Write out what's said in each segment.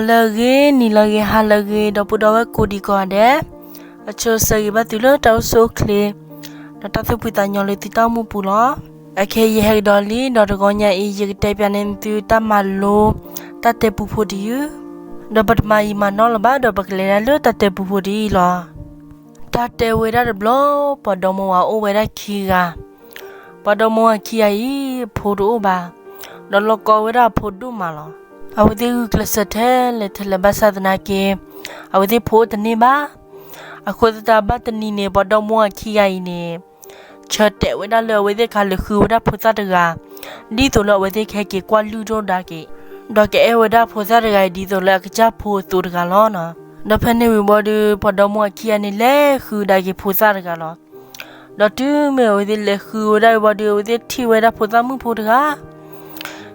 လၢအဂ့ၤ, နံၤလၢအဂ့ၤ, ဟါလၢအဂ့ၤ, ဒီပုၢ်ဒီဝဲၢ်ကိးဒံးကိးဂၤဒဲး, အဆိဆၢဂ့ၤဘၣ်သုလၢတၢ်အိၣ်ဆူၣ်အိၣ်ချ့, ဒီးတၢ်သူၣ်ဖှံသးညီလၢသုတၢ်အိၣ်မူပူၤလီၤ. အခဲအံၤယဟဲကဒီးလံ, ဒီးတဂီၤညါအံၤ ယကတဲပၠးန့ၢ်သုတၢ်မၤလိ, တၢ်တဲပူဖိတယုၢ်, ဒီးပတမၤယံာ်မၤနီၢ်လၢၤဘၣ်, ဒီးပကလဲၤဒၣ်လၢတၢ်တဲပူဖိတယုၢ်လီၤ. တၢ်တဲဝဲဒၣ်တဘျီ, ပှၤဒီမါဝၤအိၣ်ဝဲဒၣ်ခံဂၤ, ပှၤဒီမါဝၤခံဂၤအံၤ အဖိတအိၣ်ဘၣ်, ဒီးလီၢ်ကီဝဲဒၣ်အဖိဒိၣ်မးလီၤ. အဝဲသ့ၣ်ဂုာ်ကျဲးစၢးထဲလဲၣ်ထဲလဲၣ်ဘၣ်ဆၣ်သနာ်က့, အဝဲသ့ၣ်ဖိအိၣ်တန့ၢ်ဘၣ်. အဃိသတးဘၣ်တနံၤန့ၣ် ပှၤဒီမါဝၤခံဂၤအံၤန့ၣ် ဆၢတဲာ်ဝဲဒၣ်လၢအဝဲသ့ၣ်ခးလဲၤဃုဝဲဒၣ်ဖိသၣ်တဂၤ, ဒ်သိးလၢအဝဲသ့ၣ်ကဟဲက့ၤကွၢ်လုၢ်ထီၣ်ဒၣ်က့ၤ, ဒီးကအဲၣ်ဝဲဒၣ်ဖိသၣ်တဂၤအံၤဒ်သိးလၢအကစၢ်ဖိအသိးတဂၤလီၤ. ဒီးဖဲန့ၣ်ဝံၤဘၣ်ဒီး ပှၤဒီမါဝၤခံဂၤန့ၣ် လဲၤဃုဒၣ်က့ၤဖိသၣ်တဂၤလီၤ. ဒီးတုၤမ့ၢ်အဝဲသ့ၣ်လဲၤဃုဝဲဒၣ်ဝံၤဘၣ်ဒီး အဝဲသ့ၣ်ထံၣ်ဝဲဒၣ်ဖိသၣ်မုၣ်ဖိတဂၤ,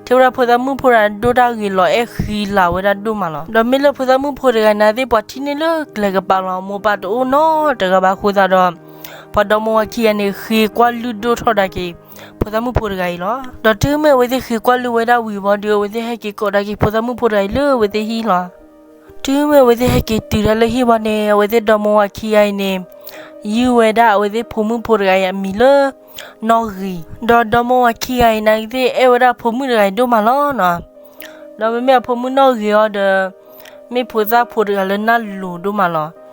ထံၣ်ဝဲဒၣ်ဖိသၣ်မုၣ်ဖိတဂၤ ဒိၣ်တၢ်ဂ့ၤလီၤအဲၣ်ဃံလၤဝဲဒၣ်ဒိၣ်မးလီၤ. ဒီးမ့ၢ်လၢဖိသၣ်မုၣ်ဖိတဂၤန့ၣ်သ့ၣ် ပှၤထံၣ်န့ၢ်လၢကျဲကပၤလီၤ, မိၢ်ပၢ်တအိၣ်နီတဂၤဘၣ်အဃိသတးဒီး, ပှၤဒီမါဝၤခံဂၤန့ၣ် ဃ့ကွၢ်လုၢ်ဒိၣ်ထီၣ်ဒၣ်က့ၤ ဖိသၣ်မုၣ်ဖိတဂၤအံၤလီၤ. ဒီးတုၤမ့ၢ်အဝဲသ့ၣ်ဃ့ကွၢ်လုၢ်ဝဲဒၣ်ဝံၤဘၣ်ဒီး အဝဲသ့ၣ်ဟဲက့ၤကိးဒၣ်က့ၤဖိသၣ်မုၣ်ဖိတဂၤအံၤလၢအဝဲသ့ၣ်ဟံၣ်လီၤ. တုၤမ့ၢ်အဝဲသ့ၣ်ဟဲက့ၤတုၤဒၣ်လၢဟံၣ်ဘၣ်န့ၣ် အဝဲသ့ၣ်ဒီမါဝၤခံဂၤအံၤန့ၣ် ယုၢ်ဝဲဒၣ်အဝဲသ့ၣ်ဖိမုၣ်ဖိတဂၤအံၤအမံၤလၢ နီၢ်ဂ့ၤ, ဒီးဒီမါဝၤခံဂၤအံၤန့ၣ်သ့ၣ် အဲၣ်ဝဲဒၣ်အဖိမုၣ်တဂၤအံၤဒိၣ်မးလီၤနီၤ. ဒီးမ့မ့ၢ်အဖိမုၣ်နီၢ်ဂ့ၤအံၤဒီး မ့ၢ်ဖိသၣ်ဖိတဂၤလၢနၢ်လိၤဒိၣ်မးလီၤ.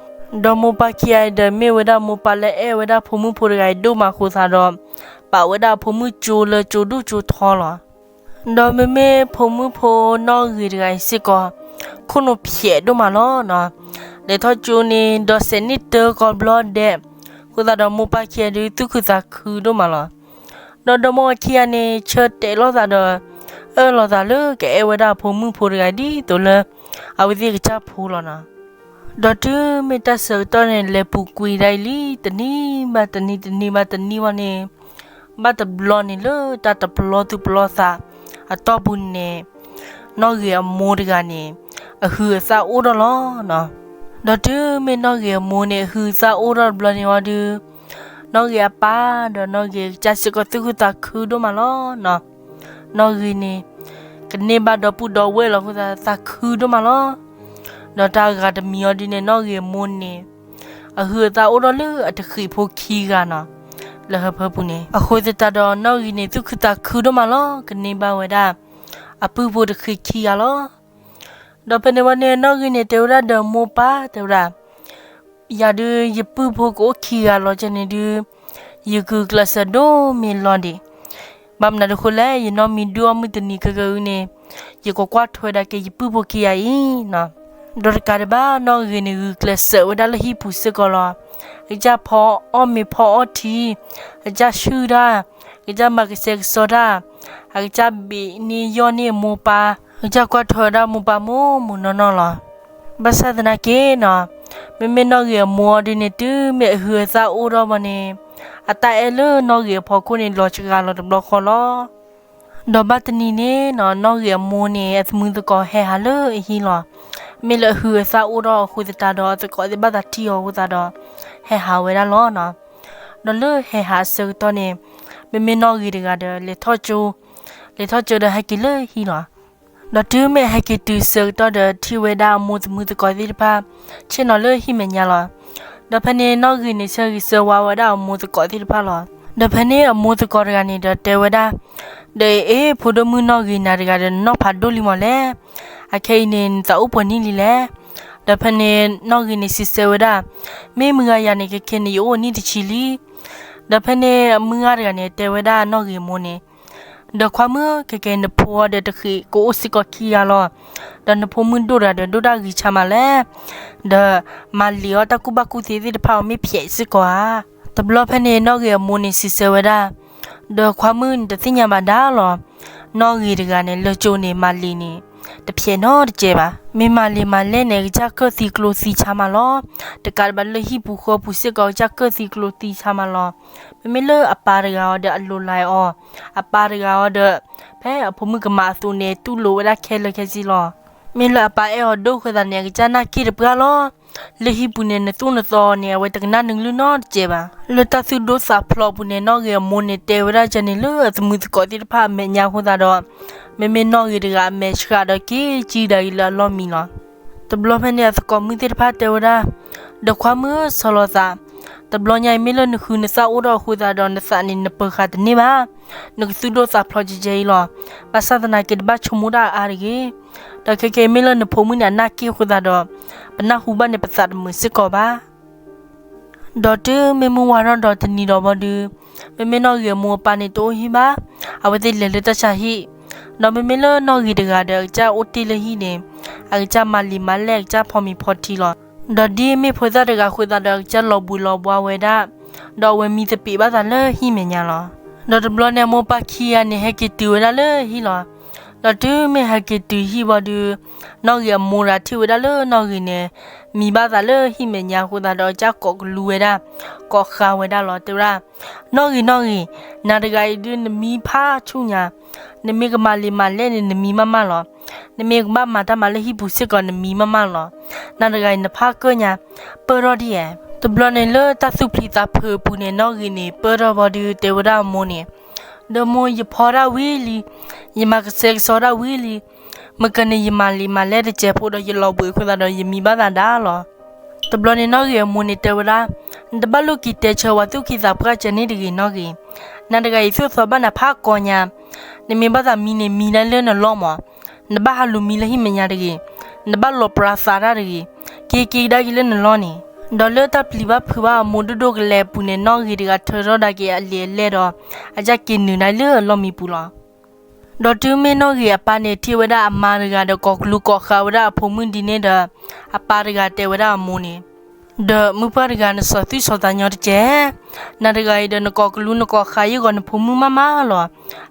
ဒီးမိၢ်ပၢ်ခံဂၤအံၤဒီး မ့ၢ်ဝဲဒၣ်မိၢ်ပၢ်လၢအဲၣ်ဝဲဒၣ်ဖိမုၣ်ဖိတဂၤအံၤဒိၣ်မးအဃိသတးဒီး ပာ်ဝဲဒၣ်အဖိမုၣ်ကၠိလၢကၠိဒိၣ်ကၠိထီလီၤ. ဒီးမ့မ့ၢ်ဖိမုၣ်ဖိနီၢ်ဂ့ၤတဂၤအံၤစ့ၢ်ကီး ခိၣ်နူာ်ဖျဲးဒိၣ်မးလီၤနီၤ. လဲၤထီၣ်ကၠိန့ၣ် ဒီးစဲးန့ၢ်တၢကီဘျီဒဲး, အဃိသတးဒီးမိၢ်ပၢ်ခံဂၤဒုးသူၣ်ခုသးခုဒိၣ်မးလီၤ. ဒီးဒီမါဝၤခံဂၤန့ၣ် ဆၢတဲာ်လိာ်သးဒီး အၢၣ်လီၤသးလၢကအဲၣ်ဝဲဒၣ်အဖိမုၣ်ဖိတဂၤဒ်သိးလၢ အဝဲသ့ၣ်ကစၢ်ဖိလီၤနီၤ. ဒီးတုၤမ့ၢ်တၢ်ဆၢကတီၢ်န့ၣ် လဲၤပူၤကွံာ်ဒၣ်အံၤလံ တနံၤဘၣ်တနံၤ တနံၤဘၣ်တနံၤဝံၤန့ၣ်, ဘၣ်တဘျီန့ၣ်လၢတၢ်တပလီၢ်သူၣ်ပလီၢ်သးအတီၢ်ပူၤန့ၣ်, နီၢ်ဂ့ၤအမိၢ်တဂၤန့ၣ် အဟုးအသးအိၣ်ထီၣ်လီၤနီၤ. ဒီးတုၤမ့ၢ်နီၢ်ဂ့ၤအမိၢ်န့ၣ် အဟုးအသးအိၣ်ထီၣ်တဘျီန့ၣ်ဝံၤဒီး နီၢ်ဂ့ၤအပၢ်ဒီးနီၢ်ဂ့ၤအကစၢ်စ့ၢ်ကီးသူၣ်ခုသးခုဒိၣ်မးလီၤနီၤ. နီၢ်ဂ့ၤန့ၣ် ကန့ၢ်ဘၣ်ဒီပုၢ်ဒီဝဲၢ်လီၤအဃိသတး သးခုဒိၣ်မးလီၤ. ဒီးတၢ်ဂၤတမံၤအံၤဒ်န့ၣ် နီၢ်ဂ့ၤအမိၢ်န့ၣ် အဟုးအသးအိၣ်ထီၣ်လၢအတဃံးဖိခံဂၤနီၤ, လၢဟၢဖၢပူၤန့ၣ်. အဃိသတးဒီးနီၢ်ဂ့ၤန့ၣ် သူၣ်ခုသးခုဒိၣ်မးလီၤ, ကန့ၢ်ဘၣ်ဝဲဒၣ် အပုၢ်ဖိတဃံးခံဂၤလီၤ. ဒီးဖဲန့ၣ်ဝံၤန့ၣ် နီၢ်ဂ့ၤန့ၣ် တဲဝဲဒၣ်ဒီးမိၢ်ပၢ် တဲဝဲဒၣ်, ယၤဒုး ယပုၢ်ဖိကအိၣ်ခံဂၤလီၤကဲန့ၣ်ဒုး ယဂုာ်ကျဲးစၢးဒိၣ်မးလီၤဒံး. ဘၣ်မနုၤအဃိလဲၣ်, ယနီၢ်မံၤဒုးအီၣ်မုၢ်တနံၤခဲကနံၣ်အံၤန့ၣ် ယကကွၢ်ထွဲဒၣ်က့ၤယပုၢ်ဖိခံဂၤအံၤနီၤ. ဒီးတကးဒံးဘၣ် နီၢ်ဂ့ၤန့ၣ် ဂုာ်ကျဲးစၢးဝဲဒၣ်လၢဟံၣ်ပူၤစ့ၢ်ကီးလီၤ. အကစၢ်ဖီအီၣ်မ့ၤဖီအီထံ, အကစၢ်ဆှုၣ်တၢ်, အကစၢ်မၤကဆှဲကဆှီတၢ်, အကစၢ်ဘ့ၣ်န့ၢ်ယီၢ်န့ၢ်အမိၢ်ပၢ်, အကစၢ်ကွၢ်ထွဲဝဲဒၣ်မိၢ်ပၢ်မိၢ်မိၢ်နီၢ်နီၢ်လီၤ. ဘၣ်ဆၣ်သနာ်က့နီၤ, မ့မ့ၢ်နီၢ်ဂ့ၤအမိၢ်အံၤဒ်န့ၣ် တုၤမ့ၢ်အဟုးအသးအိၣ်ထီၣ်ဘၣ်န့ၣ်, အတၢ်အဲၣ်လၢနီၢ်ဂ့ၤအဖီခိၣ်န့ၣ် လီၤစှၤလီၤတဘျီဃီလီၤ. ဒီးဘၣ်တနံၤန့ၣ်နီၤ, နီၢ်ဂ့ၤအမိၢ်န့ၣ် အသမုသကိးဟဲဟးလၢအဟံၣ်လီၤ. မ့ၢ်လၢအဟုးအသးအိၣ်ထီၣ်အဃိသတးဒီး အသကိးသ့ၣ်ဘၣ်သးထံၣ်အီၤအဃိသတးဒီး ဟဲဟးဝဲဒၣ်လီၤနီၤ. ဒီးလၢဟဲဟးအဆၢကတီၢ်န့ၣ်, မ့မ့ၢ်နီၢ်ဂ့ၤတဂၤဒီး လဲၤထီၣ်ကၠိ, လဲၤထီၣ်ကၠိဒီးဟဲက့ၤလၢဟံၣ်လီၤ. ဒီးတုၤမ့ၢ်ဟဲက့ၤတုၤဆၢကတီၢ်ဒီး ထံၣ်ဝဲဒၣ်အမိၢ်သမုသကိးသ့ၣ်တဖၣ် ဆ့ၣ်နီၤလၢဟံၣ်မဲာ်ညါလီၤ. ဒီးဖဲန့ၣ် နီၢ်ဂ့ၤန့ၣ် ဆၢဂ့ၤဆၢဝါဝဲဒၣ်အမိၢ်သကိးသ့ၣ်တဖၣ်လီၤ. ဒီးဖဲန့ၣ်အမိၢ်သကိးတဂၤန့ၣ်ဒီးတဲဝဲဒၣ်, ဒီးအ့ ဖိဒိၣ်မုၣ်နီၢ်ဂ့ၤနၤတဂၤဒီး နနီၢ်ဖးဒိၣ်လံမးလဲၣ်. အခဲအံၤန့ၣ် နသးအိၣ်ပှဲၤနံၣ်လံလဲၣ်. ဒီးဖဲန့ၣ်နီၢ်ဂ့ၤန့ၣ်စံးဆၢဝဲဒၣ်, မ့ၢ်မုၢ်ဂၤယၤန့ၣ် ခဲခဲန့ၣ် ယအိၣ်နံၣ်တဆံလံ. ဒီးဖဲန့ၣ်အမုၢ်ဂၤတဂၤန့ၣ် တဲဝဲဒၣ်နီၢ်ဂ့ၤအမိၢ်န့ၣ်, ဒီးခွါမုၣ် ခဲခဲနဖိအံၤဒီးတဃံးကအိၣ်စ့ၢ်ကီးခံဂၤလီၤ. ဒီးနဖိမုၣ်ဒိၣ်တဂၤဒီး ဒိၣ်တၢ်ဂံၢ်ဆါမးလဲၣ်. ဒီးမၤလံာ်အီၣ်တၢ်ကူၣ်ဘၣ်ကူၣ်သ့သ့ၣ်တဖၣ်အီၤ မ့ၢ်ဖျဲးစ့ၢ်ကီးဧါ. တဘျီဖဲန့ၣ်နီၢ်ဂ့ၤအမိၢ်န့ၣ်စံးဆၢဝဲဒၣ်, ဒီးခွါမုၣ်န့ၣ်တသ့ၣ်ညါဘၣ်ဒၣ်လီၤ. နီၢ်ဂ့ၤတဂၤန့ၣ် လၢကၠိန့ၣ် မၤလံာ်န့ၣ် တဖျဲးနီတစဲးဘၣ်. မ့ၢ်မၤလံာ်မၤလဲၢ်န့ၣ် အကစၢ်ကၢၢ်သံကျိသံဆါမးလီၤ. တကးဒံးဘၣ်လၢဟံၣ်ပူၤဃီပူၤစ့ၢ်ကီး အကစၢ်ကၢၢ်သံကျိသံဆါမးလီၤ. မ့မ့ၢ်လၢအပၢ်တဂၤအံၤဒီးအလိၤလၢအီၤ, အပၢ်တဂၤအံၤဒီး ဖဲအဖိမုၣ်ကမၤအသိးန့ၣ် တူၢ်လိာ်ဝဲဒၣ်ခဲလၢာ်ခဲဆ့လီၤ. မ့ၢ်လၢအပၢ်အဲၣ်အီၤဒိၣ်အဃိသတးန့ၣ် အကစၢ်နာ်က့ၣ်တပှၢ်လီၤ. လၢဟံၣ်ပူၤန့ၣ် နသူၣ်နသးန့ၣ် အဝဲတကနၣ်နလုၢ်နီတစဲးဘၣ်. လၢတၢ်သူၣ်ဒိၣ်သးဖျိးအပူၤန့ၣ် နီၢ်ဂ့ၤအမိၢ်န့ၣ် တဲဝဲဒၣ်ကဲန့ၣ်လၢအသမုသကိးသ့ၣ်တဖၣ်အမဲာ်ညါအဃိသတးဒီး မ့မ့ၢ်နီၣ်ဂ့ၤတဂၤအမဲာ်ဆှးဒီးက့ၤကံဒၣ်အံၤလၢအလီၢ်မံလီၤ. တဘျီဖဲန့ၣ် အသကိးမုၣ်သ့ၣ်တဖၣ်တဲဝဲဒၣ်, ဒီးခွါမုၣ်ဧၢ ဆီၣ်လီၤသး, တဘျီညါအံၤမ့ၢ်လၢနဃုနသၣ်အိၣ်ဒီးအဃိသတးဒီး နသးန့ၣ်နပၢၤဃာ်တန့ၢ်ဘၣ်, နကသူၣ်ဒိၣ်သးဖျိးကဲကဲအံၤလီၤ. ဘၣ်ဆၣ်သနာ်က့ တဘၣ်ဆိကမိၣ်တၢ်အါအါတဂ့ၤ. ဒီးခဲကဲအံၤမ့ၢ်လၢနဖိမုၣ်န့ၣ် အနၢ်က့ၣ်အဃိသတးဒီး ပနၢ်ဟူဘၣ်န့ၣ် ပသးတမုာ်စ့ၢ်ကီးဘၣ်. ဒီးတုၤမ့ၢ်မုၢ်ဝါထီၣ်ဒီးတနံၤဒီးဘီဒုး, မ့မ့ၢ်နီၣ်ဂ့ၤအမိၢ်အပၢ်န့ၣ်တအိၣ်ဟံၣ်ဘၣ်, အဝဲသ့ၣ်လဲၤလၢတၢ်ဆါဟံၣ်, ဒီးမ့မ့ၢ်လၢနီၣ်ဂ့ၤတဂၤဒီး အကစၢ်အိၣ်တ့ၢ်လၢဟံၣ်န့ၣ်, အကစၢ်မၤလံာ်မၤလဲၢ် အကစၢ်ဖီမံၤဖီထံလီၤ. ဒီးဒ်မ့ၢ်ဖိသၣ်တဂၤအဃိသတးဒီး အကစၢ်လီၤဘှံးလီၤဘှါဝဲဒၣ်, ဒီးအဝဲမံသပ့ၤဘၣ်သးလၢဟံၣ်မဲာ်ညါလီၤ. ဒီးတဘျီန့ၣ် အမိၢ်ပၢ်ခံဂၤန့ၣ် ဟဲက့ၤတုၤဝဲဒၣ်လၢဟံၣ်လီၤ. ဒီးတုၤမ့ၢ်ဟဲက့ၤတုၤဟံၣ်ဘီဒုး, နီၣ်ဂ့ၤအမိၢ်ဒီးထံၣ်ဝဲဒၣ်လၢနီၣ်ဂ့ၤန့ၣ် မံဘၣ်သးလၢဟံၣ်မဲာ်ညါအဃိသတးဒီး အကစၢ်ကိးကလူဝဲဒၣ်, ကိးဃါဝဲဒၣ်လီၤ. တဲဝဲဒၣ်, နီၣ်ဂ့ၤ နီၣ်ဂ့ၤ, နၤတဂၤအံၤဒုးနမံဖးဆူၣ်ညါ, နမ့ၢ်ကမၤလံာ်မၤလဲၢ်န့ၣ် နမံမးမးလီၤ. နမ့ၢ်ကဘၣ်မၤတၢ်မၤလၢဟံၣ်ပူၤစ့ၢ်ကီး နမံမးမးလီၤ. နၤတဂၤအံၤနဖးကၢၣ်ညါ, ပၢၢ်ထီၣ်ဒ်ယဲၢ်. တဘျီန့ၣ်လၢတၢ်သူၣ်ဖျံးသးဖုးအပူၤန့ၣ် နီၣ်ဂ့ၤန့ၣ် ပၢၢ်ထီၣ်ဘီဒုး တဲဝဲဒၣ်အမိၢ်န့ၣ်, ဒီးမိၢ် ယဖီတၢ်ဝံၤလံ, ယမၤကစဲကစီတၢ်ဝံၤလံ, မ့ၢ်ကန့ၣ် ယမၤလံာ်မၤလဲၢ်တစဲးဖိဒီး ယလီၤဘှံးအဃိသတးဒီး ယမံဘၣ်သးဒၣ်လီၤ. တဘျီန့ၣ်နီၣ်ဂ့ၤအမိၢ်န့ၣ်တဲဝဲဒၣ်, နတဘၣ်လိၣ်က့ၤတဲဆၢဝဲသူၣ်ကံၢ်သးပှၢ်ကဲန့ၣ်တဂ့ၤနီၣ်ဂ့ၤ. နၤတဂၤအံၤသူၣ်သီဘၣ်နၤဖးကိးညါ, နမ့ၢ်ဘၣ်သးမံန့ၣ် မံဒၣ်လၢနလီၢ်မး, နဘၣ်ဟးလူၤမံလၢဟံၣ်မဲာ်ညါတဂ့ၤ, နဘၣ်လီၤပြါသးတၢ်တဂ့ၤ, က့ၤက့ၤကဒါက့ၤလၢနလီၢ်န့ၣ်. ဒီးလၢတၢ်ပျံၤဘၣ်ဖုးဘၣ်အမိၢ်ဒိၣ်ဒိၣ်ကလဲာ်အပူၤန့ၣ် နီၣ်ဂ့ၤတဂၤထၢထီၣ်ဒၣ်က့ၤအလံာ်အလဲၢ်ဒီး အကစၢ်က့ၤနုာ်ဒၣ်လၢအလီၢ်မံပူၤလီၤ. ဒီးတုၤမ့ၢ်နီၣ်ဂ့ၤအပၢ်န့ၣ် ထံၣ်ဝဲဒၣ်အမါတဂၤဒီးကိးကလူကိးဃါဝဲဒၣ်အဖိမုၣ်ဒ်န့ၣ်ဒီး အပၢ်တဂၤတဲဝဲဒၣ်အမိၢ်န့ၣ်, ဒီးမုၢ်ပှၢ်တဂၤ နစီၤသူၣ်စီၤသးညီတကဲး, နၤတဂၤအံၤဒီးနကိးကလူနကိးဃါယဂီၢ်နဖိမုၣ်မးမးလီၤ.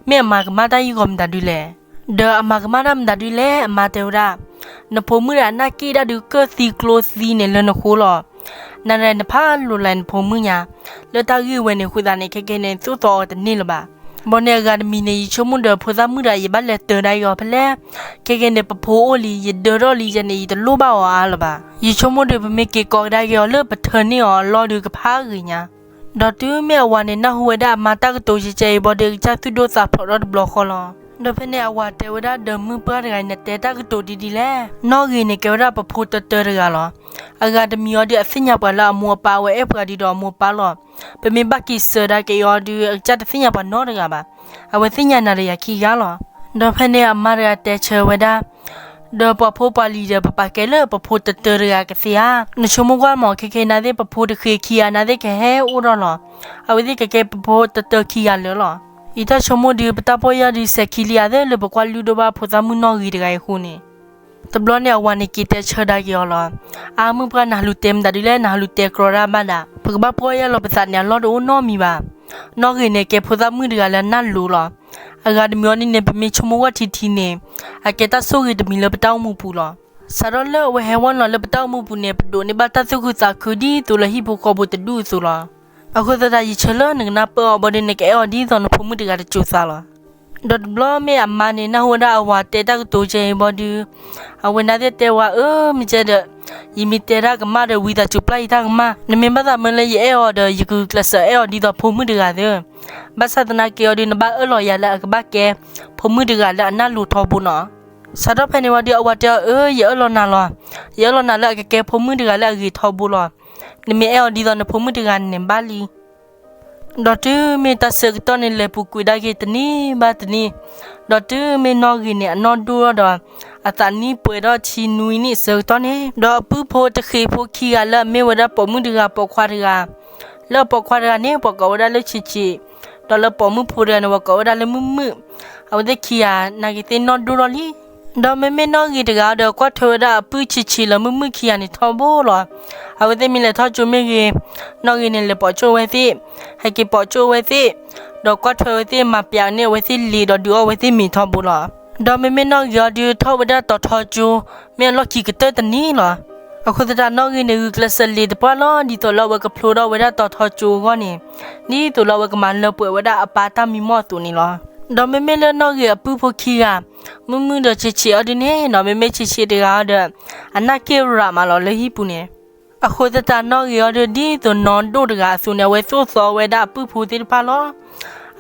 မ့ၢ်အမၤကမၣ်တၢ်ယဂီၢ်မတၤဒုလဲၣ်. ဒီးအမၤကမၣ်တၢ်မတၤဒုလဲၣ်, အမါတဲဝဲဒၣ်, နဖိမုၣ်ဒီးအနၢ်က့ၣ်ဒၣ်ဒုးကၢၢ်သံကျိသံန့ၣ်လၢနဃိလီၤ. နၤဒီးနဖးလိာ်လၢနဖိမုၣ်ညါ, လၢတၢ်ဂ့ၢ်ဝဲန့ၣ်အဃိသတးန့ၣ် ခဲကဲန့ၣ် သူၣ်သီအီၤတန့ၢ်လၢၤဘၣ်. ဘီန့ၣ်အဂၤတမံၤန့ၣ် ယဆိကမိၣ်ဒီးဖိသၣ်မုၣ်တဂၤ ယဘၣ်လဲၤတၢၤဒၣ်အီၤဖဲလဲၣ်. ခဲကဲန့ၣ် ပဖိအိၣ်လံ ယဒၢထီၣ်လံယဲန့ၣ် ယတလိၣ်ဘၣ်အီၤအါလၢၤဘၣ်. ယဆိကမိၣ်ဒီး ပမ့ၢ်က့ၤကိးကဒါက့ၤအီၤလၢပထၢန့ၢ်အီၤအလီၢ်ဒီးကဖးဂ့ၤညါ. ဒီးတုၤမ့ၢ်အဝၤန့ၣ် နၢ်ဟူဝဲဒၣ်အမါတၢ်ကတိၤကဲကဲအံၤဘီဒီး အကစၢ်သူၣ်ဒိၣ်သးဖျိးထီၣ်တဘျီဃီလီၤ. ဒီးဖဲန့ၣ်အဝၤတဲဝဲဒၣ် ဒီးမုၢ်ပှၢ်တဂၤအံၤ နတဲတၢ်ကတိၤဒ်ဒ်လဲၣ်. နီၣ်ဂ့ၤန့ၣ် ကဲဝဲဒၣ်ပဖိတတၢတဂၤလီၤ. အဂၤတမံၤအီၤဒီး အသ့ၣ်ညါပှၤလၢအမိၢ်အပၢ်ဝဲအဲၣ်ပှၤဒ်ဒီးအမိၢ်အပၢ်လီၤ. ပမ့ၢ်ဘၣ်က့ၤစၢၤဒၣ်က့ၤအီၤဒီး အကစၢ်တသ့ၣ်ညါပှၤနီတဂၤဘၣ်. အဝဲသ့ၣ်ညါနၤဒီးယၤခံဂၤလီၤ. ဒီးဖဲန့ၣ်အမါတဂၤတဲဆၢဝဲဒၣ်, ဒီးပှၤဖိပှၤလံၤဒီး ပပာ်ကဲလၢပဖိတတၢတဂၤကသ့ဧါ. နဆိကမိၣ်ကွၢ်မး ခဲကဲအံၤ နၤသ့ၣ်ပဖိတဃ့ခံဂၤ နၤသ့ၣ်ကဟဲအိၣ်ထီၣ်လီၤ. အဝဲသ့ၣ်ကကဲပဖိတတၢခံဂၤလၢာ်လီၤ. ယတၢ်ဆိကမိၣ်ဒီး ပတၢ်ပီၢ်ယၢ်ဒီး စဲၤခံလံအသးလၢပကွၢ်လုၢ်ဒိၣ်ဘၣ်ဖိသၣ်မုၣ်နီၣ်ဂ့ၤတဂၤအံၤအဃိန့ၣ်. တဘျီန့ၣ်အဝၤန့ၣ်က့ၤတဲဆၢဒၣ်က့ၤအီၤလီၤ. အါ မုၢ်ပှၢ် နဟးလူၤတဲမတၤဒုလဲၣ်, နဟးလူၤတဲကြီတၢ်ဘၣ်ဒၣ်. ပကဘၣ်ပီၢ်ယၢ်လီၤပသးန့ၣ် အလီၢ်တအိၣ်နီတမံၤဘၣ်. နီၣ်ဂ့ၤန့ၣ် ကဲဖိသၣ်မုၣ်တဂၤလၢအနၢ်လိၤလီၤ. အဂၤတမံၤအီၤဒ်န့ၣ် ပမ့ၢ်ဆိကမိၣ်ကွၢ်ထံထံန့ၣ် အကဲတၢ်ဆိၣ်ဂ့ၤတမံၤလၢပတၢ်အိၣ်မူပူၤလီၤ. စးထီၣ်လၢအဝဲဟဲဝဲလီၤလၢပတၢ်အိၣ်မူပူၤန့ၣ် ပဒိးန့ၢ်ဘၣ်တၢ်သူၣ်ခုသးခုဒ်သိးလၢဟံၣ်ဖိဃီဖိတဒူၣ်အသိးလီၤ. အဃိသတး ယဆၢလၢနကနၢ်ပၢၢ်အီၤဘီဒီး နကအဲၣ်အီၤဒ်သိးနဖိမုၣ်တဂၤတစိၤသးလီၤ. ဒီးတဘျီမ့ၢ်အမါန့ၣ် နၢ်ဟူဝဲဒၣ်အဝၤတဲတၢ်ကတိၤကဲအံၤဘီဒီး အဝဲနၤသ့ၣ်တဲဝဲ အၢ မ့ၢ်ကဲဒီး ယမ့ၢ်တဲတၢ်ကမၣ်ဒီး ဝံသးစူၤပျၢ်ယတၢ်ကမၣ်. နမ့ၢ်ဘၣ်သးမၢလၢယအဲၣ်အီၤဒီး ယကကျဲးစၢးအဲၣ်အီၤဒ်သိးဖိမုၣ်တဂၤသ့. ဘၣ်ဆၣ်သနာ်က့အီၤဒီး နဘၣ်အၢၣ်လီၤယၤလၢအကဘၣ်ကဲ ဖိမုၣ်တဂၤလၢအနၢ်လိၤထီဘိနီၤ. စးထီၣ်ဖဲန့ၣ်ဝံၤဒီး အဝၤတဲအီၤ အၢ ယအၢၣ်လီၤနၤလီၤ. ယအၢၣ်လီၤနၤလၢအကကဲဖိမုၣ်တဂၤလၢအဂ့ၤထီဘိလီၤ. နမ့ၢ်အဲၣ်အီၤဒ်သိးနဖိမုၣ်တဂၤန့ၣ်ဘၣ်လံ. ဒီးတုၤမ့ၢ်တၢ်ဆၢကတီၢ်န့ၣ် လဲၤပူၤကွံာ်ဒၣ်က့ၤတနံၤဘၣ်တနံၤ, ဒီးတုၤမ့ၢ်နီၣ်ဂ့ၤန့ၣ် အနီၢ်ဒိၣ်ထီၣ်ဒီး အသးနံၣ်ပှဲၤဒီးဆံနွံနံၣ်အဆၢကတီၢ်န့ၣ်, ဒီးအပုၢ်ဖိတဃ့ဖိခံဂၤလၢအမ့ၢ်ဝဲဒၣ်ပိာ်မုၣ်တဂၤပိာ်ခွါတဂၤ, လၢအပိာ်ခွါတဂၤန့ၣ် ပှၤကိးဝဲဒၣ်လၢဆံးဆံး, ဒီးလၢပိာ်မုၣ်ဖိတဂၤန့ၣ် ပှၤကိးဝဲဒၣ်လၢမုၢ်မုၢ်, အဝဲသ့ၣ်ခံဂၤနာ်က့ၤသ့ၣ်နီၢ်ဒိၣ်ထီၣ်လံ. ဒီးမ့မ့ၢ်နီၣ်ဂ့ၤတဂၤဒီး ကွၢ်ထွဲဝဲဒၣ်အပုၢ်ဆံးဆံးလၢမုၢ်မုၢ်ခံဂၤန့ၣ်ထီဘိလီၤ. အဝဲသ့ၣ်မ့ၢ်လဲၤထီၣ်ကၠိမ့ၢ်ဂ့ၤ, နီၣ်ဂ့ၤန့ၣ် လဲၤပိာ်ကၠိဝဲသ့ၣ်, ဟဲက့ၤပိာ်ကၠိဝဲသ့ၣ်, ဒီးကွၢ်ထွဲဝဲသ့ၣ် မၤပျးန့ၢ်အဝဲသ့ၣ်လံာ် ဒီးဒုးအီၣ်ဝဲသ့ၣ်မ့ၤထီဘိလီၤ. ဒီးမ့မ့ၢ်နီၣ်ဂ့ၤအီၤဒုးထီၣ်ဝဲဒၣ်တီၤထီကၠိ မ့ၢ်အလီၢ်ခံကတၢၢ်တနံၤလီၤ. အဃိသတး နီၣ်ဂ့ၤန့ၣ် ဂုာ်ကျဲးစၢးလံာ်တပှၢ်လီၤ ဒ်သိးလၢအဝဲကဖျိထီၣ်ဝဲဒၣ်တီၤထီကၠိအဂီၢ်န့ၣ်, ဒ်သိးလၢအဝဲကမၤလၢပှဲၤဝဲဒၣ်အပၢ်တၢ်မံမီၢ်အသိးန့ၣ်လီၤ. ဒီးမ့မ့ၢ်လၢနီၣ်ဂ့ၤအပုၢ်ဖိခံဂၤ, မုၢ်မုၢ်ဒီးဆံးဆံးအီၤဒုးန့ၣ်ဒီး မ့မ့ၢ်ဆံးဆံးတဂၤအီၤဒီး အနၢ်က့ၣ်ရးမးလီၤလၢဟံၣ်ပူၤန့ၣ်. အဃိသတး နီၣ်ဂ့ၤအီၤဒုး ဒ်သိးနီၢ်ဒိၣ်တဂၤအသိးန့ၣ် အဝဲသိၣ်သီဝဲဒၣ်အပုၢ်ဖိသ့ၣ်တဖၣ်လီၤ.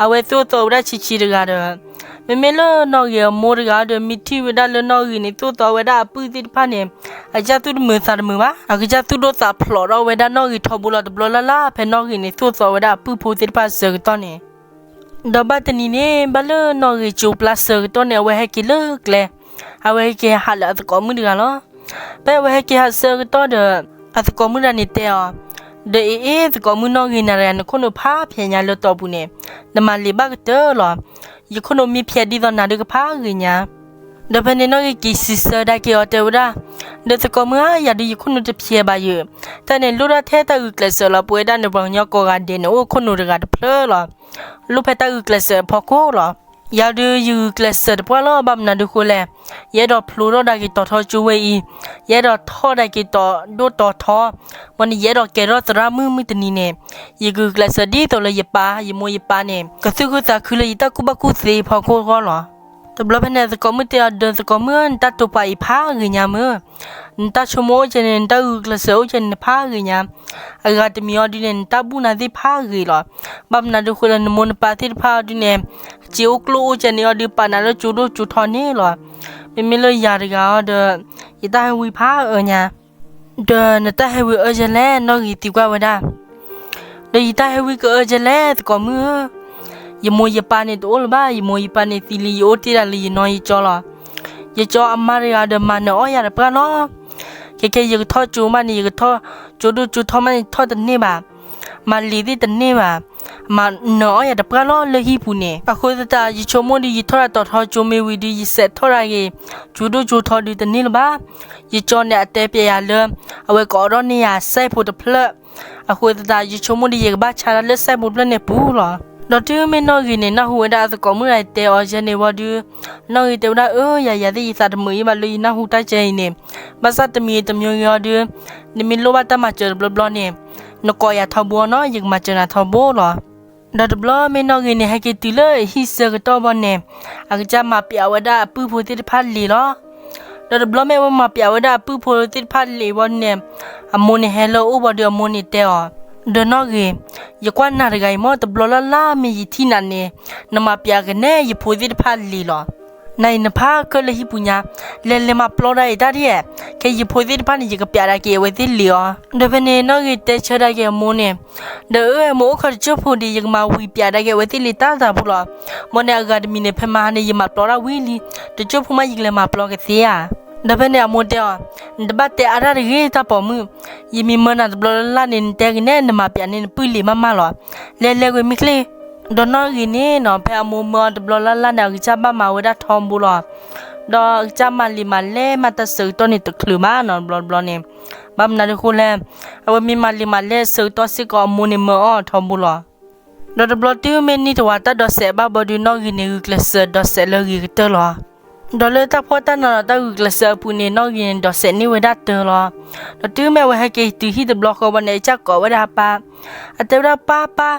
အဝဲသိၣ်သီဝဲဒၣ်ဆံးဆံးတဂၤဒီး မ့မ့ၢ်လၢနီၣ်ဂ့ၤအမိၢ်တဂၤဒီး မ့ၢ်ထံၣ်ဝဲဒၣ်လၢနီၣ်ဂ့ၤန့ၣ် သိၣ်သီဝဲဒၣ်အပုၢ်သ့ၣ်တဖၣ်န့ၣ် အကစၢ်သူၣ်တမုာ်သးတမုာ်ဘၣ်. အကစၢ်သူၣ်ဒိၣ်သးဖျိးထီၣ်ဝဲဒၣ်နီၣ်ဂ့ၤထီဘိလီၤ. တဘျီလၢ်လၢ် ဖဲနီၣ်ဂ့ၤန့ၣ် သိၣ်သီဝဲဒၣ်အပုၢ်ဖိသ့ၣ်တဖၣ်အဆၢကတီၢ်န့ၣ်, ဒီးဘၣ်တနံၤန့ၣ် ဘၣ်လၢနီၣ်ဂ့ၤကၠိပျၢ်ဆၢကတီၢ်န့ၣ် အဝဲဟဲက့ၤလၢကျဲ, အဝဲဟဲက့ၤဟးလၢအသကိးမုၣ်တဂၤလီၤ. ဖဲအဝဲဟဲက့ၤဟးဆၢကတီၢ်ဒီး အသကိးမုၣ်တဂၤန့ၣ်တဲအီၤ, ဒီးအ့ၣ်အ့ၣ် သကိးမုၣ်နီၣ်ဂ့ၤ နၤတဂၤ နခိၣ်နူာ်ဖးဖျဲးညါလၢတီၢ်ပူၤန့ၣ် နမၤလံာ်ဘၣ်ကတၢၢ်လီၤ. ယခိၣ်နူာ်မ့ၢ်ဖျဲးဒ်သိးနၤဒုးကဖးဂ့ၤညါ. ဒီးဖဲန့ၣ်နီၣ်ဂ့ၤက့ၤစံးဆၢဒၣ်က့ၤအီၤတဲဝဲဒၣ်, ဒီးသကိးမုၣ်ဧၢ, ယၤဒုးယခိၣ်နူာ်တဖျဲးဘၣ်ယဲ, တၢ်န့ၣ်လိၣ်ဒၣ်ထဲတၢ်ဂုာ်ကျဲးစၢးလီၤ. ပဝဲဒၣ်န့ၣ် ပှၤကညီကိးဂၤဒဲးန့ၣ် အိၣ်ခိၣ်နူာ်တဂၤတဖျၢၣ်လီၤ. လိၣ်ဖဲတၢ်ဂုာ်ကျဲးစၢးအဖီခိၣ်လီၤ. ယၤဒုးယဂုာ်ကျဲးစၢးတပှၢ်လီၤ. ဘၣ်မနုၤဒုးဃိလဲၣ်, ယအဲၣ်ဒိးဖျိထီၣ်ဒၣ်က့ၤတီၤထီကၠိဝဲအံၤ, ယအဲၣ်ဒိးထီၣ်ဒၣ်က့ၤတီၤဒိၣ်တီၤထီ, မ်န့ၣ် ယအဲၣ်ဒိးကဲထီၣ်သရၣ်မုၣ်မုၢ်တနံၤန့ၣ်, ယဂုာ်ကျဲးစၢးဒ်သိးလၢယပၢ် ယမိၢ်ယပၢ်န့ၣ် ကသူၣ်ခုသးခုလၢယတၢ်ကူၣ်ဘၣ်ကူၣ်သ့အဖီခိၣ်အဂီၢ်လီၤ. တဘျီဖဲန့ၣ် သကိးမုၣ်တဲအီၤ, ဒီးသကိးမုၣ်ဧၢ, နတၢ်တိာ်ပာ်အံၤဖးဂ့ၤညါမ့ၢ်, နတၢ်ဆိကမိၣ်အိၣ်ကဲန့ၣ် နတၢ်ဂုာ်ကျဲးစၢးအိၣ်ကဲန့ၣ် နဖးဂ့ၤညါ, အဂၤတမံၤအီၤဒုးန့ၣ် နတၢ်ဘူၣ်နၤသ့ၣ်ဖးဂ့ၤလီၤ. ဘၣ်မနုၤဒုးဃိလဲၣ်, နမိၢ်နပၢ်သ့ၣ်တဖၣ်အီၤဒုးန့ၣ် စ့အိၣ်ကျိၣ်အိၣ်ကဲန့ၣ်အီၤဒုး ပာ်နၤလၢကၠိဒိၣ်ကၠိထီန့ၣ်လီၤ. မ့မ့ၢ်လၢယၤတဂၤအီၤဒီး ယတၢ်ဟဲဝံဖးအၢညါ, ဒီးနတၢ်ဟဲဝံအၢကဲလဲၣ် နီၣ်ဂ့ၤသံကွၢ်ဝဲဒၣ် ဒီးယတၢ်ဟဲဝံကအၢကဲလဲၣ် သကိးမုၣ်ဧၢ, ယမိၢ်ယပၢ်န့ၣ်တအိၣ်လၢၤဘၣ်, ယမိၢ်ယပၢ်န့ၣ်သံလံ, ယအိၣ်တ့ၢ်ဒၣ်လၢယနီၢ်ယကၠီလီၤ. ယကၠီအမါတဂၤဒီးမၤနၢၤအီၣ်ယၤတပှၢ်လီၤ. ခဲခဲယကထီၣ်ကၠိမးန့ၣ် ယကထီၣ်ကၠိဒိၣ်ကၠိထီမးန့ၣ် ထီၣ်တန့ၢ်ဘၣ်, မၤလံာ်သ့ၣ်တန့ၢ်ဘၣ်, မၤနၢၤအီၣ်ယၤတပှၢ်လီၤလၢဟံၣ်ပူၤန့ၣ်. အဃိသတး ယဆိကမိၣ်ဒုး ယထီၣ်ဒၣ်တီၤထီကၠိမ့ၢ်ဝံၤဒုး ယဆဲးထီၣ်ဒၣ်ဂ့ၤ ကၠိဒိၣ်ကၠိထီဒုးတန့ၢ်လၢၤဘၣ်. ယကၠီန့ၣ် အတဲပျဲယၤလၢ အဝဲကအိးထီၣ်န့ၢ်ယၤစဲးဖိတဖျၢၣ်, အဃိသတး ယဆိကမိၣ်ဒုး ယကဘၣ်ဆါတၢ်လၢစဲးဖိတဖျၢၣ်န့ၣ်ပူၤလီၤ. ဒီးတုၤမ့ၢ်နီၣ်ဂ့ၤန့ၣ် နၢ်ဟူဝဲဒၣ်အသကိးမုၣ်တဂၤတဲအီၤယဲန့ၣ်ဝံၤဒုး, နီၣ်ဂ့ၤတဲဝဲဒၣ် အၢ ယၤယၤသ့ၣ် ယသးတမုာ်အံၤဘၣ်လၢယနၢ်ဟူတၢ်ကဲအံၤန့ၣ်, ဘၣ်ဆၣ်တမံၤတမံၤဂ့ၤအီၤဒုး, နမ့ၢ်လိၣ်ဘၣ်တၢ်မၤစၢၤတဘျီဘျီန့ၣ်, နကိးယၤထီဘိအီၤနီၤ, ယကမၤစၢၤနၤထီဘိလီၤ. ဒီးတဘျီမ့ၢ်နီၣ်ဂ့ၤန့ၣ် ဟဲက့ၤတုၤလၢအဟံၣ်ဆၢကတီၢ်ဘီန့ၣ်, အကစၢ်မၤပျးဝဲဒၣ်အပုၢ်ဖိသ့ၣ်တဖၣ်လံာ်လီၤ. ဒီးတဘျီမ့ၢ်အဝဲမၤပျးဝဲဒၣ်အပုၢ်ဖိသ့ၣ်တဖၣ်လံာ်ဘီန့ၣ်, အမိၢ်န့ၣ်ဟဲလၢအအိၣ်ဘီဒုး အမိၢ်န့ၣ်တဲအီၤ, ဒီးနီၣ်ဂ့ၤ, ယကွၢ်နၤတဂၤအံၤမ့ၢ် တဘျီလၢ်လၢ်မ့ၢ်ယထံၣ်နၤန့ၣ်, နမၤပျးကနဲယဖိသ့ၣ်တဖၣ်လံာ်လီၤ. နၤအံၤနဖးကၢၢ်လၢဟံၣ်ပူၤညါ, လဲၤလဲၤမၤပျီဒၣ်အံၤတၢ်ဒ်, ခဲယဖိသ့ၣ်တဖၣ်န့ၣ် ယကပျးဒၣ်က့ၤအဝဲသ့ၣ်လံာ်အီၤ. ဒီးဖဲန့ၣ် နီၣ်ဂ့ၤတဲဆၢဒၣ်က့ၤအမိၢ်န့ၣ်, ဒီးအၢ မိၢ်အိၣ်ခိးတကၠိၢ်ဖိဒံး ယကမၤဝံၤပျးဒၣ်က့ၤအဝဲသ့ၣ်လံာ်တၢ်သးပူၤလီၤ. ဘီန့ၣ်အဂၤတမံၤန့ၣ် ဖဲမဟါန့ၣ် ယမၤပျီဒၣ်ဝံၤလံ, တကၠိၢ်ဖိမး ယကလဲၤမၤပျီကသ့ဧါ. ဒီးဖဲန့ၣ်အမိၢ်တဲအီၤ, နတဘၣ်တဲအါတၢ်တဂ့ၤ တၢ်ပိာ်မုၣ်, ယမ့ၢ်မၢနၤတဘျီလၢ်လၢ်န့ၣ် နတဲကနဲ နမၤပျးန့ၢ်နပုၢ်လံာ်မးမးလီၤ. လဲၤလဲၤကွံာ်မ့ၢ်ချ့. ဒီးနီၣ်ဂ့ၤန့ၣ်နီၤ ဖဲအမိၢ်မၢအီၤတဘျီလၢ်လၢ်န့ၣ် အကစၢ်ဘၣ်မၤဝဲဒၣ်ထီဘိလီၤ. ဒီးအကစၢ်မၤလံာ်မၤလဲၢ်မးတၢ်ဆၢကတီၢ်န့ၣ်တချုးဘၣ်နီၤ တဘျီတဘျီန့ၣ်, ဘၣ်မနုၤဒုးဃိလဲၣ်, အဝဲမ့ၢ်မၤလံာ်မၤလဲၢ်ဆၢကတီၢ်စ့ၢ်ကီး အမိၢ်န့ၣ်မၢအီၤထီဘိလီၤ. ဒီးတဘျီတုၤမ့ၢ်နံၣ်တဝာ်တၢ်ဒိးစဲးဘၣ်ဘီဒုး နီၣ်ဂ့ၤန့ၣ် ဂုာ်ကျဲးစၢးဒိးစဲးလၢအဂ့ၤကတၢၢ်လီၤ. ဒီးလၢတၢ်ဖှီၣ်တၢ်နးဒီးတၢ်ဂုာ်ကျဲးစၢးအပူၤန့ၣ် နီၣ်ဂ့ၤန့ၣ် ဒိးစဲးန့ၢ်ဝဲဒၣ်တၢ်လီၤ. ဒီးတုၤမ့ၢ်အဝဲဟဲက့ၤတုၤဟံၣ်တဘျီဃီဘီန့ၣ် အကစၢ်ကိးဝဲဒၣ်အပၢ်, အတဲဝဲဒၣ် ပၢ် ပၢ်,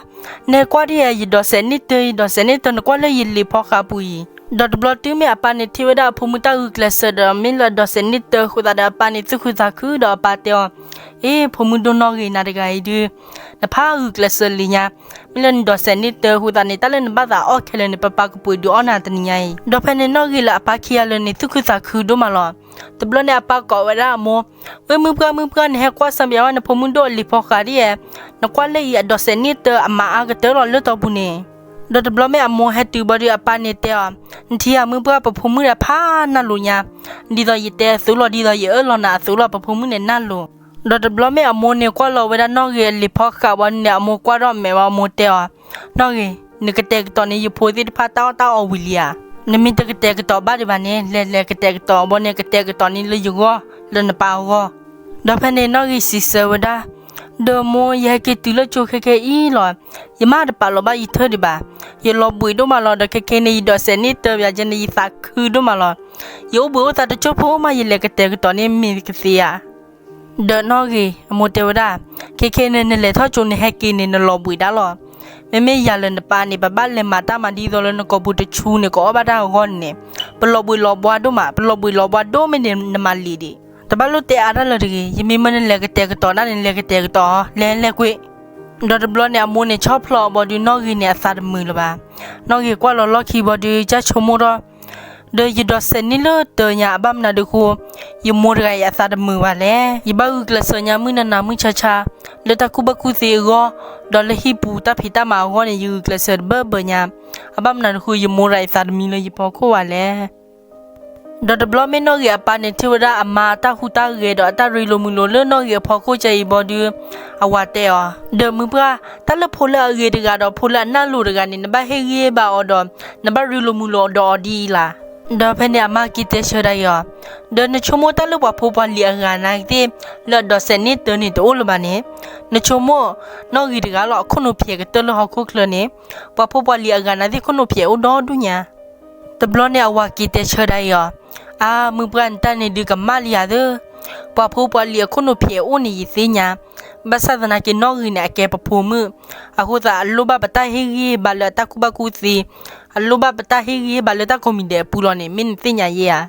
နကွၢ်ဒ်အံၤ ယဒိးစဲးန့ၢ်တၢ် ယဒိးစဲးန့ၢ်တၢ် နကွၢ်လၢယလံာ်ဖီဃးပူၤအံၤ. ဒီးတဘျီတုၤမ့ၢ်အပၢ်န့ၣ်ထံၣ်ဝဲဒၣ်အဖိမုၣ်တၢ်ဂုာ်ကျဲးစၢးဒီး မ့ၢ်လၢအဒိးစဲးန့ၢ်တၢ်အဃိသတးဒီး အပၢ်န့ၣ်သူၣ်ခုသးခုဒီးအပၢ်တဲအီၤ, အ့ ဖိမုၣ်ဒိၣ်နီၣ်ဂ့ၤ နၤတဂၤအံၤဒုး နဖးဂုာ်ကျဲးစၢးလံညါ, မ့ၢ်လၢနဒိးစဲးန့ၢ်တၢ်အဃိသတးန့ၣ် တၢ်လၢနဘၣ်သးအီၣ်ခဲလၢာ်န့ၣ် ပၢ်ပၢ်ကပှ့ၤဒုးအီၣ်နၤတနံၤညါအံၤ. ဒီးဖဲန့ၣ်နီၣ်ဂ့ၤလၢအပၢ်ခံဂၤလၢာ်န့ၣ် သူၣ်ခုသးခုဒိၣ်မးလီၤ. တဘျီန့ၣ်အပၢ်ကိးဝဲဒၣ်အမိၢ်, ဝ့ၢ်မုၢ်ပှၢ်မုၢ်ပှၢ် နဟဲကွၢ်စၢ်ဘၣ်ဝဲနဖိမုၣ်ဒိၣ်အလံာ်ဖီဃးဒ်အံၤ, နကွၢ်လၢအံၤ အဒိးစဲးန့ၢ်တၢ်အမၤအါကတၢၢ်လီၤလၢတီၢ်ပူၤန့ၣ်. ဒီးတဘျီမ့ၢ်အမိၢ်ဟဲတုၤဘီဒုး အပၢ်န့ၣ်တဲအီၤ, နထံၣ်ဧါ မုၢ်ပှၢ် ပဖိမုၣ်ဒီးဖးနၢ်လိၤညါ, ဒ်သိးယတဲအသိးလီၤ ဒ်သိးယအၢၣ်လီၤနၤအသိးလီၤ ပဖိမုၣ်န့ၣ်နၢ်လိၤ. ဒီးတဘျီမ့ၢ်အမိၢ်န့ၣ်ကွၢ်လီၤဝဲဒၣ်နီၣ်ဂ့ၤအလံာ်ဖီဃးဝံၤန့ၣ် အမိၢ်ကွၢ်ထီၣ်မဲာ်ဝဲ အမိၢ်တဲအီၤ, နီၣ်ဂ့ၤ, နကတဲာ်ကတီၤန့ၢ်ယဖိသ့ၣ်တဖၣ်တၢ်အီၣ်တၢ်အီဝံၤလံဧါ. နမ့ၢ်တကတဲာ်ကတီၤဘၣ်ဒံးဘၣ်န့ၣ် လဲၤလဲၤကတဲာ်ကတီၤဘီန့ၣ် ကတဲာ်ကတီၤန့ၢ်လၢယဂီၢ် လၢနပၢ်အဂီၢ်. ဒီးဖဲန့ၣ်နီၣ်ဂ့ၤစံးဆၢဝဲဒၣ်, ဒီးမိၢ် ယဟဲက့ၤတုၤလၢကၠိခဲခဲအံၤလီၤ. ယမါတပာ်လီၤဘၣ်ယထၢၣ်ဒံးဘၣ်. ယလီၤဘှံးဒိၣ်မးလီၤ ဒီးခဲခဲန့ၣ် ယဒိးစဲးန့ၢ်တၢ်ဘၣ်ယဲန့ၣ် ယသးခုဒိၣ်မးလီၤ. ယအိၣ်ဘှံးအိၣ်သါတကၠိၢ်ဖိမး ယလဲၤကတဲာ်ကတီၤန့ၢ်မ့ၢ်ကသ့ဧါ. ဒီးနီၣ်ဂ့ၤ အမိၢ်တဲဝဲဒၣ်, ခဲခဲန့ၣ် နလဲၤထီၣ်ကၠိ နဟဲက့ၤန့ၣ် နလီၤဘှံးဒၣ်လီၤ. မ့မ့ၢ်ယၤလၢနပၢ်န့ၣ် ပဘၣ်လဲၤမၤတၢ်မၤဒ်သိးလၢနကိာ်ပူၤတဆူန့ၣ် ကအီၣ်ဘၣ်တၢ်အဂီၢ်န့ၣ်, ပလီၤဘှံးလီၤဘှါဒိၣ်မး, ပလီၤဘှံးလီၤဘှါဒိၣ်မ့ၢ်န့ၣ် နမၤလံာ်ဒံး. တဘၣ်လိၣ်တဲအါတၢ်လၢၤတဂ့ၤ, ယမ့ၢ်မၢနလဲၤကတဲာ်ကတီၤဒၣ်န့ၣ် နလဲၤကတဲာ်ကတီၤ, လဲၤလဲၤကွံာ်. ဒီးတဘျီန့ၣ် အမိၢ်န့ၣ်ဆီဖျိးအီၤဘၣ်ဒီး နီၣ်ဂံၢ်န့ၣ်အသးတမုာ်လၢၤဘၣ်. နီၣ်ဂံၢ်ကွၢ်လီၤလီၢ်ခံဘၣ်ဒီး ကၢ်ဆိကမိၣ်ထီၣ်, ဒီးယဒိးစဲးန့ၢ်လၢတၢ်ညါ အဘၣ်မနုၤဒုးဃိ ယမိၢ်တဂၤအံၤအသးတမုာ်ဘၣ်လဲၣ်. ယဘၣ်ဂုာ်ကျဲးစၢးညါမုၢ်နၤနၤမုၢ်ဆါဆါ လၢတၢ်ကူၣ်ဘၣ်ကူၣ်သ့အဂီၢ်, ဒီးလၢဟံၣ်ပူၤတၢ်ဖံးတၢ်မၤအဂီၢ်န့ၣ် ယဂုာ်ကျဲးစၢးတဘၢဘၢညါ, အဘၣ်မနုၤဒုးဃိ ယမိၢ်တဂၤအံၤသးတမံလၢယဖီခိၣ်ဘၣ်လဲၣ်. ဒီးတဘျီမ့ၢ်နီၣ်ဂံၢ်အပၢ်န့ၣ်ထံၣ်ဝဲဒၣ်အမါအတၢ်ဟူးတၢ်ဂဲၤဒီးအတၢ်ရ့လိာ်မုာ်လိာ်လၢနီၣ်ဂံၢ်အဖီခိၣ်ကဲအံၤဘၣ်ဒီး အဝၤတဲအီၤ, ဒီးမုၢ်ပှၢ်, တၢ်လၢဖိလၢအဂ့ၤတဂၤဒီးဖိလၢအနၢ်လိၤတဂၤန့ၣ် နဘၣ်ဟ့ၣ်ဂံၢ်ဟ့ၣ်ဘါအီၤဒီး နဘၣ်ရ့လိာ်မုာ်လိာ်ဒီးအီၤဒ်အံၤလၢ်. ဒီးဖဲန့ၣ်အမါက့ၤတဲဆၢဒၣ်အီၤ, ဒီးနဆိကမိၣ်တၢ်လၢပှၤဖိပှၤလံၤအဂၤနာ်က့သ့ၣ် လၢအဒိးစဲးန့ၢ်တၢ်န့ၣ်တအိၣ်လၢၤဘၣ်န့ၣ်, နဆိကမိၣ်နီၣ်ဂံၢ်တဂၤလီၤ အခိၣ်နူာ်ဖျဲးကတၢၢ်လၢဟီၣ်ခိၣ်ချၢန့ၣ်, ပှၤဖိပှၤလံၤအဂၤနာ်က့သ့ၣ်ခိၣ်နူာ်ဖျဲးအိၣ်ဒီဒူၣ်ညါ. တဘျီန့ၣ်အဝၤက့ၤတဲဆၢဒၣ်အီၤ, အါ မုၢ်ပှၢ် နတၢ်န့ၣ်ဒုးကမၣ်လံဧါသၢ, ပှၤဖိပှၤလံၤအခိၣ်နူာ်ဖျဲးအိၣ်န့ၣ်ယသ့ၣ်ညါ, ဘၣ်ဆၣ်သနာ်က့နီၣ်ဂံၢ်န့ၣ် အကဲပဖိမုၣ်, အဃိသတးအလိၣ်ဘၣ်ပတၢ်ဟ့ၣ်ဂံၢ်ဟ့ၣ်ဘါလၢအတၢ်ကူၣ်ဘၣ်ကူၣ်သ့, အလိၣ်ဘၣ်ပတၢ်ဟ့ၣ်ဂံၢ်ဟ့ၣ်ဘါလၢတၢ်ကိးမံၤဒဲးအပူၤလီၤန့ၣ် မ့ၢ်နသ့ၣ်ညါယဲဧါ.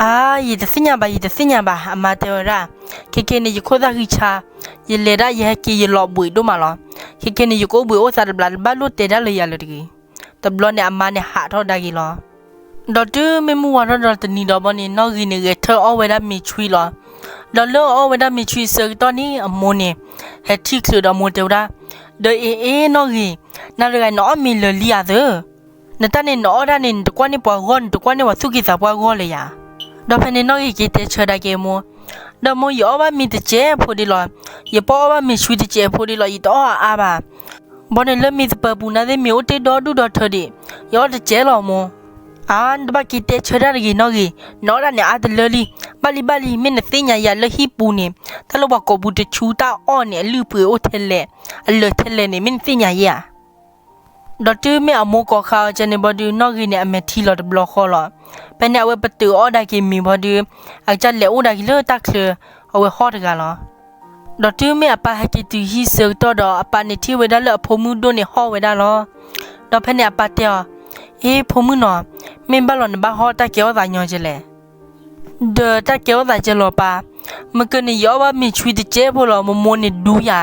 အါ ယတသ့ၣ်ညါဘၣ် ယတသ့ၣ်ညါဘၣ် အမါတဲဝဲဒၣ်, ခဲကဲန့ၣ် ယခိၣ်သၣ်ဃံဆါ, ယလဲၤဒၣ်ယဟဲက့ၤယလီၤဘှံးဒိၣ်မးလီၤ. ခဲကဲန့ၣ် ယကအိၣ်ဘှံးအိၣ်သါတဘျီ တဘၣ်လိၣ်တဲဒၣ်လၢယၤလၢၤတဂ့ၤ. တဘျီန့ၣ်အမါန့ၣ်ဟးထီၣ်ဒါက့ၤလီၤ. ဒီးတုၤမ့ၢ်မုၢ်ဝါထီၣ်ဒီးတနံၤဒီးဘီန့ၣ် နီၣ်ဂံၢ်န့ၣ်ဂဲၤထၢၣ်အီၣ်ဝဲဒၣ်မ့ၤဆွံလီၤ. ဒီးလၢအအီၣ်ဝဲဒၣ်မ့ၤဆွံအဆၢကတီၢ်န့ၣ် အမိၢ်န့ၣ် ဟဲထံၣ်ချုးဒီးအမိၢ်တဲဝဲဒၣ်, ဒီးအ့ၣ်အ့ၣ်နီၣ်ဂံၢ်, နၤတဂၤနအီၣ်မ့ၤလၢာ်လံဧါသၢ, နတၢ်န့ၣ်နအီၣ်ဒၣ်န့ၣ် နတကွၢ်န့ၢ်ပှၤဂီၢ် နတကွၢ်န့ၢ်ပှၤသူၣ်က့သးပှၢ်ဂီၢ်လၢၤယၤ. ဒီးဖဲန့ၣ်နီၣ်ဂံၢ်က့ၤတဲဆၢဒၣ်က့ၤအမိၢ်, ဒီးမိၢ် ယအီၣ်ဘၣ်မ့ၤတစဲးဖိဒံးလီၤ. ယပီၣ်အီၣ်ဘၣ်မ့ၤဆွံတစဲးဖိဒံးလီၤ ယတအီၣ်အါအါဘၣ်. ဘီန့ၣ်လၢမ့ၤသပၢၤပူၤနာ်သ့ၣ်မ့ၤအိၣ်တ့ၢ်ဒီဒူၣ်ဒီထၢဒံး, ယအီၣ်တစဲးလီၤမိၢ်. အါ နတဘၣ်က့ၤတဲဆၢဒၣ်တဂ့ၤနီၣ်ဂံၢ်, နအီၣ်ဒၣ်န့ၣ်အါတလၢလံ. ဘၣ်လံဘၣ်လံ မ့ၢ်နသ့ၣ်ညါယၤလၢဟံၣ်ပူၤန့ၣ် တၢ်လၢပှၤကိးပူၤတဆူတၢ်အီၣ်န့ၣ် အလုၢ်အပှ့ၤအိၣ်ထဲလဲၣ်, အလၢာ်ထဲလဲၣ်န့ၣ် မ့ၢ်နသ့ၣ်ညါယဲဧါ. ဒီးတုၤမ့ၢ်အမိၢ်ကိးဃါအီၤကဲန့ၣ်ဘီဒုး နီၣ်ဂံၢ်န့ၣ် အမဲာ်ထံလီၤတဘျီဃီလီၤ. ဖဲန့ၣ်အဝဲပတုာ်အီၣ်ဒၣ်က့ၤမ့ၤဘီဒုး အကစၢ်လဲၤအိၣ်ဒၣ်က့ၤလၢတၢ်ချၢ အဝဲဟီၣ်တဂၤလီၤ. ဒီးတုၤမ့ၢ်အပၢ်ဟဲက့ၤတုၤဟံၣ်ဆၢကတီၢ်ဒီး အပၢ်န့ၣ်ထံၣ်ဝဲဒၣ်လၢအဖိမုၣ်ဒိၣ်န့ၣ်ဟီၣ်ဝဲဒၣ်လီၤ. ဒီးဖဲန့ၣ်အပၢ်တဲအီၤ, အ့ ဖိမုၣ်နီၤ, မ့ၢ်ဘၣ်လီၤနဘၣ်ဟီၣ်တၢ်ကဲထီၣ်သးညီကဲလဲၣ်. ဒီးတၢ်ကဲထီၣ်သးကဲလီၤပၢ်, မ့ၢ်ကန့ၣ် ယအီၣ်ဘၣ်မ့ၤဆွံတစဲးဖိလီၤ မိၢ်မိၢ်န့ၣ်ဒူယၤ,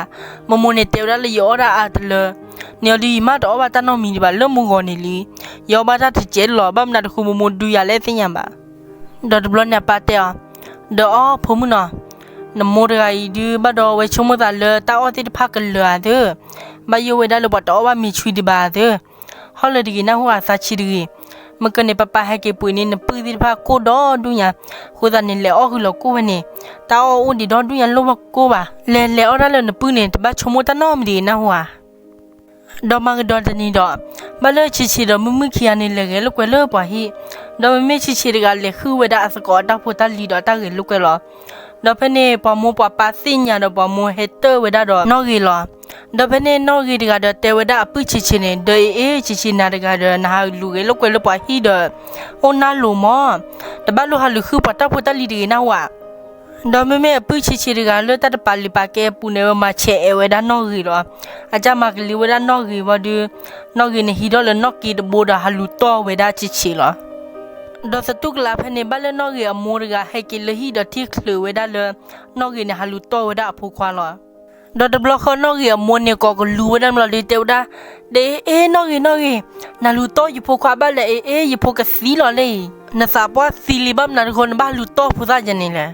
မိၢ်မိၢ်န့ၣ်တဲဝဲဒၣ်လၢယအီၣ်ဒၣ်အါတလၢ, န့ၣ်အီၤဒုးယမ့ၢ်တအီၣ်ဘၣ်တၢ်နီတမံၤဒံးဘၣ် လၢမိၢ်ဂီၤန့ၣ်လံ, ယအီၣ်ဘၣ်တၢ်တစဲးလီၤ ဘၣ်မနုၤတဃိမိၢ်မိၢ်ဒူယၤလဲၣ်သ့ၣ်ညါဘၣ်. ဒီးတဘျီန့ၣ်အပၢ်တဲအီၤ, ဒီးအီ ဖိမုၣ်နီၤ, နမိၢ်တဂၤအံၤဒုး ဘၣ်ဒီးဝဲဆိကမိၣ်သးလၢတၢ်အီၣ်သ့ၣ်တဖၣ်ကလၢာ်ဧါသၢ, ဘၣ်ယိၣ်ဝဲဒၣ်လၢပှၤတအီၣ်ဘၣ်မ့ၤဆွံဒံးဘၣ်သၢ ဟီၣ်လၢၤတဂ့ၤ နၢ်ဟူဧါ သးဆံးတဂ့ၤ. မ့ၢ်ကန့ၣ် ပပၢ်ဟဲက့ၤပှ့ၤန့ၢ်နပုၢ်သ့ၣ်တဖၣ်ကိၣ်ဒီဒူၣ်ညါ, အဃိသတးန့ၣ် လဲၤအီၣ်ဃုာ်လီၤကိၣ်ဝဲန့ၣ်, တၢ်အီၣ်အိၣ်ဒံးဒီဒူၣ်ညါ လိၣ်ဘၣ်ကိၣ်ဘၣ်. လဲၤလဲၤအီၣ်တၢ်လၢနပုၢ်န့ၣ် တဘၣ်ဆိကမိၣ်တၢ်နီတမံၤတဂ့ၤ နၢ်ဟူဧါ. ဒီးမၤကဒီးတနံၤဒီး, ဘၣ်လၢဆံးဆံးဒီးမုၢ်မုၢ်ခံဂၤန့ၣ် လဲၤဂဲၤလိာ်ကွဲလၢပှၤဟံၣ်, ဒီးမ့မ့ၢ်ဆံးဆံးတဂၤလဲၤဃုဝဲဒၣ်အသကိးအတၢ်ဖိတၢ်လံၤဒီးတၢ်ဂဲၤလိာ်ကွဲလီၤ. ဒီးဖဲန့ၣ် ပှၤမိၢ်ပှၤပၢ်သ့ၣ်ညါဒီးပှၤမိၢ်ဟဲတၢၢ်ဝဲဒၣ်ဒီးနီၣ်ဂံၢ်လီၤ. ဒီးဖဲန့ၣ်နီၣ်ဂံၢ်တဂၤဒီးတဲဝဲဒၣ်အပုၢ်ဆံးဆံးန့ၣ်, ဒီးအ့ၣ်အ့ၣ် ဆံးဆံးနၤတဂၤဒီး နဟးလူၤဂဲၤလိာ်ကွဲလၢပှၤဟံၣ်ဒီး အိၣ်နါလိၤမး, တဘၣ်လိၣ်ဟးလူၤဃုပှၤတၢ်ဖိတၢ်လံၤတဂ့ၤ နၢ်ဟူဧါ. ဒီးမ့မ့ၢ်အပုၢ်ဆံးဆံးတဂၤလၢတၢ်တပာ်လုၢ်ပာ်ကဲအပူၤန့ၣ် ဝဲမၤဆဲးအဲၣ်ဝဲဒၣ်နီၣ်ဂံၢ်လီၤ. အကစၢ်မၤကလံၤဝဲဒၣ်နီၣ်ဂံၢ်ဝံၤဒီး, နီၣ်ဂံၢ်န့ၣ်ဟံးထီၣ်လၢနီၣ်က့တဘိဒီးဟးလူၤတီၢ်ဝဲဒၣ်ဆံးဆံးလီၤ. ဒီးသတူၢ်ကလာ်ဖဲန့ၣ် ဘၣ်လၢနီၣ်ဂံၢ်အမိၢ်တဂၤဟဲက့ၤလၢဟံၣ်ဒီးထံၣ်ချုးဝဲဒၣ်လၢ နီၣ်ဂံၢ်န့ၣ်ဟးလူၤတီၢ်ဝဲဒၣ်အဖိခွါလီၤ. ဒီးတဘျီဃီနီၣ်ဂံၢ်အမိၢ်န့ၣ် ကိးကလူၤဝဲဒၣ်မးလီၤဒီးတဲဝဲဒၣ်, ဒီးအ့ၣ်အ့ၣ် နီၣ်ဂံၢ် နီၣ်ဂံၢ်, နလူၤတီၢ်ယဖိခွါဘၣ်လဲၣ်, အ့ၣ်အ့ၣ် ယဖိကသံလီၤလံ, နသးပှၢ်သံလံ ဘၣ်မနုၤတဃိ နဘၣ်လူၤတီၢ်ဖိသၣ်ယဲန့ၣ်လဲၣ်.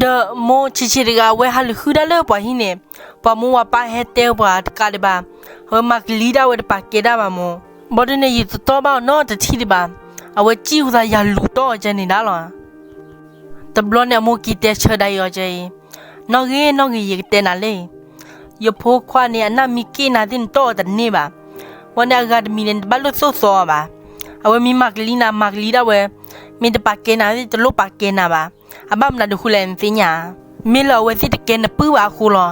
ဒီးမိၢ်ဆံးဆံးတဂၤ အဝဲဟးလူၤဃုဒၣ်လၢပှၤဟံၣ်န့ၣ်, ပှၤမိၢ်ပှၤပၢ်ဟဲတဲပှၤတကးဒံးဘၣ်, အဝဲမၤကလံၤဒၣ်ဝဲတပာ်ကဲဒၣ်ဘၣ်မိၢ်, ဘၣ်ဒ်န့ၣ် ယတတီၢ်ဘၣ်အီၤနီတထံၣ်ဒံးဘၣ်, အဝဲစံၣ်ဟူသးယၤလူၤတီၢ်အီၤကဲန့ၣ်ဒၣ်လီၤ. တဘျီန့ၣ်အမိၢ်က့ၤတဲဆၢဒၣ်အီၤကဲအံၤ, နီၣ်ဂံၢ် နီၣ်ဂံၢ် ယကတဲနၤလံ, ယဖိခွါန့ၣ် အနၢ်မံက့ၢ်နၤသ့ၣ် နတီၢ်အီၤတန့ၢ်ဘၣ်. ဝဲန့ၣ်အဂၤတမံၤန့ၣ် နတဘၣ်လိၣ်သိၣ်သီအီၤဘၣ်. အဝဲမ့ၢ်မၤကလံၤနၤ မၤကလံၤဒၣ်ဝဲ, မ့ၢ်တပာ်ကဲနၤသ့ၣ် တလိၣ်ပာ်ကဲနၤဘၣ်. အဘၣ်မနုၤတဃိလဲၣ် နသ့ၣ်ညါဧါ. မ့ၢ်လၢအဝဲသ့ၣ်တကဲနပုၢ်ဘၣ်အဃိလီၤ.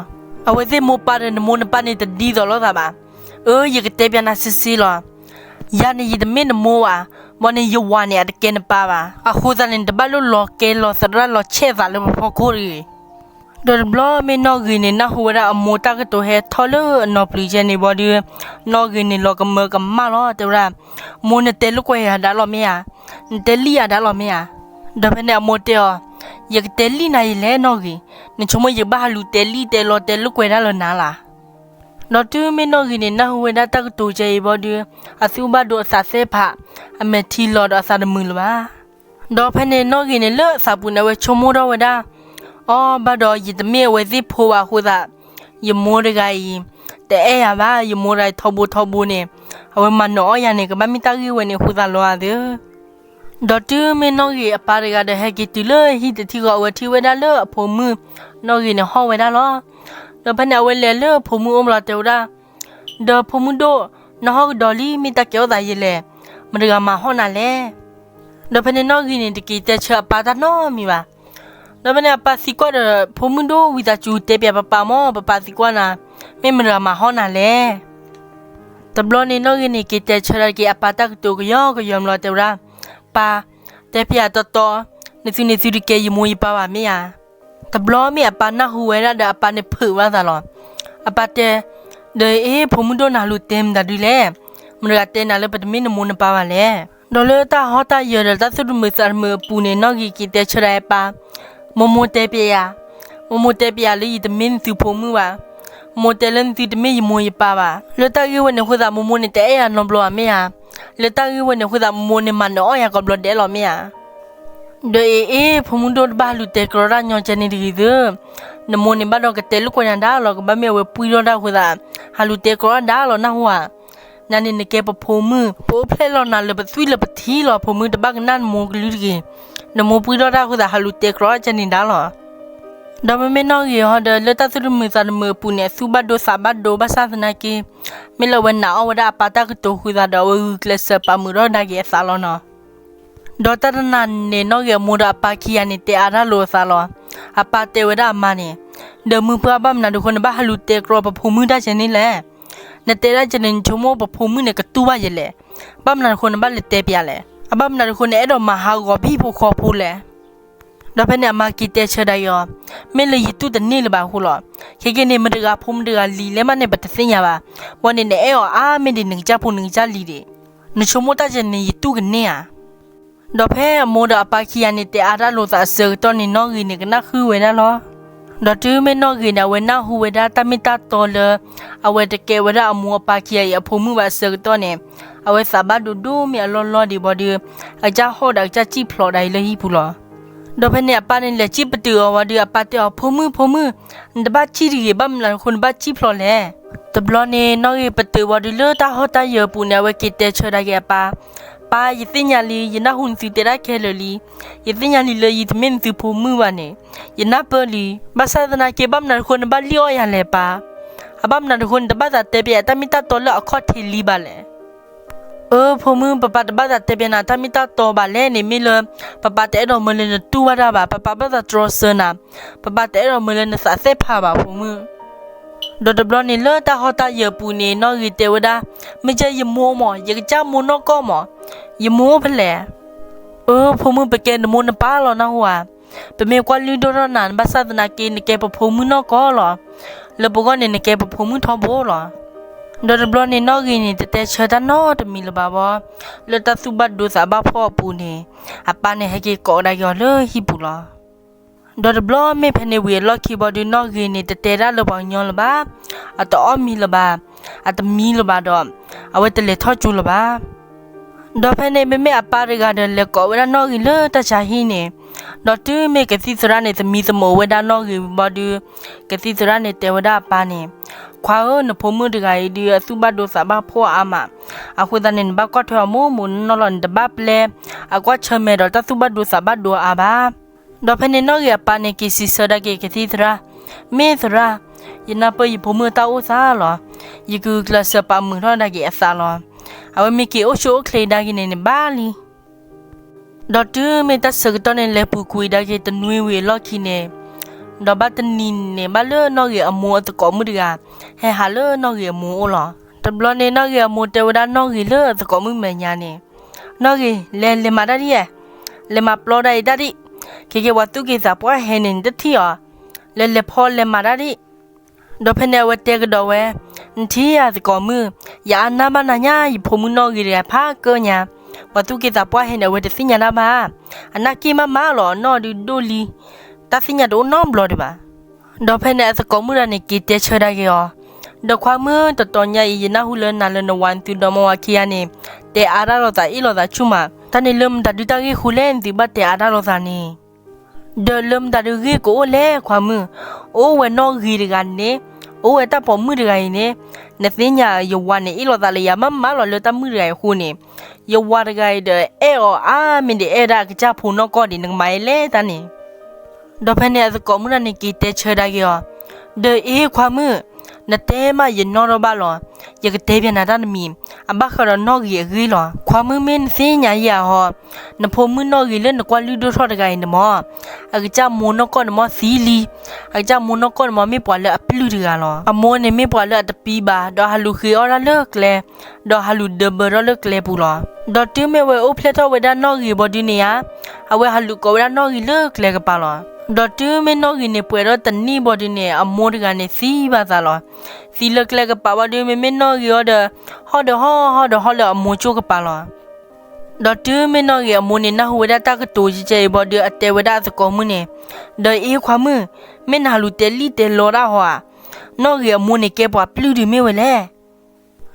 အဝဲသ့ၣ်မိၢ်ပၢ်ဒီးနမိၢ်နပၢ်န့ၣ် တဒ်သိးလိာ်သးဘၣ်. အၢ ယကတဲပျးနၤစ့စ့လီၤ. ယၤန့ၣ် ယတမ့ၢ်နမိၢ်ဘၣ်, ဘၣ်န့ၣ် ယဝၤန့ၣ် အတကဲနပၢ်ဘၣ်. အဃိသတးန့ၣ် နတဘၣ်လိၣ်လီၤကဲလီၤသရၣ်လီၤဆဲးသးလၢပဖီခိၣ်တဂ့ၤ. ဒီးတဘျီမ့ၢ်နီၣ်ဂံၢ်န့ၣ် နၢ်ဟူဝဲဒၣ်အမိၢ်တၢ်ကတိၤဟဲထီၣ်လၢအနီၢ်ပျံၤကဲန့ၣ်ဘၣ်ဒီး, နီၣ်ဂံၢ်န့ၣ်လီၤကမၢကမၣ်လီၤ တဲဝဲဒၣ်, မိၢ်နတဲလိာ်ကွဲယၤဒၣ်လီၤမ့ၢ်ဧါ, နတဲလံၣ်ယၤဒၣ်လီၤမ့ၢ်ဧါ. ဒီးဖဲန့ၣ်အမိၢ်တဲအီၤ, ယကတဲလံၣ်နၤယလဲၣ်နီၣ်ဂံၢ်, နဆိကမိၣ်ယကဘၣ်ဟးလူၤတဲလံၣ်တဲလီၤတဲလိာ်ကွဲဒၣ်လၢနၤလၢ်. ဒီးတုၤမ့ၢ်နီၣ်ဂ့ၤန့ၣ် နၢ်ဟူဝဲဒၣ်တၢ်ကတိၤကဲအံၤဘီဒုး, အသူၣ်ဘၣ်ဒိအသးသ့ၣ်ဖး, အမဲာ်ထံလီၤဒီးအသးတမုာ်လၢၤဘၣ်. ဒီးဖဲန့ၣ်နီၣ်ဂ့ၤန့ၣ် လၢအသးပူၤန့ၣ်အဝဲဆိကမိၣ်ထီၣ်ဝဲဒၣ်, အီ ဘၣ်ဒီးယတမ့ၢ်အဝဲသ့ၣ်ဖိဘၣ်အဃိသတး, ယမိၢ်တဂၤအံၤ တအဲၣ်ယၤဘၣ်, ယမိၢ်တဂၤအံၤထီဘိထီဘိန့ၣ်, အဝဲမၤနၢၤအီၣ်ယၤန့ၣ် ကဘၣ်မ့ၢ်တၢ်ဂ့ၢ်ဝဲန့ၣ်အဃိသတးလီၤဧါသၢ. ဒီးတုၤမ့ၢ်နီၣ်ဂ့ၤအပၢ်တဂၤဒီးဟဲက့ၤတုၤလၢဟံၣ်တထံၣ်ဃီ အဝဲထံၣ်ဝဲဒၣ်လၢအဖိမုၣ်နီၣ်ဂ့ၤန့ၣ်ဟီၣ်ဝဲဒၣ်လီၤ. ဒီးဖဲန့ၣ်အဝဲလဲၤလၢအဖိမုၣ်အိၣ်ဘျီတဲဝဲဒၣ်, ဒီးဖိမုၣ်ဒိၣ်, နဟီၣ်ကဒီးလံ မ့ၢ်တၢ်ကဲထီၣ်သးယဲလဲၣ်, မတၤတဂၤမၤဟီၣ်နၤလဲၣ်. ဒီးဖဲန့ၣ်နီၣ်ဂ့ၤန့ၣ် တက့ၤတဲဆၢအပၢ်တၢ်နီတမံၤဘၣ်. ဒီးဖဲန့ၣ်အပၢ်သံကွၢ်ဒီးဖိမုၣ်ဒိၣ်ဝံသးစူၤတဲပၠးပၢ်ပၢ်မၢ်, ပၢ်ပၢ်သံကွၢ်နၤ, မ့ၢ်မတၤတဂၤမၤဟီၣ်နၤလဲၣ်. တဘျီန့ၣ်နီၣ်ဂ့ၤန့ၣ် က့ၤတဲဆၢဒၣ်က့ၤအပၢ်တၢ်ကတိၤကယီကယီဘျီတဲဝဲဒၣ်, ပၢ်, တဲပၠးတီတီ, နသုန့ၣ်သုတကဲယမိၢ်ယပၢ်ဘၣ်မ့ၢ်ဧါ. တဘျီမ့ၢ်အပၢ်နၢ်ဟူဝဲဒၣ်ဒီးအပၢ်န့ၣ်ဖုးဘၣ်သးလီၤ. အပၢ်တဲ, ဒီးအ့ ဖိမုၣ်ဒိၣ်နၤလူၤတဲမတၤဒုလဲၣ်, မတၤတဂၤတဲနၤလၢပတမ့ၢ်နမိၢ်နပၢ်ဘၣ်လဲၣ်. ဒီးလၢတၢ်ဟီၣ်တၢ်ယၢၤဒီးတၢ်သူၣ်တမုာ်သးတမုာ်အပူၤန့ၣ် နီၣ်ဂ့ၤက့ၤတဲဆၢဒၣ်အပၢ်, မိၢ်မိၢ်တဲပၠးယၤ, မိၢ်မိၢ်တဲပၠးယၤလၢယတမ့ၢ်နသုဖိမုၣ်ဘၣ်. မိၢ်မိၢ်တဲလၢနသုတမ့ၢ်ယမိၢ်ယပၢ်ဘၣ်. လၢတၢ်ဂ့ၢ်ဝဲန့ၣ်အဃိသတး မိၢ်မိၢ်န့ၣ်တအဲၣ်ယၤနီတဘျီဘၣ်မ့ၢ်ဧါ. လၢတၢ်ဂ့ၢ်ဝဲန့ၣ်အဃိသတး မိၢ်မိၢ်န့ၣ်မၤနၢၤအီၣ်ယၤကိးဘျီဒဲးလီၤမ့ၢ်ဧါ. ဒီးအ့ အ့ ဖိမုၣ်ဒိၣ်တဘၣ်ဟးလူၤတဲကြီတၢ်ညီကဲန့ၣ်တဂ့ၤသၢ. နမိၢ်န့ၣ်ဘၣ်ဒီးကတဲလိာ်ကွဲနၤဒၣ်လီၤ, ကဘၣ်မ့ၢ်အဝဲပှံၢ်ထီၣ်တၢ်အဃိသတး ဟးလူၤတဲကြီတၢ်ဒၣ်လီၤ နၢ်ဟူဧါ. နၤန့ၣ်နကဲပဖိမုၣ်, ပအိၣ်ဖျဲၣ်လီၤနၤလၢပသွံၣ်လၢပထံလီၤ, ဖိမုၣ်တဘၣ်ကနၣ်နမိၢ်ကလုၢ်တဂ့ၤ. နမိၢ်ပှံၢ်ထီၣ်တၢ်အဃိသတး ဟးလူၤတဲကြီတၢ်ကဲန့ၣ်ဒၣ်လီၤ. ဒီးမ့မ့ၢ်နီၣ်ဂ့ၤဟီဒီး လၢတၢ်သူၣ်တမုာ်သးတမုာ်အပူၤန့ၣ် အသူၣ်ဘၣ်ဒိသးဘၣ်ဒိဘၣ်ဆၣ်သနာ်က့, မ့ၢ်လၢအဝဲနာ်အီၣ်ဝဲဒၣ်အပၢ်တၢ်ကတိၤအဃိသတးဒီး အဝဲဂုာ်ကျဲးစၢးပာ်မုာ်ထီၣ်ဒၣ်က့ၤအသးလီၤနီၤ. ဒီးတၢ်တနၤန့ၣ် နီၣ်ဂ့ၤအမိၢ်ဒီးအပၢ်ခံဂၤန့ၣ် တဲအါတၢ်လိာ်အသးလီၤ. အပၢ်တဲဝဲဒၣ်အမါန့ၣ်, ဒီးမုၢ်ပှၢ်ဘၣ်မနုၤအဃိ နဘၣ်ဟးလူၤတဲကြီပဖိမုၣ်တၢ်ကဲန့ၣ်လဲၣ်. နတဲဒၣ်ကဲန့ၣ် နဆိကမိၣ်ပဖိမုၣ်န့ၣ်ကတူၢ်ဘၣ်ယဲလဲၣ်. ဘၣ်မနုၤအဃိနဘၣ်လဲၤတဲပၠးလဲၣ်. အဘၣ်မနုၤအဃိနအဲၣ်ဒိးမၤဟးဂီၤပဟံၣ်ဖိဃီဖိလဲၣ်. ဒီးဖဲန့ၣ်အမါက့ၤတဲဆၢဒၣ်က့ၤအီၤ, မ့ၢ်လၢယတူၢ်တန့ၢ်လၢၤဘၣ်အဃိလီၤ. ခဲကနံၣ်န့ၣ် မတၤတဂၤဖိမတၤတဂၤလံၤလဲၣ်မးန့ၣ် ပတသ့ၣ်ညါဘၣ်. ဘၣ်န့ၣ် နအဲၣ်အီၤအါမ့ၢ်ဒံး နကစၢ်ဖိနကစၢ်လံၤဒံး. နဆိကမိၣ်တၢ်ကဲန့ၣ် ယတူၢ်ကန့ၢ်ဧါ. ဒီးဖဲအမိၢ်ဒီးအပၢ်ခံဂၤန့ၣ် တဲအါတၢ်လိာ်သးအဆၢကတီၢ်န့ၣ် နီၣ်ဂ့ၤန့ၣ် ကနၣ်ဃုာ်ဝဲဒၣ်လီၤ. ဒီးတုၤမ့ၢ်နီၣ်ဂ့ၤန့ၣ် အဝဲနၢ်ဟူဝဲဒၣ်တၢ်မ့ၢ်တၢ်တီလၢ အဝဲတကဲဝဲဒၣ်အမိၢ်အပၢ်ခံဂၤအံၤအဖိမုၣ်ဘၣ်အဆၢကတီၢ်န့ၣ်, အဝဲသးဘၣ်ဒိဒိၣ်မ့ၢ်အလီၢ်လီၢ်ဒံးဘၣ်ဒီး, အကစၢ်ဟီၣ်ဒီးအကစၢ်စံၣ်ဖျိးဒၣ်အံၤလၢဟံၣ်ပူၤလီၤ. ဒီးဖဲန့ၣ်အပၢ်န့ၣ် လဲၤစံၣ်ပတုာ်အီၤဘၣ်ဒီး အပၢ်တဲအီၤ, ဖိမုၣ်, ဖိမုၣ်, နတဘၣ်စံၣ်တဂ့ၤ, ဘၣ်မနုၤအဃိနဘၣ်စံၣ်ဖျိးလဲၣ်. တဘျီန့ၣ် နီၣ်ဂ့ၤပတုာ်ဘၣ်ဒီး လၢတၢ်ဟီၣ်တၢ်ယၢၤအပူၤန့ၣ် အဝဲက့ၤတဲဆၢဒၣ်က့ၤအပၢ်, ပၢ်, ယသ့ၣ်ညါလံ, ယနၢ်ဟူနသုတဲဒၣ်ခဲလၢာ်လံ. ယသ့ၣ်ညါလံလၢယတမ့ၢ်နသုဖိမုၣ်ဘၣ်န့ၣ်, ယနၢ်ပၢၢ်လံ. ဘၣ်ဆၣ်သနာ်က့ ဘၣ်မနုၤအဃိနဘၣ်လံၣ်အီၣ်ယၤလဲၣ်ပၢ်. အဘၣ်မနုၤအဃိနတဘၣ်သးတဲပၠးယၤတၢ်မ့ၢ်တၢ်တီလၢအခီၣ်ထံးလံဘၣ်လဲၣ်. အၢ ဖိမုၣ်, ပပၢ်တဘၣ်သးတဲပၠးနၤတၢ်မ့ၢ်တၢ်တီဘၣ်လဲၣ်န့ၣ် မ့ၢ်လၢ ပပၢ်တအဲၣ်ဒိးမၢလၢနတူၢ်ဘၣ်တၢ်ဘၣ်, ပပၢ်ဘၣ်သးတြီဆၢနၤ, ပပၢ်တအဲၣ်ဒိးမၢလၢနသးသ့ၣ်ဖးဘၣ်ဖိမုၣ်. ဒီးတဘျီန့ၣ် လၢတၢ်ဟီၣ်တၢ်ယၢၤအပူၤန့ၣ် နီၣ်ဂ့ၤတဲဝဲဒၣ်, မ့ၢ်ကဲယမိၢ်မး, ယကစၢ်မိၢ်နီၢ်ကီၢ်မး, ယမိၢ်အိၣ်ဖဲလဲၣ်. အၢ ဖိမုၣ်, ပကဲနမိၢ်နပၢ်လီၤနၢ်ဟူဧါ. ပမ့ၢ်ကွၢ်လုၢ်ဒိၣ်ထီၣ်နၤ ဘၣ်ဆၣ်သနာ်က့ နကဲပဖိမုၣ်နီၢ်ကီၢ်လီၤ. လၢပဂီၢ်န့ၣ် နကဲပဖိမုၣ်ထီဘိလီၤ. ဒီးတဘျီန့ၣ် နီၣ်ဂ့ၤန့ၣ် တတဲဆၢတၢ်နီတမံၤလၢၤဘၣ်ဘၣ်. လၢတၢ်သူၣ်ဘၣ်ဒိသးဘၣ်ဖှီၣ်အပူၤန့ၣ်, အပၢ်န့ၣ်ဟဲက့ၤကိးကဒါက့ၤအီၤလၢဟံၣ်ပူၤလီၤ. ဒီးတဘျီမ့ၢ်ဖဲန့ၣ်ဝံၤအလီၢ်ခံဘၣ်ဒီး နီၣ်ဂ့ၤန့ၣ် တတဲဒၣ်လၢပှၤကညီလၢၤဘၣ်, အတအီၣ်မံၤလၢၤဘၣ်, အတမံလၢၤဘၣ်ဒီး အဝဲတလဲၤထီၣ်ကၠိလၢၤဘၣ်. ဒီးဖဲန့ၣ် မ့မ့ၢ်အပၢ်တဂၤဒီး လဲၤကိးဝဲဒၣ်နီၣ်ဂ့ၤလၢတၢ်ဆါဟံၣ်န့ၣ်, ဒီးတုၤမ့ၢ်ကသံၣ်သရၣ်န့ၣ် သမံသမိးဝဲဒၣ်နီၣ်ဂ့ၤဘၣ်ဒီး, ကသံၣ်သရၣ်န့ၣ်တဲဝဲဒၣ်အပၢ်န့ၣ်, ခွါဧၢ, နဖိမုၣ်တဂၤအံၤဒီး အသူၣ်ဘၣ်ဒိသးဘၣ်ဖှီၣ်အါမး, အဃိသတးန့ၣ် နဘၣ်ကွၢ်ထွဲအီၤမိၢ်မိၢ်နီၢ်နီၢ်လီၤ, နတဘၣ်ပျဲအကွၢ်ဆၢၣ်မဲာ်ဒီးတၢ်သူၣ်ဘၣ်ဒိသးဘၣ်ဒိအါဘၣ်. ဒီးဖဲန့ၣ် နီၣ်ဂ့ၤအပၢ်န့ၣ် က့ၤစံးဆၢဒၣ်က့ၤကသံၣ်သရၣ်, မ့ၢ်သရၣ်, ယနၢ်ပၢၢ်ယဖိမုၣ်အတၢ်အိၣ်သးလီၤ. ယကကျဲးစၢးပာ်မုာ်ထီၣ်ဒၣ်က့ၤအသးလီၤ. အဝဲမ့ၢ်က့ၤအိၣ်ဆူၣ်အိၣ်ချ့ဒၣ်က့ၤန့ၣ်န့ၣ်ဘၣ်လံ. ဒီးတုၤမ့ၢ်တၢ်ဆၢကတီၢ်န့ၣ် လဲၤပူၤကွံာ်ဒၣ်က့ၤတနွံဝံၤအလီၢ်ခံန့ၣ်, ဒီးဘၣ်တနံၤန့ၣ် ဘၣ်လၢနီၣ်ဂ့ၤအမိၢ်အသကိးမုၣ်တဂၤ ဟဲဟးလၢနီၣ်ဂ့ၤအမိၢ်အိၣ်လီၤ. တဘျီန့ၣ် နီၣ်ဂ့ၤအမိၢ်တဲဝဲဒၣ်နီၣ်ဂ့ၤလၢအသကိးမုၣ်မဲာ်ညါန့ၣ်, နီၣ်ဂ့ၤ, လဲၤလဲၤမၤတၢ်ဒ်အံၤ, လဲၤမၤပျီဒၣ်အံၤတၢ်ဒံး, ခဲက့ၤပှၤသူၣ်က့သးပှၢ်ဟဲန့ၣ် နတထံၣ်အီၤ, လဲၤလဲၤဖီလဲၤမၤတၢ်ဒံး. ဒီးဖဲန့ၣ် အဝဲတဲကဒီးဝဲ, နထံၣ်ဧါသကိးမုၣ်, ယအါနၢ်ဘၣ်နၤညါ ယဖိမုၣ်နီၣ်ဂ့ၤတဂၤဖးကၢညါ, ပှၤသူၣ်က့သးပှၢ်ဟဲန့ၣ် အဝဲတသ့ၣ်ညါတၢ်ဘၣ်, အနၢ်က့ၢ်မးမးလီၤ, အနီၢ်ဒုးဒိၣ်လံ, တၢ်သ့ၣ်ညါတအိၣ်နီတဘျီဒံးဘၣ်. ဒီးဖဲန့ၣ် အသကိးမုၣ်တဂၤန့ၣ် က့ၤတဲဆၢဒၣ်က့ၤအီၤ, ဒီးခွါမုၣ် တတီၤညါအံၤ ယနၢ်ဟူလၢနၤလၢနဝၤနသုဒီမါဝၤခံဂၤန့ၣ် တဲအါတၢ်လိာ်သးအ့ၣ်လိာ်သးဆူၣ်မး, တၢ်န့ၣ်လၢမတၤဒုတၢ်ဂ့ၢ်ဃိလဲၣ် နသုဘၣ်တဲအါတၢ်လိာ်သးန့ၣ်. ဒီးလၢမတၤဒုဂ့ၢ်ကအိၣ်လဲၣ်ခွါမုၣ်, အိၣ်ဝဲနီၣ်ဂ့ၤတဂၤန့ၣ်, အိၣ်ဝဲတၢ်ပိာ်မုၣ်တဂၤအံၤန့ၣ်, နသ့ၣ်ညါယဝၤန့ၣ် အ့ၣ်လိာ်သးလၢယၤမးမးလီၤ လၢတၢ်မုၣ်တဂၤအံၤအဃိန့ၣ်, ယဝၤတဂၤအံၤဒီးအဲၣ်အီၤအါမ့ၢ်ဒံး အဲၣ်ဝဲဒၣ်အကစၢ်ဖိနီၢ်ကီၢ်ဒံး နကမၤယဲလဲၣ်တၢ်န့ၣ်. ဒီးဖဲန့ၣ်အသကိးမုၣ်တဂၤန့ၣ် က့ၤတဲဆၢဒၣ်က့ၤအီၤ, ဒီးအ့ၣ်ခွါမုၣ်, နတဲမးယနီၣ်ထီၣ်ဘၣ်လီၤ, ယကတဲပျးနၤတၢ်တမံၤ, အဘၣ်ဃးဒီးနီၣ်ဂ့ၤအဂ့ၢ်လီၤ. ခွါမုၣ်မ့ၢ်နသ့ၣ်ညါယၤဟီ, နဖိမုၣ်နီၣ်ဂ့ၤလၢနကွၢ်လုၢ်ဒိၣ်ထီၣ်တဂၤအံၤန့ၣ်မး, အကစၢ်မိၢ်နီၢ်ကီၢ်န့ၣ်မးသံလံ, အကစၢ်မိၢ်နီၢ်ကီၢ်န့ၣ်မးမ့ၢ်ပှၤလၢအပျုၢ်တဂၤလီၤ. အမိၢ်န့ၣ်မ့ၢ်ပှၤလၢအတပံဘၣ်, ဒီးဟးလူၤဃ့အီၣ်တၢ်လၢကျဲ, ဒီးဟးလူၤဒၢဘၢထီၣ်လၢကျဲပူၤလီၤ. ဒီးတုၤမ့ၢ်ဝဲအိၣ်ဖျဲၣ်ထီၣ်ဝဲဒၣ်နီၣ်ဂ့ၤဘီဒုန့ၣ်ဧါ, အဝဲဟးလူၤကိးဝဲဒၣ်နီၣ်ဂ့ၤလၢကျဲကပၤလီၤ. ဒီးတုၤမ့ၢ်နီၣ်ဂ့ၤန့ၣ်ပှဲၤဒီးတနံၣ်ဘီဒုန့ၣ် အမိၢ်တဂၤန့ၣ်သံဘၣ်သးလီၤ. သံလၢကျဲကပၤဘီဒု မ့မ့ၢ်နီၣ်ဂ့ၤအီၤဒီး, ဟီၣ်ဒီးဟီၣ် ဟီၣ်ဒီးဟီၣ်လၢအမိၢ်ကၠိကပၤလီၤ. ဒီးတုၤမ့ၢ်နီၣ်ဂ့ၤအမိၢ်န့ၣ် နၢ်ဟူဝဲဒၣ်တၢ်ကတိၤကဲကဲအံၤဘီဒု အတဲဝဲဒၣ်အသကိးမုၣ်န့ၣ်, ဒီးအ့ၣ်ခွါမုၣ်, မ့ၢ်နဟးလူၤတဲလံၣ်တဲလီတၢ်ဟီဧါ, နီၣ်ဂ့ၤအမိၢ်န့ၣ်ကဲပှၤပျုၢ်ဒုးမ့ၢ်ဝဲလဲၣ်.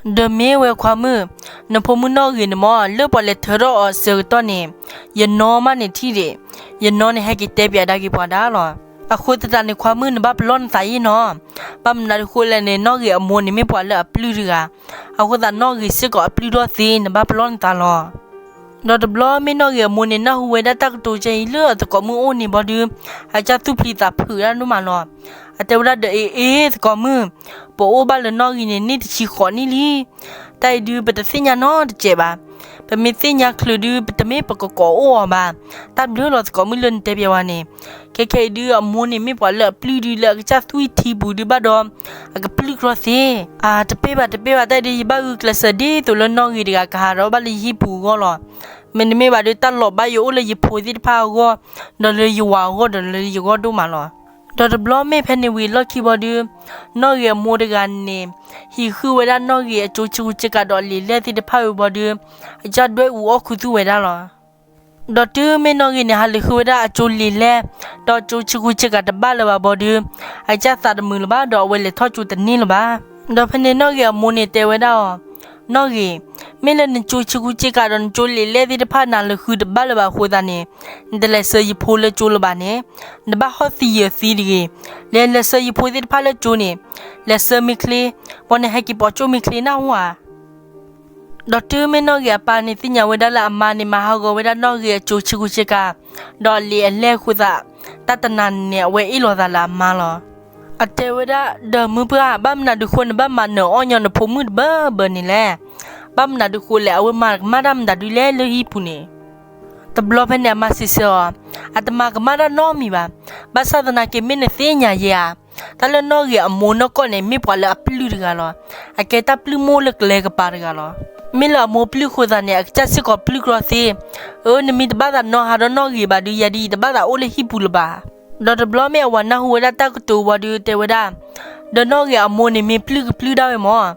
ဒီးမ့ၢ်ဝဲခွါမုၣ်, နဖိမုၣ်နီၣ်ဂ့ၤန့ၣ်မး လၢပှၤလဲၤထၢထီၣ်အီၤအဆၢကတီၢ်န့ၣ်, ယနီၢ်မးန့ၣ်ထံၣ်ဒံး, ယနီၢ်န့ၣ်ဟဲက့ၤတဲပျးဒၣ်က့ၤပှၤဒၣ်လီၤ. အဃိသတးန့ၣ်ခွါမုၣ် နဘၣ်ပလီၢ်နသးအ့ၣ်နီၤ, ဘၣ်မနုၤအဃိလဲၣ်န့ၣ် နီၣ်ဂ့ၤအမိၢ်န့ၣ်မ့ၢ်ပှၤလၢအပျုၢ်တဂၤ, အဃိသတးနီၣ်ဂ့ၤစ့ၢ်ကီးအပျုၢ်ထီၣ်သ့ နဘၣ်ပလီၢ်နသးလီၤ. ဒီးတဘျီမ့ၢ်နီၣ်ဂ့ၤအမိၢ်န့ၣ် နၢ်ဟူဝဲဒၣ်တၢ်ကတိၤကဲအံၤလၢအသကိးမုၣ်အအိၣ်န့ၣ်ဘီဒု, အကစၢ်သူၣ်ဖျံးသးဖုးဒၣ်ဒိၣ်မးလီၤ. အတဲဝဲဒၣ်ဒီး အ့ အ့ သကိးမုၣ်, ပအိၣ်ဘၣ်လၢနီၣ်ဂ့ၤန့ၣ် နံၣ်တဆံဃိးနံၣ်လံ. တၢ်အံၤဒုးပတသ့ၣ်ညါနီတစဲးဘၣ်. ပမ့ၢ်သ့ၣ်ညါချုးဒုး ပတမ့ၢ်ပကကိးအိၣ်အီၤဘၣ်. တၢ်ဘျုးလီၤသကိးမုၣ်လၢနတဲပျးဝဲန့ၣ်, ခဲခဲအံၤဒုးအမိၢ်န့ၣ်မ့ၢ်ပှၤလၢအပျုၢ်ဒုးလၢအကစၢ်သွံၣ်ထံပူၤဒုးဘၣ်ဒီး, အကပျုၢ်ကီသ့. အါ တပ့ၢ်ဘၣ်တပ့ၢ်ဘၣ် တၢ်အံၤဒုး ယဘၣ်ဂုာ်ကျဲးစၢးဒ်သိးလၢနီၣ်ဂ့ၤတဂၤကဟးထီၣ်ဘၣ်လၢယဟံၣ်ပူၤအဂီၢ်လီၤ. မ့တမ့ၢ်ဘၣ်ဒုး တၢ်လီၤဘၣ်ယအိၣ်လၢယဖိသ့ၣ်တဖၣ်အဂီၢ်, ဒီးလၢယဝၤအဂီၢ် ဒီးလၢယဂီၢ်ဒိၣ်မးလီၤ. ဒီးတဘျီမ့ၢ်ဖဲန့ၣ်ဝံၤအလီၢ်ခံဘီဒုး, နီၣ်ဂ့ၤအမိၢ်တဂၤန့ၣ် ဟံးဃုာ်ဝဲဒၣ်နီၣ်ဂ့ၤအကၠိဆ့ကူဆ့ကၤဒီးအလံာ်လဲၢ်သ့ၣ်တဖၣ်ဝံၤဘီဒုး, အကစၢ်ဒွဲၣ်အူအီၣ်ခူသူၣ်ဝဲဒၣ်လီၤ. ဒီးတုၤမ့ၢ်နီၣ်ဂ့ၤန့ၣ် ဟးလံာ်ဃုာ်ဝဲဒၣ်အကၠိလံာ်လဲၢ်, ဒီးကၠိဆ့ကူဆ့ကၤတဘၣ်လၢၤဘၣ်ဘီဒုး, အကစၢ်သးတမုာ်လၢၤဘၣ် ဒီးအဝဲလဲၤထီၣ်ကၠိတန့ၢ်လၢၤဘၣ်. ဒီးဖဲန့ၣ်နီၣ်ဂ့ၤအမိၢ်န့ၣ်တဲဝဲဒၣ်အီၤ, နီၣ်ဂ့ၤ, မ့ၢ်လၢနကၠိဆ့ကူဆ့ကၤဒီးနကၠိလံာ်လဲၢ်သ့ၣ်တဖၣ် နၤလၢဃုတဘၣ်လၢၤဘၣ်အဃိသတးန့ၣ်, နတလဲၤဆှၢယဖိလၢကၠိလၢၤဘၣ်န့ၣ်, နဘၣ်ဟီၣ်သံယၢၤသံတဂ့ၤ. လဲၤလဲၤဆှၢယဖိသ့ၣ်တဖၣ်လၢကၠိန့ၣ်, လဲၤဆှၢမ့ၢ်ချ့, ဘီန့ၣ်ဟဲက့ၤပိာ်ကၠိမ့ၢ်ချ့နၢ်ဟူဧါ. ဒီးတုၤမ့ၢ်နီၣ်ဂ့ၤအပၢ်န့ၣ်သ့ၣ်ညါဝဲဒၣ်လၢအမါန့ၣ် မၤဟးဂီၤဝဲဒၣ်နီၣ်ဂ့ၤအကၠိဆ့ကူဆ့ကၤ, ဒီးအလံာ်အလဲၢ်အဃိသတး, တၢ်တနၤန့ၣ် အဝဲအ့ၣ်လိာ်သးလၢအမါလီၤ. အတဲဝဲဒၣ်, ဒီးမုၢ်ပှၢ်, ဘၣ်မနုၤဒုးဃိ နဘၣ်မၤနၢၤအီၣ်ညီနဖိမုၣ်တဘၢဘၢန့ၣ်လဲၣ်. ဘၣ်မနုၤဒုးဃိလဲၣ်, အဝဲမၤကမၣ်တၢ်မတၤဒုလဲၣ်လၢဟံၣ်ပူၤန့ၣ်. တဘျီဖဲန့ၣ်အမါစံးဆၢအီၤ, အတမၤကမၣ်တၢ်နီတမံၤဘၣ်. ဘၣ်ဆၣ်သနာ်က့ မ့ၢ်နသ့ၣ်ညါယဲဧါ, တၢ်လၢနီၣ်ဂ့ၤအမိၢ်နီၢ်ကီၢ်န့ၣ် မ့ၢ်ပှၤလၢအပျုၢ်တဂၤလီၤ. အကဲတၢ်ပျုၢ်မိၢ်လၢကျဲကပၤတဂၤလီၤ. မ့ၢ်လၢအမိၢ်ပျုၢ်အဃိသတးန့ၣ် အကစၢ်စ့ၢ်ကီးပျုၢ်ကီသ့. အၢ နမ့ၢ်တဘၣ်သးနီၣ်ဟးဒီးနီၣ်ဂ့ၤဘၣ်ဒုး ယၤဒ်အံၤ တဘၣ်သးအိၣ်လၢဟံၣ်ပူၤလၢၤဘၣ်. ဒီးတဘျီမ့ၢ်အဝၤနၢ်ဟူဝဲဒၣ်တၢ်ကတိၤဝံၤဒီးတဲဝဲဒၣ်, ဒီးနီၣ်ဂ့ၤအမိၢ်န့ၣ်မ့ၢ်ပျုၢ်ကပျုၢ်ဒၣ်ဝဲမၢ်.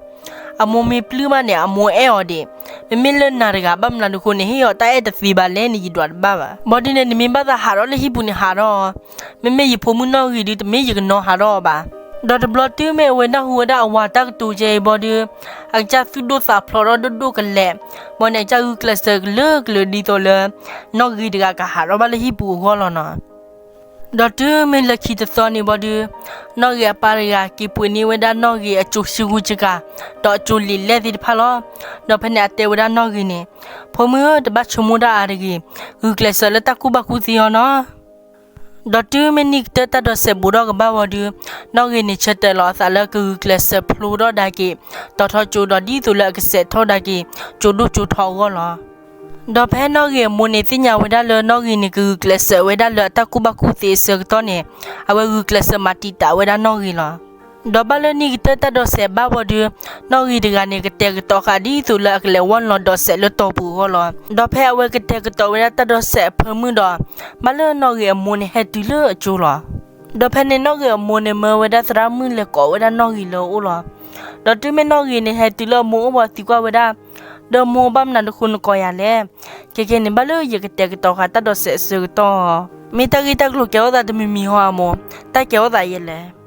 အမိၢ်မ့ၢ်ပျုၢ်မးန့ၣ် အမိၢ်အဲၣ်အီၤဒံး. မ့မ့ၢ်လၢနၤတဂၤ ဘၣ်မနုၤဒုးဃိန့ၣ် ဟ့ၣ်အီၤတၢ်အဲၣ်တသ့ဘၣ်လဲၣ်န့ၣ် ယဒွးတဘၣ်ဘၣ်. ဘီဒုန့ၣ် နမ့ၢ်ဘၣ်သးဟးထီၣ်လၢဟံၣ်ပူၤန့ၣ် ဟးထီၣ်အီၤ. မ့မ့ၢ်ယဖိမုၣ်နီၣ်ဂ့ၤဒုး တမ့ၢ်ယကနီၣ်ဟးထီၣ်အီၤဘၣ်. ဒီးတဘျီတုၤမ့ၢ်အဝဲနၢ်ဟူဝဲဒၣ်အဝၤတၢ်ကတိၤကဲအံၤဘီဒုး, အကစၢ်သူၣ်ဒိၣ်သးဖျိးထီၣ်ဒိၣ်ဒိၣ်ကလဲာ်. ဘီန့ၣ် အကစၢ်ဂုာ်ကျဲးစၢးကလုာ်ကလုာ်ဒ်သိးလၢ နီၣ်ဂ့ၤတဂၤကဟးထီၣ်ဘၣ်လၢဟံၣ်ပူၤအဂီၢ်လီၤနီၤ. ဒီးတုၤမ့ၢ်လၢခံတသီန့ၣ်ဘီဒုး, နီၣ်ဂ့ၤအပၢ်တဂၤ က့ၤပှ့ၤန့ၢ်ဝဲဒၣ်နီၣ်ဂ့ၤအကၠိဆ့ကူဆ့ကၤ, ဒီးအကၠိလံာ်လဲၢ်သ့ၣ်တဖၣ်လီၤ. ဒီးဖဲန့ၣ်အတဲဝဲဒၣ်နီၣ်ဂ့ၤန့ၣ်, ဖိမုၣ်ဧၢ, တဘၣ်ဆိကမိၣ်တၢ်အါတဂ့ၤ, ဂုာ်ကျဲးစၢးလၢတၢ်ကူၣ်ဘၣ်ကူၣ်သ့အီၤနီၤ. ဒီးတုၤမ့ၢ်နံၣ်ကတၢၢ်တၢ်ဒိးစဲးဘူးထီၣ်ကဘၣ်ဝံၤဒီး, နီၣ်ဂ့ၤန့ၣ်ဆၢတဲာ်လီၤအသးလၢကဂုာ်ကျဲးစၢးဖျိထီၣ်ဒၣ်က့ၤ, တီၤထီကၠိဒီးဒ်သိးလၢအကဆဲးထီၣ်ဒၣ်က့ၤ, ကၠိဒိၣ်ကၠိထီအဂီၢ်လီၤ. ဒီးဖဲနီၣ်ဂ့ၤအမိၢ်န့ၣ်သ့ၣ်ညါဝဲဒၣ်လၢနီၣ်ဂ့ၤန့ၣ် ကဂုာ်ကျဲးစၢးဝဲဒၣ်လၢအတၢ်ကူၣ်ဘၣ်ကူၣ်သ့အဆၢကတီၢ်န့ၣ်, အဝဲဂုာ်ကျဲးစၢးမၤတံာ်တာ်ဝဲဒၣ်နီၣ်ဂ့ၤလီၤ. ဒီးဘၣ်လၢနံၣ်ကတၢၢ်တၢ်ဒိးစဲးဘၣ်ဝံၤဒီး, နီၣ်ဂ့ၤတဂၤန့ၣ် ကတဲာ်ကတီၤဃာ်ဒ်သိးလၢအကလဲၤဝဲလီၤဒိးစဲးလၢတီၤပူၤအဂီၢ်လီၤ. ဒီးဖဲအဝဲကတဲာ်ကတီၤဝဲဒၣ်တၢ်ဒိးစဲးအဖၢမုၢ်ဒီး, ဘၣ်လၢနီၣ်ဂ့ၤအမိၢ်န့ၣ်ဟဲတုၤလၢအကၠိလီၤ. ဒီးဖဲန့ၣ်နီၣ်ဂ့ၤအမိၢ်န့ၣ်မၢဝဲဒၣ်သရၣ်မုၣ်လဲၤကိးဝဲဒၣ်နီၣ်ဂ့ၤလၢအအိၣ်လီၤ. ဒီးတုၤမ့ၢ်နီၣ်ဂ့ၤန့ၣ်ဟဲတုၤလၢအမိၢ်အိၣ်ဘီသံကွၢ်ဝဲဒၣ်, ဒီးမိၢ် ဘၣ်မနုၤဒုးဃိနကိးယၤလဲၣ်. ခဲကဲန့ၣ် ဘၣ်လၢယကတဲာ်ကတီၤဃာ်တၢ်ဒိးစဲးအဆၢကတီၢ်, မ့ၢ်တၢ်ဂ့ၢ်တၢ်ကျိၤကဲထီၣ်သးတမံၤမံၤဟီဧါမိၢ်, တၢ်ကဲထီၣ်သးယဲလဲၣ်.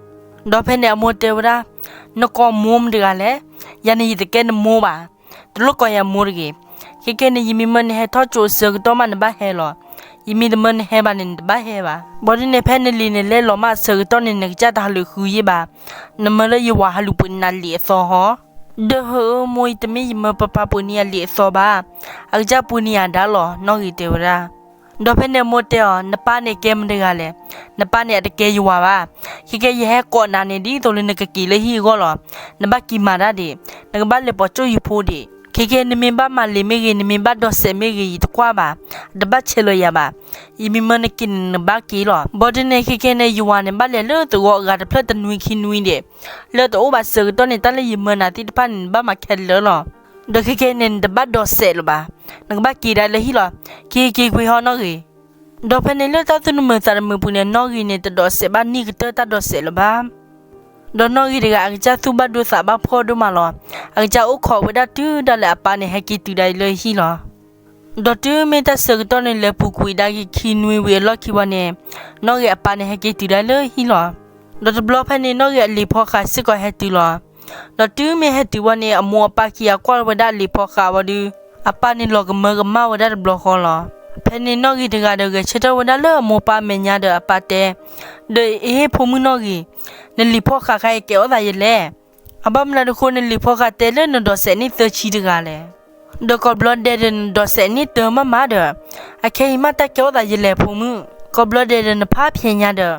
ဒီးဖဲန့ၣ်အမိၢ်တဲဝဲဒၣ်, နကိးမိၢ်မတဂၤလဲၣ်. ယၤန့ၣ်ယတကဲနမိၢ်ဘၣ်, တလိၣ်ကိးယၤမိၢ်တဂ့ၤ. ခဲကဲန့ၣ် ယမ့ၢ်မၢနဟဲထီၣ်ကၠိအဆၢကတီၢ်မးနဘၣ်ဟဲလီၤ. ယမ့ၢ်တမၢနဟဲဘၣ်န့ၣ် နတဘၣ်ဟဲဘၣ်. ဘၣ်ဒ်န့ၣ် ဖဲနလံာ်န့ၣ်လဲလိာ်မးအဆၢကတီၢ်န့ၣ် နကစၢ်တၢ်ဟးလိာ်ဃုယ့ၢ်ဘၣ်. နမၢလၢယဝၤဟးလူၤပှ့ၤနၤလံာ်အသီဟီ. ဒီးဟၢအၢမိၢ် ယတမ့ၢ်ယမၢပပၢ်ပှ့ၤန့ၢ်ယၤလံာ်အသီဘၣ်. အကစၢ်ပှ့ၤန့ၢ်ယၤဒါလီၤ, နီၣ်ဂ့ၤတဲဝဲဒၣ်. ဒီးဖဲန့ၣ်အမိၢ်တဲအီၤ, နပၢ်န့ၣ်အကဲမတဂၤလဲၣ်. နပၢ်န့ၣ်အတကဲယဝၤဘၣ်. ခဲကဲယဟဲကိးနၤန့ၣ် ဒ်သိးလၢနကက့ၤလၢဟံၣ်အဂီၢ်လီၤ. နဘၣ်က့ၤမၤတၢ်ဒံး, နကဘၣ်လဲၤပိာ်ကၠိၣ်ယဖိဒံး. ခဲကဲနမ့ၢ်ဘၣ်မၤလံာ်မ့ၢ်ဂ့ၤ, နမ့ၢ်ဘၣ်ဒိးစဲးမ့ၢ်ဂ့ၤ, ယတကွၢ်ဘၣ်. အတဘၣ်ဆဲးလီၤယၤဘၣ်. ယမ့ၢ်မၢနက့ၤန့ၣ် နဘၣ်က့ၤလီၤ. ဘၣ်ဒ်န့ၣ် ခဲကဲန့ၣ် ယဝၤန့ၣ် ဘၣ်လဲၤလၢသဝီအဂၤတဖျၢၣ်တနွံခံနွံဒံး, လၢတအိၣ်ဘၣ်ဆၢကတီၢ်န့ၣ် တၢ်လၢယမၢနၤသ့ၣ်တဖၣ်န့ၣ် နဘၣ်မၤခဲလၢာ်လီၤ. ဒီးခဲကဲန့ၣ် နတဘၣ်ဒိးစဲးလၢၤဘၣ်. နကဘၣ်က့ၤဒၣ်လၢဟံၣ်လီၤ. က့ၤက့ၤကွံာ်ဟီနီၣ်ဂ့ၤ. ဒီးဖဲန့ၣ်လၢတၢ်သူၣ်တမုာ်သးတမုာ်ပူၤန့ၣ် နီၣ်ဂ့ၤန့ၣ် တဒိးစဲးဘၣ်န့ၢ်ကတၢၢ်တၢ်ဒိးစဲးလၢၤဘၣ်. ဒီးနီၣ်ဂ့ၤတဂၤ အကစၢ်သူၣ်ဘၣ်ဒိသးဘၣ်ဖှီၣ်ဒိၣ်မးလီၤ. အကစၢ်အိၣ်ခိးဝဲဒၣ်တုၤဒၣ်လဲာ်အပၢ်န့ၣ် ဟဲက့ၤတုၤဒၣ်အံၤလၢဟံၣ်လီၤ. ဒီးတုၤမ့ၢ်တၢ်ဆၢကတီၢ်န့ၣ် လဲၤပူၤကွံာ်ဒၣ်က့ၤခံနွံဝံၤအလီၢ်ခံဘၣ်န့ၣ်, နီၣ်ဂ့ၤအပၢ်န့ၣ် ဟဲက့ၤတုၤဒၣ်လၢဟံၣ်လီၤ. ဒီးတဘျီဖဲန့ၣ် နီၣ်ဂ့ၤအလံၤဖိဃာ်စ့ၢ်ကီးဟဲတုၤလီၤ. ဒီးတုၤမ့ၢ်ဟဲတုၤဘၣ်န့ၣ် အမိၢ်အပၢ်ခံဂၤကွၢ်လီၤဝဲဒၣ်အလံၤဖိဃာ်ဝံၤဒီး, အပၢ်န့ၣ်လီၤကမၢကမၣ်ဝဲဒၣ်တဘျီဃီလီၤ. ဖဲန့ၣ်နီၣ်ဂ့ၤတဂၤဒီး ဂဲၤဆၢထၢၣ်ဝဲဒၣ်လၢအမိၢ်ပၢ်အမဲာ်ညါဒီးအပၢ်တဲ, ဒီးအ့ ဖိမုၣ်နီၣ်ဂ့ၤ, နလံၤဖိဃာ်ခါအံၤကဲထီၣ်သးယလဲၣ်. အဘၣ်မနုၤအဃိ နလံၤဖိဃာ်တဲလၢနဒိးစဲးန့ၢ်သၢဆံတဂၤလဲၣ်. ဒီးကိးဘျီဒဲးဒီးနဒိးစဲးန့ၢ်တၢ်မးမးဒီး, အခဲအံၤမးတၢ်ကဲထီၣ်သးယလဲၣ်ဖိမုၣ်. ကိးဘျီဒဲးဒီးနဖးဖျဲးညါဒီး,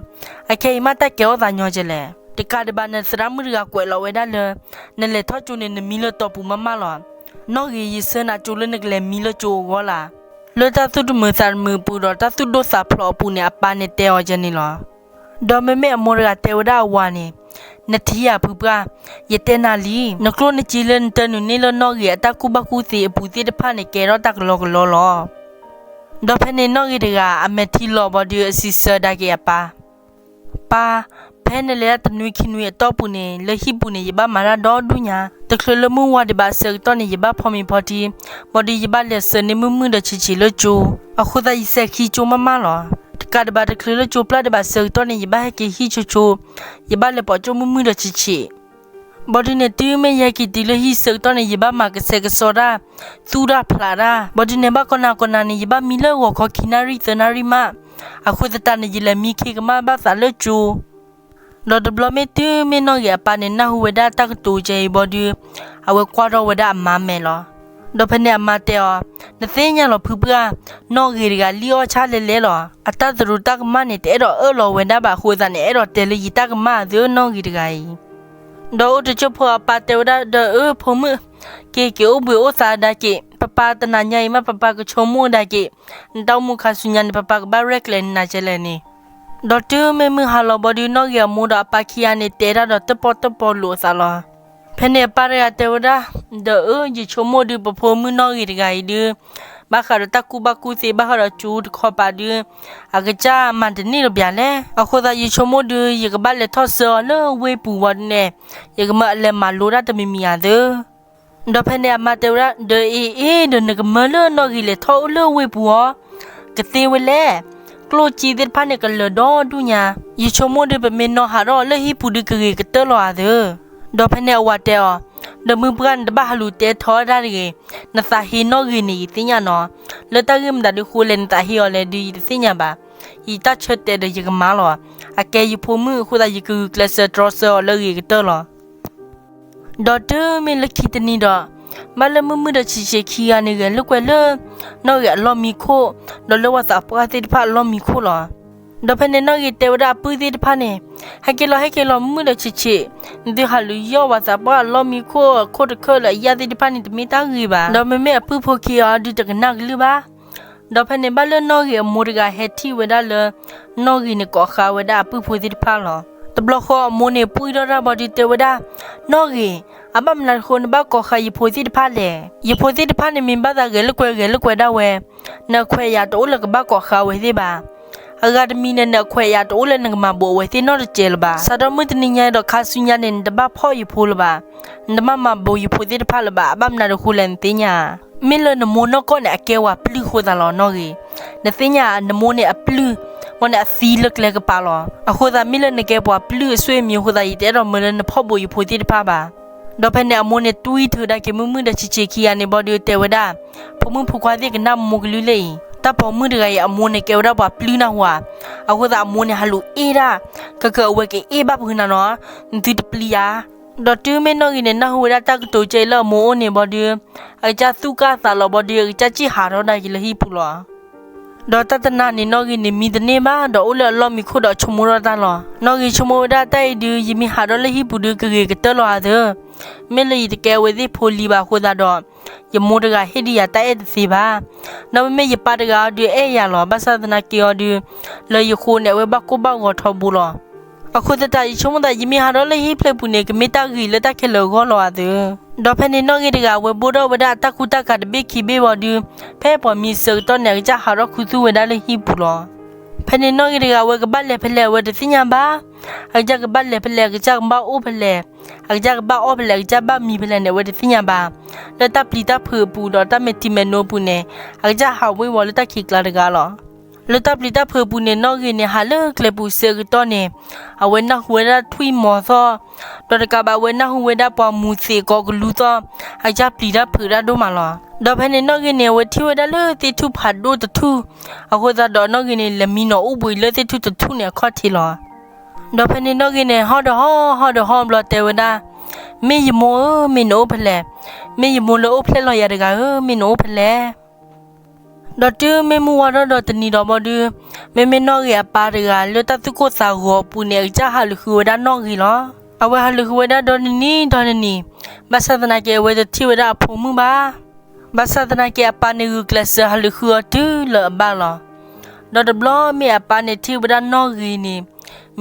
အခဲအံၤမးတၢ်ကဲထီၣ်သးညီကလဲၣ်. တကးဒံးဘၣ် နသရၣ်မုၣ်တဂၤကွဲးလီၤဝဲဒၣ်လၢ, နလဲၤထီၣ်ကၠိန့ၣ် နမံလၢတီၢ်ပူၤမးမးလီၤ. နီၣ်ဂ့ၤ ယဆၢနၤကၠိလၢနကလဲၤမံလၢကၠိအဂီၢ်လၢ်. လၢတၢ်သူၣ်တမုာ်သးတမုာ်အပူၤဒီးတၢ်သူၣ်ဒိၣ်သးဖျိးအပူၤန့ၣ် အပၢ်န့ၣ်တဲအီၤယဲန့ၣ်လီၤ. ဒီးမ့မ့ၢ်အမိၢ်တဂၤတဲဝဲဒၣ်အဝၤန့ၣ်, နထံၣ်ဧါဖုပှၢ်, ယတဲနၤလံ, နကျိၣ်နစ့လၢနတၢနုာ်န့ၢ်လၢနီၣ်ဂ့ၤအတၢ်ကူၣ်ဘၣ်ကူၣ်သ့အပူၤသ့ၣ်တဖၣ်န့ၣ် ကဲထီၣ်တၢ်ကလီကလီလီၤ. ဒီးဖဲန့ၣ်နီၣ်ဂ့ၤတဂၤ အမဲာ်ထံလီၤဘၣ်ဒီးအစံးဆၢဒၣ်က့ၤအပၢ်, ပၢ်, ဖဲနလဲၤဒၣ်တနွံခံနွံအတီၢ်ပူၤန့ၣ် လၢဟံၣ်ပူၤန့ၣ် ယဘၣ်မၤတၢ်ဒီဒူၣ်ညါ, တချုးလၢမုၢ်ဝါဒံးဘၣ်အဆၢကတီၢ်န့ၣ် ယဘၣ်ဖီမ့ၤဖီထံ, ဘၣ်ဒီးယဘၣ်လဲၤစၢၤန့ၢ်မုၢ်မုၢ်ဒီးဆံးဆံးလၢကၠိ, အဃိသတးယစဲးခံကၠိမးမးလီၤ. တကးဒံးဘၣ် တချုးလၢကၠိပျၢ်ဒံးဘၣ်အဆၢကတီၢ်န့ၣ် ယဘၣ်ဟဲက့ၤဟံၣ်ဆိဆိ, ယဘၣ်လဲၤပိာ်ကၠိၣ်မုၢ်မုၢ်ဒီးဆံးဆံး ဘၣ်ဒုးန့ၣ် တုၤမ့ၢ်ယဟဲက့ၤတုၤလၢဟံၣ်ဆၢကတီၢ်န့ၣ် ယဘၣ်မၤကဆဲးကစီတၢ်, သူၣ်တၢ်ဖျးတၢ်, ဘၣ်ဒုးန့ၣ် ဘၣ်ကိးနၤကိးနၤန့ၣ် ယဘၣ်မံလၢဂီၤခီခံနၣ်ရံၣ်သၢနၣ်ရံၣ်မး, အဃိသတးန့ၣ် ယလဲၤမံခ့ကမၣ်ဘၣ်သးလၢကၠိ ဒီးတဘျီမ့ၢ်တုၤမ့ၢ်နီၣ်ဂ့ၤအပၢ်န့ၣ် နၢ်ဟူဝဲဒၣ်တၢ်ကတိၤကဲအံၤဘၣ်ဒုး, အဝဲကွၢ်ထီၣ်ဝဲဒၣ်အမါမဲာ်လီၤ. ဒီးဖဲန့ၣ်အမါတဲအီၤ, နသ့ၣ်ညါလီၤဖုပှၢ်, နီၣ်ဂ့ၤတဂၤလံၣ်အီၣ်ဆၣ်လဲၤလဲၤလီၤ. အတၢ်သရူးတၢ်ကမၣ်န့ၣ် တအဲၣ်ဒိးအၢၣ်လီၤဝဲဒၣ်ဘၣ်အဃိသတးန့ၣ် အဲၣ်ဒိးတဲလၢယတၢ်ကမၣ်သ့နီၣ်ဂ့ၤတဂၤအံၤ ဒီးအိၣ်တကၠိၢ်ဖိအပၢ်တဲဝဲဒၣ်ဒီး အၢ ဖိမုၣ်, က့ၤက့ၤအိၣ်ဘှံးအိၣ်သါဒၣ်က့ၤ, ပပၢ်တနၤညါအံၤမး ပပၢ်ကဆိကမိၣ်ဒၣ်က့ၤ, နတၢ်အိၣ်မူခါဆူညါန့ၣ် ပပၢ်ကဘၣ်ရဲၣ်ကျဲၤနၤကဲလဲၣ်န့ၣ်. ဒီးတုၤမ့ၢ်မုၢ်ဟါလီၤဘၣ်ဒုး နီၣ်ဂ့ၤအမိၢ်ဒီးအပၢ်ခံဂၤန့ၣ် တဲတၢ်ဒီးတၢၣ်ပီၣ်တၢၣ်ပီလိာ်အသးလီၤ. ဖဲန့ၣ်အပၢ်တဂၤတဲဝဲဒၣ်, ဒီးအၢ ယဆိကမိၣ်ဒုးပဖိမုၣ်နီၣ်ဂ့ၤတဂၤအံၤဒုး, ဘၣ်ဃးဒီးတၢ်ကူၣ်ဘၣ်ကူၣ်သ့ဘၣ်ဃးဒီးကၠိတခီပၤဒုး, အကစၢ်မၤတန့ၢ်လၢၤဘၣ်လဲၣ်. အဃိသတးယဆိကမိၣ်ဒုး ယကဘၣ်လဲၤထီၣ်ဆှၢအီၤလၢဝ့ၢ်ပူၤဝံၤဒုးန့ၣ်, ယကမၢအလဲၤမၤလိတၢ်တမံၤမံၤဧါသၢ ဒီးဖဲန့ၣ်အမါတဲဝဲဒၣ်, ဒီးအ့အ့ ဒီးနကမၢလၢနီၣ်ဂ့ၤလဲၤထီၣ်အိၣ်လၢဝ့ၢ်ပူၤအီၤ, ကသ့ဝဲလဲၣ်. ကျိၣ်စ့သ့ၣ်တဖၣ်န့ၣ်ကလၢာ်ဒီဒူၣ်ညါ, ယဆိကမိၣ်ဒုးပမ့ၢ်နီၢ်ဟးထီၣ်အီၤလၢဟံၣ်ပူၤဒုးကဂ့ၤကတၢၢ်လီၤဧါသၢ. ဒီးဖဲန့ၣ်အဝၤတဲအီၤ, ဒီးမုၢ်ပှၢ်နတဘၣ်ဟးလူၤတဲထီဒါတဂ့ၤ, နသးဟ့နီၣ်ဂ့ၤန့ၣ် ယသ့ၣ်ညါနီၤ. လၢတၢ်ဂ့ၢ်မတၤဒုးဃိလဲၣ်နသးဟ့အီၤလဲၣ်ဒုးယတသ့ၣ်ညါဘၣ်. ယတၢ်ဆၢတဲာ်ဒီးယကမၤလီၤ. အကဲယဖိမုၣ်အဃိသတးယကဂုာ်ကျဲးစၢးတြီဆၢအီၤလၢအဂ့ၤကတၢၢ်လီၤ. ဒီးတုၤမ့ၢ်လၢခံတနံၤဒီး, ဘၣ်လၢမုၢ်မုၢ်ဒီးဆံးဆံးခံဂၤန့ၣ်ဂဲၤလိာ်ကွဲလၢ နီၣ်ဂ့ၤအလီၢ်မံခိၣ်, ဒီးလၢပှၤသးပှၢ်သ့ၣ်တဖၣ်အလီၢ်မံခိၣ်လီၤ. ဒီးဖဲန့ၣ်နီၣ်ဂ့ၤတဲဝဲဒၣ်အပုၢ်သ့ၣ်တဖၣ်န့ၣ်, ဟဲက့ၤလီၤ ဟဲက့ၤလီၤ မုၢ်မုၢ်ဒီးဆံးဆံး, နသုဟးလူၤယီၢ်ပှၤသးပှၢ်အလီၢ်မံခိၣ်အခိၣ်တခၢၣ်လၢအယၣ်သ့ၣ်တဖၣ်န့ၣ် တမ့ၢ်တၢ်ဂ့ၤဘၣ်. ဒီးမ့မ့ၢ်အပုၢ်ဖိခံဂၤအီၤဒုးတကနၣ်ကလုၢ်ဘၣ်. ဒီးဖဲန့ၣ်ဘၣ်လၢနီၣ်ဂ့ၤအမိၢ်တဂၤဟဲထံၣ်ဝဲဒၣ်လၢ နီၣ်ဂ့ၤန့ၣ်ကိးဃာ်ဝဲဒၣ်အပုၢ်ဖိသ့ၣ်တဖၣ်လီၤ. တဘျီဃီအမိၢ်န့ၣ်ပှံၢ်ထီၣ်တၢ်ဘၣ်ဒုးတဲဝဲဒၣ်, နီၣ်ဂ့ၤ, အဘၣ်မနုၤအဃိနဘၣ်ကိးဃာ်ယဖိသ့ၣ်တဖၣ်လဲၣ်. ယဖိသ့ၣ်တဖၣ်န့ၣ်မ့ၢ်ဘၣ်သးဂဲၤလိာ်ကွဲဂဲၤလိာ်ကွဲဒၣ်ဝဲ, နအခွဲးအယာ်တအိၣ်လၢကဘၣ်ကိးဃာ်ဝဲသ့ၣ်ဘၣ်. အဂၤတမံၤန့ၣ် နအခွဲးအယာ်တအိၣ်လၢနကမၤဘူးအဝဲသ့ၣ်နီတစဲးလၢၤဘၣ်. စးထီၣ်မုၢ်တနံၤညါဒီးခါဆူညါန့ၣ် နတဘၣ်ဖီၣ်ယဖိလၢၤဘၣ်. နတဘၣ်မၤဘူးယဖိသ့ၣ်တဖၣ်လၢၤဘၣ်. အဘၣ်မနုၤအဃိလဲၣ်နသ့ၣ်ညါ မ့ၢ်လၢနမိၢ်နီၢ်ကီၢ်န့ၣ် အကဲဝဲပျုၢ်ဃိသးလီၤနီၣ်ဂ့ၤ. နသ့ၣ်ညါ နမိၢ်န့ၣ်အပျုၢ်, ဘီန့ၣ်အသံလၢကျဲကပၤလီၤ. အဃိသတးမ့ၢ်လၢနကဲပှၤပျုၢ်အစွဲမံၤအဃိသတး ယတအဲၣ်ဒိးမၢလၢနဖီၣ်ဘိးယဖိသ့ၣ်တဖၣ်ဘၣ်. ဒီးဖဲန့ၣ်အမိၢ်န့ၣ်တွံၢ်ထုးဒၣ်က့ၤမုၢ်မုၢ်ဒီးဆံးဆံးခံဂၤန့ၣ် ဘီဒုးတဲဝဲဒၣ်, ဖိမုၣ်ဖိခွါသ့ၣ်ကနၣ်မိၢ်ကလုၢ်လၢအံၤ, တၢ်ပိာ်မုၣ်တဂၤအံၤအမိၢ်န့ၣ်ကဲဝဲဒၣ်ပှၤပျုၢ်နၢ်ဟူဧါ. အဃိသတးအမိၢ်န့ၣ်ဟးလူၤအ့ၣ်ဒၣ်, ကကၢအဝဲကအ့ၣ်ဘၣ်ဖုးနၤနီၤ, နသုတပျံၤဧါ. ဒီးတုၤမ့ၢ်နီၣ်ဂ့ၤန့ၣ် နၢ်ဟူဝဲဒၣ်တၢ်ကတိၤကဲအံၤလၢအမိၢ်အိၣ်န့ၣ် ဘီဒုး အကစၢ်သူၣ်ကၢ်သးလီၤ ဘီဒုး အကစၢ်စံၣ်ဟးထီၣ်ဒၣ်က့ၤလၢဟံၣ်ပူၤလီၤ. ဒီးတၢ်တနၤန့ၣ် နီၣ်ဂ့ၤန့ၣ် မံတန့ၢ်ဘၣ်, ဒီးအိၣ်လၢအလီၢ်မံခိၣ်ဒီးဆိကမိၣ်ထီၣ်တၢ်လီၤ. နီၣ်ဂ့ၤဆိကမိၣ်ဝဲဒၣ်တၢ်အံၤဒုး ယမ့ၢ်ဟးထီၣ်လၢဟံၣ်ပူၤဒုး ကဂ့ၤကတၢၢ်လီၤဧါသၢ, မ့ၢ်လၢယတကဲအဝဲသ့ၣ်ဖိလံၤဘၣ်အဃိသတးဒီး ယမိၢ်တဂၤဟ့ၣ်ဒံးယၤတၢ်အဲၣ်တသ့ဘၣ်. ဒီးမ့မ့ၢ်ယပၢ်တဂၤအီၤဒုးအဲၣ်ယၤလီၤ. ဘၣ်ဆၣ်သနာ်က့အီၤဒုး လၢယဃိန့ၣ် အဝဲဘၣ်ကိၢ်ဘၣ်ဂီၤထီဘိလီၤ. အဃိသတး ယဆိကမိၣ်သး ယမ့ၢ်ဟးထီၣ်လၢဟံၣ်ဖျၢၣ်ပူၤန့ၣ် ကမ့ၢ်တၢ်ဂ့ၤလၢတၢ်ခဲလၢာ်အဂီၢ်လီၤဧါသၢ. ဒီးဖဲန့ၣ်နီၣ်ဂ့ၤတဂၤ အဝဲဘိၣ်ထီၣ်ဝဲဒၣ်အတၢ်ကူတၢ်ကၤတဘ့ၣ်ခံဘ့ၣ် ဘီဒုး ဖဲပှၤမံအဆၢကတီၢ်န့ၣ် အကစၢ်ဟးထီၣ်ခူသူၣ်ဝဲဒၣ်လၢဟံၣ်ပူၤလီၤ. ဖဲန့ၣ်နီၣ်ဂ့ၤတဂၤ အဝဲကဘၣ်လဲၤဖဲလဲၣ် အဝဲတသ့ၣ်ညါဘၣ်. အကစၢ်ကဘၣ်လဲၤဖဲလဲၣ်, အကစၢ်ကဘၣ်အိၣ်ဖဲလဲၣ်, အကစၢ်ကဘၣ်အီၣ်ဖဲလဲၣ်, အကစၢ်ဘၣ်မံဖဲလဲၣ်န့ၣ် အဝဲတသ့ၣ်ညါဘၣ်. လၢတၢ်ပျံၤတၢ်ဖုးအပူၤဒီးတၢ်မဲာ်ထံမဲာ်နိအပူၤန့ၣ် အကစၢ်ဟးဝ့ၤဝီၤလၢတၢ်ခံးကျါတဂၤလီၤ. လၢတၢ်ပျံၤတၢ်ဖုးအပူၤန့ၣ် နီၣ်ဂ့ၤန့ၣ် ဟးလၢကျဲပူၤအဆၢကတီၢ်န့ၣ် အဝဲနၢ်ဟူဝဲဒၣ်ထွံၣ်မီၤသီၣ်, ဒီးတကးဘၣ် အဝဲနၢ်ဟူဝဲဒၣ်ပှၤမူၤသ့ၣ်ကီးကလူသီၣ်, အကစၢ်ပျံၤတၢ်ဖုးတၢ်ဒိၣ်မးလီၤ. ဒီးဖဲန့ၣ်နီၣ်ဂ့ၤန့ၣ် အဝဲထံၣ်ဝဲဒၣ်လၢသ့ၣ်ထူၣ်ဖးဒိၣ်တထူၣ်, အဃိသတးဒီးနီၣ်ဂ့ၤန့ၣ် လဲၤမံနီၤအိၣ်ဘှံးလၢသ့ၣ်ထူၣ်တထူၣ်န့ၣ်အခီၣ်ထံးလီၤ. ဒီးဖဲန့ၣ်နီၣ်ဂ့ၤန့ၣ် ဟီၣ်ဒီးဟီၣ် ဟီၣ်ဒီးဟီၣ်ဘျီတဲဝဲဒၣ်, မ့ၢ်ယမိၢ်ဧၢ, မ့ၢ်နအိၣ်ဖဲလဲၣ်. မ့ၢ်ယမိၢ်လၢအိၣ်ဖျဲၣ်လီၤယၤတဂၤဧၢ, မ့ၢ်နအိၣ်ဖဲလဲၣ်. ဒီးတုၤမ့ၢ်မုၢ်ဝါထီၣ်ဒီးတနံၤဒီးဘီဒုး, မ့မ့ၢ်နီၣ်ဂ့ၤအပၢ်တဂၤလၢတၢ်သူၣ်ကိၢ်သးဂီၤအပူၤန့ၣ် အကစၢ်ဟးလူၤဃုဝဲဒၣ်နီၣ်ဂ့ၤလီၤ. အဝဲဟးလူၤဃုဝဲဒၣ်ဒီနံၤနံၤဒီနံၤနံၤ, ဘၣ်ဆၣ်သနာ်က့ အဝဲတထံၣ်ဝဲဒၣ်အဖိမုၣ်ဘၣ်. ဘၣ်ဆၣ်သနာ်က့ အပၢ်န့ၣ်ဂုာ်ကျဲးစၢးဟးလူၤဃုအီၤတုၤလၢအဘၣ်လီၤ. ဒီးတဘျီမ့ၢ်အပၢ်န့ၣ်ထံၣ်ဝဲဒၣ်နီၣ်ဂ့ၤန့ၣ်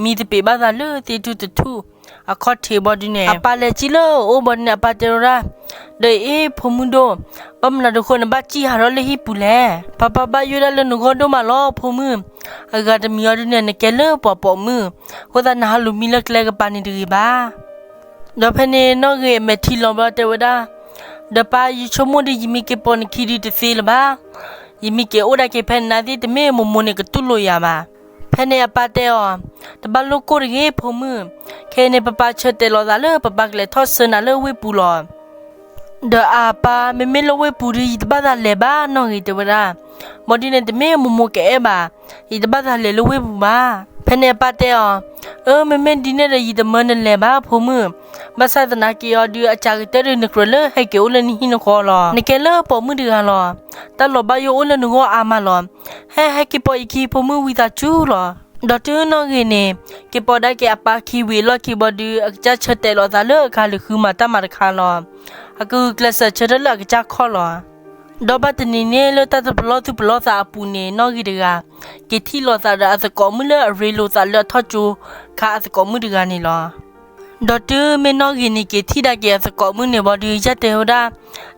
မံသပ့ၤဘၣ်သးလၢသ့ၣ်ထူၣ်တထူၣ်အခီၣ်ထံးဘီဒုးန့ၣ် အပၢ်လဲၤကံလၢအအိၣ်ဘီဒုးန့ၣ် အပၢ်တဲဝဲဒၣ်, ဒီးအ့ၣ်ဖိမုၣ်ဒိၣ်, ဘၣ်မနုၤအဃိနဘၣ်စံၣ်ဟးထီၣ်လၢဟံၣ်ပူၤလဲၣ်. ပၢ်ပၢ်ဘၣ်ယိၣ်ဒၣ်လၢနဂီၢ်ဒိၣ်မးလီၤဖိမုၣ်, အဂၤတမံၤအီၤဒုးန့ၣ် နကဲလၢပှၤပိာ်မုၣ်, အဃိသတးနဟးလူၤမံလၢကျဲကပၤန့ၣ်တဂ့ၤဘၣ်. ဒီးဖဲန့ၣ်နီၣ်ဂ့ၤအမဲာ်ထံလီၤဘျီတဲဝဲဒၣ်, ဒီးပၢ်ယဆိကမိၣ်ဒီး ယမ့ၢ်က့ၤပိာ်နခံဒုးတသ့လၢၤဘၣ်. ယမ့ၢ်က့ၤအိၣ်ဒၣ်က့ၤဖဲနၤသ့ၣ် တမ့ၢ်မိၢ်မိၢ်န့ၣ်ကတူၢ်လိာ်ယၤဘၣ်. ဖဲန့ၣ်အပၢ်တဲအီၤ, တဘၣ်လိၣ်ကိၢ်တဂ့ၤဖိမုၣ်, ခဲအံၤန့ၣ် ပၢ်ပၢ်ဆၢတဲာ်လီၤသးလၢပၢ်ပၢ်ကလဲၤထီၣ်ဆှၢနၤလၢဝ့ၢ်ပူၤလီၤ. ဒီးအပၢ်, မ့မ့ၢ်လၢဝ့ၢ်ပူၤဒုး ယတဘၣ်သးလဲၤဘၣ်နီၣ်ဂ့ၤတဲဝဲဒၣ်. ဘီဒုးန့ၣ် တမ့ၢ်မိၢ်မိၢ်ကအဲၣ်ဘၣ်, ယတဘၣ်သးလဲၤလၢဝ့ၢ်ပူၤဘၣ်. ဖဲန့ၣ်အပၢ်တဲအီၤ, အၢ မ့မ့ၢ်ဒ်န့ၣ်ဒီး ယတမၢနလဲၤဘၣ်ဖိမုၣ်, ဘၣ်ဆၣ်သနာ်က့အီၤဒုး အစှၤကတၢၢ်ဒုး နကြၢးလၢဟဲက့ၤအိၣ်လၢနဟံၣ်နဃီလီၤ. နကဲလၢပိာ်မုၣ်တဂၤလီၤ. တၢ်လီၤဘၣ်ယိၣ်အိၣ်လၢနဂီၢ်အါမးလီၤ. ဟဲ ဟဲက့ၤပိာ်ယခံဖိမုၣ်ဝံသးစူၤလီၤ. ဒီးတုၤနီၣ်ဂ့ၤန့ၣ် က့ၤပိာ်ဒၣ်က့ၤအပၢ်ခံဝံၤအလီၢ်ခံဘီဒုး အကစၢ်ဆၢတဲာ်လီၤသးလၢအကဟးလူၤဃုမၤတၢ်မၤတခါလီၤ. အကဂုာ်ကျဲးစၢးဆၢထၢၣ်လၢအကစၢ်ခီၣ်လီၤ. ဒီးဘၣ်တနံၤန့ၣ်လၢတၢ်တပလီၢ်သူၣ်ပလီၢ်သးအပူၤန့ၣ် နီၣ်ဂ့ၤတဂၤ က့ၤထံၣ်လိာ်သးဒီးအသကိးမုၣ်လၢအရ့လိာ်သးလၢအထီၣ်ကၠိခါအသကိးမုၣ်တဂၤန့ၣ်လီၤ. ဒီးတုၤမ့ၢ်နီၣ်ဂ့ၤန့ၣ် က့ၤထံၣ်ဒၣ်က့ၤအသကိးမုၣ်န့ၣ်ဘီဒုး ယတဲဝဲဒၣ်,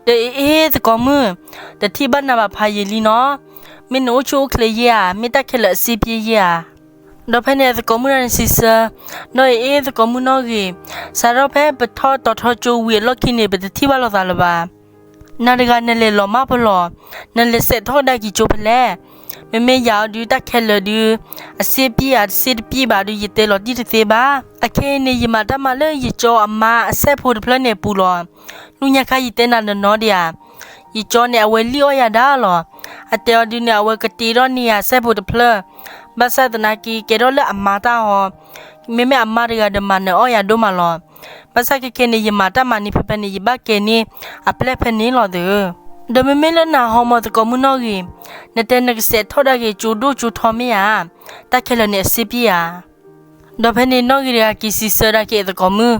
ဒီးအ့ၣ်အ့ၣ်သကိးမုၣ်, တထံၣ်ဘၣ်နၤဘၣ်ဖးယံာ်လံနီၤ. မ့ၢ်နအိၣ်ဆူၣ်အိၣ်ချ့ယဲဧါ, မ့ၢ်တၢ်ခဲလၢာ်အစ့ပျ့ယဲဧါ. ဒီးဖဲန့ၣ်အသကိးမုၣ်တဂၤန့ၣ်စံးဆၢ, နီၣ်အ့ၣ်အ့ၣ်သကိးမုၣ်နီၣ်ဂ့ၤ, စးထီၣ်ဖဲပထီၣ်တီၤထီကၠိဝံၤအလီၢ်ခံန့ၣ် ပတထံၣ်ဘၣ်လိာ်သးလၢၤဘၣ်. နၤတဂၤနလဲၤလီၤမၢ်ပလီၢ်, နလဲၤစဲးထီၣ်ကဒါက့ၤကၠိဖဲလဲၣ်. မ့မ့ၢ်ယၤအီၤဒုး တၢ်ခဲလၢာ်ဒုး အစ့ပျ့ဧါ တစ့တပျ့ဘၣ်ဒုး ယတဲလီၤတံၢ်တသ့ဘၣ်. အခဲအံၤန့ၣ်ယမၤတၢ်မၤလၢယကၠီအမါအစဲးဖိတဖျၢၣ်န့ၣ်အပူၤလီၤ. နူညါခါယတဲနၤနီၤနီၤဒံးဧါ. ယကၠီန့ၣ် အဝဲလံၣ်အီၣ်ယၤဒါလီၤ. အတဲအီၤဒုးန့ၣ် အဝဲကတ့ထီၣ်န့ၢ်ယၤစဲးဖိတဖျၢၣ်. ဘၣ်ဆၣ်သနာ်က့ ကဲထီၣ်လၢအမါတၢ်အီၤ, မ့မ့ၢ်အမါတဂၤဒီးမၤနၢၤအီၣ်ယၤဒိၣ်မးလီၤ. ဘၣ်ဆၣ်ခဲခဲန့ၣ် ယမၤတၢ်မၤန့ၣ်ဖဲဖဲန့ၣ် ယဘၣ်ကဲန့ၢ်အပျဲၢ်ဖဲန့ၣ်လီၤသၢ. ဒီးမ့မ့ၢ်လၢနၤဟီမီၤသကိးမုၣ်နီၣ်ဂ့ၤ, နတဲနကစဲးထီၣ်ဒၣ်က့ၤကၠိဒိၣ်ကၠိထီမ့ၢ်ဧါ. တၢ်ခဲလၢာ်န့ၣ်အစ့ပျ့ဧါ. ဒီးဖဲန့ၣ်နီၣ်ဂ့ၤတဂၤက့ၤစံးဆၢဒၣ်က့ၤအသကိးမုၣ်,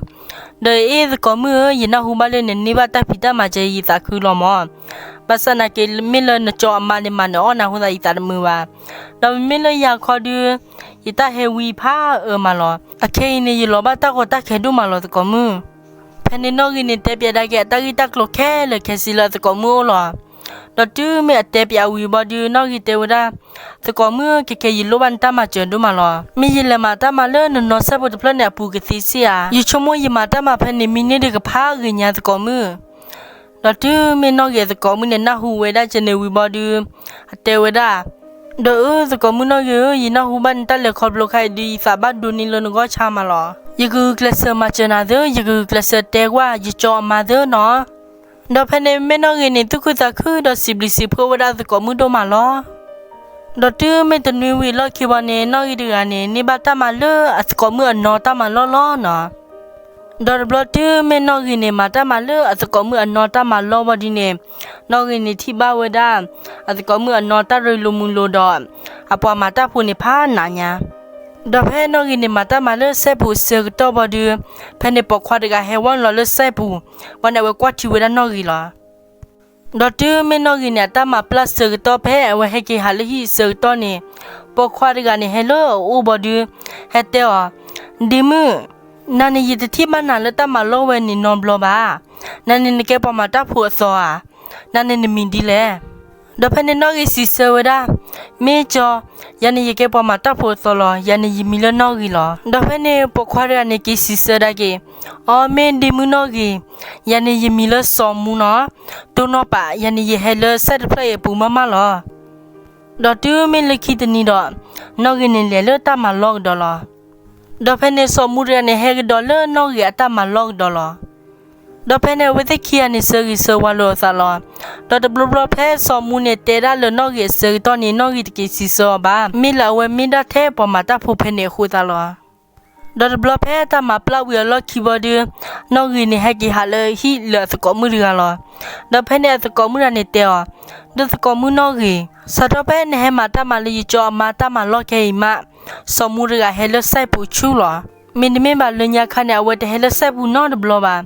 ဒီးအ့ၣ်သကိးမုၣ်ဧၢ, ယနၢ်ဟူဘၣ်လၢနန့ၢ်ဘၣ်တၢ်ဖံးတၢ်မၤစၢၤ ယသးခုလီၤမး. ဘၣ်ဆၣ်သနာ်က့ မ့ၢ်လၢနကၠီအမါန့ၣ် မၤနၢၤအီၣ်နၤအဃိသတး ယသးတမုာ်ဘၣ်. ဒီးမ့မ့ၢ်လၢယၤခီဒုး ယတၢ်ဟဲဝံဖးအၢမးလီၤ. အခဲအံၤန့ၣ် ယလီၤဘၣ်တၢ်ကီတၢ်ခဲဒိၣ်မးလီၤသကိးမုၣ်. ဖဲန့ၣ်နီၣ်ဂ့ၤန့ၣ် တဲပၠးဒၣ်က့ၤအတၢ်ဂ့ၢ်တၢ်ကျိၤခဲလၢာ်ခဲဆ့လၢအသကိးမုၣ်အအိၣ်လီၤ. ဒီးတုၤမ့ၢ်အတဲပၠးဝံၤဘီဒုး နီၣ်ဂ့ၤတဲဝဲဒၣ်, သကိးမုၣ်, ခဲခဲယလိၣ်ဘၣ်နတၢ်မၤစၢၤဒိၣ်မးလီၤ. မ့ၢ်ယလဲၤမၤတၢ်မၤလၢနနီၢ်စဲးဖိတဖျၢၣ်န့ၣ်အပူၤကသ့စ့ၢ်ဧါ. ယဆိကမိၣ်ယမၤတၢ်မၤဖဲန့ၣ် မံန့ၢ်ဒံးကဖးဂ့ၤညါသကိးမုၣ်. ဒီးတုၤမ့ၢ်နီၣ်ဂ့ၤအသကိးမုၣ်န့ၣ် နၢ်ဟူဝဲဒၣ်ကဲန့ၣ်ဝံၤဘီဒုး အတဲဝဲဒၣ်, ဒီးအၢ သကိးမုၣ်နီၣ်ဂ့ၤဧၢ, ယနၢ်ဟူဘၣ်နတၢ်လဲၤခီဖျိခဲအံၤဒုး ယသးဘၣ်ဒိန့ၢ်လၢနဂီၢ်ဆါမးလီၤ. ယကဂုာ်ကျဲးစၢးမၤစၢၤနၤသၢ, ယကဂုာ်ကျဲးစၢးတဲကွၢ်ယကၠီအမါသၢနီၤ. ဒီးဖဲန့ၣ်မ့ၢ်နီၣ်ဂ့ၤန့ၣ် သူၣ်ခုသးခုဒီးစံးဘျုးစံးဖှိၣ်ဝဲဒၣ်အသကိးမုၣ်ဒိၣ်မးလီၤ. ဒီးတုၤမ့ၢ်တနွံဝံၤအလီၢ်ခံဘီန့ၣ် နီၣ်ဂ့ၤတဂၤန့ၣ် န့ၢ်ဘၣ်တၢ်မၤလၢအသကိးမုၣ်အနီၢ်တၢ်မၤလီၢ်လီၤနီၤ. ဒီးတဘျီတုၤမ့ၢ်နီၣ်ဂ့ၤန့ၣ် မၤတၢ်မၤလၢအသကိးမုၣ်အနီၢ်တၢ်မၤလီၢ်ဘီဒုန့ၣ်, နီၣ်ဂ့ၤန့ၣ်ထံၣ်ဘၣ်ဝဲဒၣ် အသကိးမုၣ်အနီၢ်တၢ်ရ့လိာ်မုာ်လိာ်ဒီး အပှၤမၤတၢ်ဖိန့ၣ်ဖးနးညါ. ဒီးဖဲနီၣ်ဂ့ၤန့ၣ် မၤတၢ်မၤလၢစဲပူၤအဆၢကတီၢ်ဘီဒု, ဖဲန့ၣ်ပိာ်ခွါတဂၤဟဲဝီလီၤလၢစဲပူၤ, ဝဲန့ၣ်အဝဲကွၢ်ထံဝဲဒၣ်နီၣ်ဂ့ၤလီၤ. ဒီးတုၤမ့ၢ်နီၣ်ဂ့ၤန့ၣ် အတၢ်မၤပျၢ်ဆၢကတီၢ်ဖဲအဝဲဟဲက့ၤဟးလၢဟံၣ်အဆၢကတီၢ်န့ၣ်, ပိာ်ခွါတဂၤန့ၣ်ဟဲလၢအအိၣ်ဘီဒု, ဟဲတဲအီၤ, ဒ့မုၣ်, နၤန့ၣ်ယတထံၣ်ဘၣ်နၤလၢတၢ်မၤလီၢ်ဝဲန့ၣ်နီတဘျီဘၣ်. နၤန့ၣ်နကဲပှၤမၤတၢ်ဖိအသီဧါ. နၤန့ၣ်နမံၤဒ်လဲၣ်. ဒီးဖဲန့ၣ်နီၣ်ဂ့ၤစံးဆၢဝဲဒၣ်, မ့ၢ်ကၠီ, ယၤန့ၣ်ယကဲပှၤမၤတၢ်ဖိအသီလီၤ. ယၤန့ၣ်ယမံၤလၢနီၣ်ဂ့ၤလီၤ. ဒီးဖဲန့ၣ်ပိာ်ခွါတဂၤန့ၣ်က့ၤစံးဆၢဒၣ်က့ၤ, အိ မ့ၢ်ဒ့မုၣ်နီၣ်ဂ့ၤ, ယၤန့ၣ်ယမံၤလၢစီၤမူနီၤ, တိၢ်နီၣ်ပာ်, ယၤန့ၣ်ယဟဲလၢစဲတဖျၢၣ်အံၤအပူၤမးမးလီၤ. ဒီးတုၤမ့ၢ်လၢခံတနံၤဒီး, နီၣ်ဂ့ၤန့ၣ်လဲၤလၢတၢ်မၤလီၢ်ကဒီးလီၤ. ဒီးဖဲန့ၣ်စီၤမူတဂၤန့ၣ်ဟဲကဒီးလၢနီၣ်ဂ့ၤအတၢ်မၤလီၢ်ကဒီးလီၤ. ဒီးဖဲန့ၣ်အဝဲသ့ၣ်ခံဂၤန့ၣ်ဆၢဂ့ၤဆၢဝါလိာ်အသးလီၤ. ဒီးတဘျီဘျီဖဲစီၤမူန့ၣ်တဲဒၣ်လၢနီၣ်ဂ့ၤအဆၢကတီၢ်န့ၣ် နီၣ်ဂ့ၤတက့ၤစံးဆၢအီၤဘၣ်. မ့ၢ်လၢအဝဲမ့ၢ်ဒၣ်ထဲပှၤမၤတၢ်ဖိဖဲန့ၣ်အဃိသတးလီၤ. ဒီးတဘျီဖဲတၢ်မၤပျၢ်ဝံၤအလီၢ်ခံဘီဒု, နီၣ်ဂ့ၤန့ၣ်ဟဲက့ၤဟးလၢဟံၣ်လၢအသကိးမုၣ်တဂၤလီၤ. ဒီးဖဲန့ၣ်အသကိးမုၣ်တဂၤန့ၣ်တဲအီၤ, ဒီးသကိးမုၣ်နီၣ်ဂ့ၤ, စးထီၣ်ဖဲနဟဲမၤတၢ်မၤလၢယကၠီအမါတၢ်မၤလီၢ်ခဲအံၤမး, စီၤမူတဂၤဟဲလၢစဲပူၤဆူလီၤ. မ့တမ့ၢ်ဘၣ်လၢညါခါန့ၣ် အဝဲတဟဲလၢစဲပူၤနီတဘျီဘၣ်.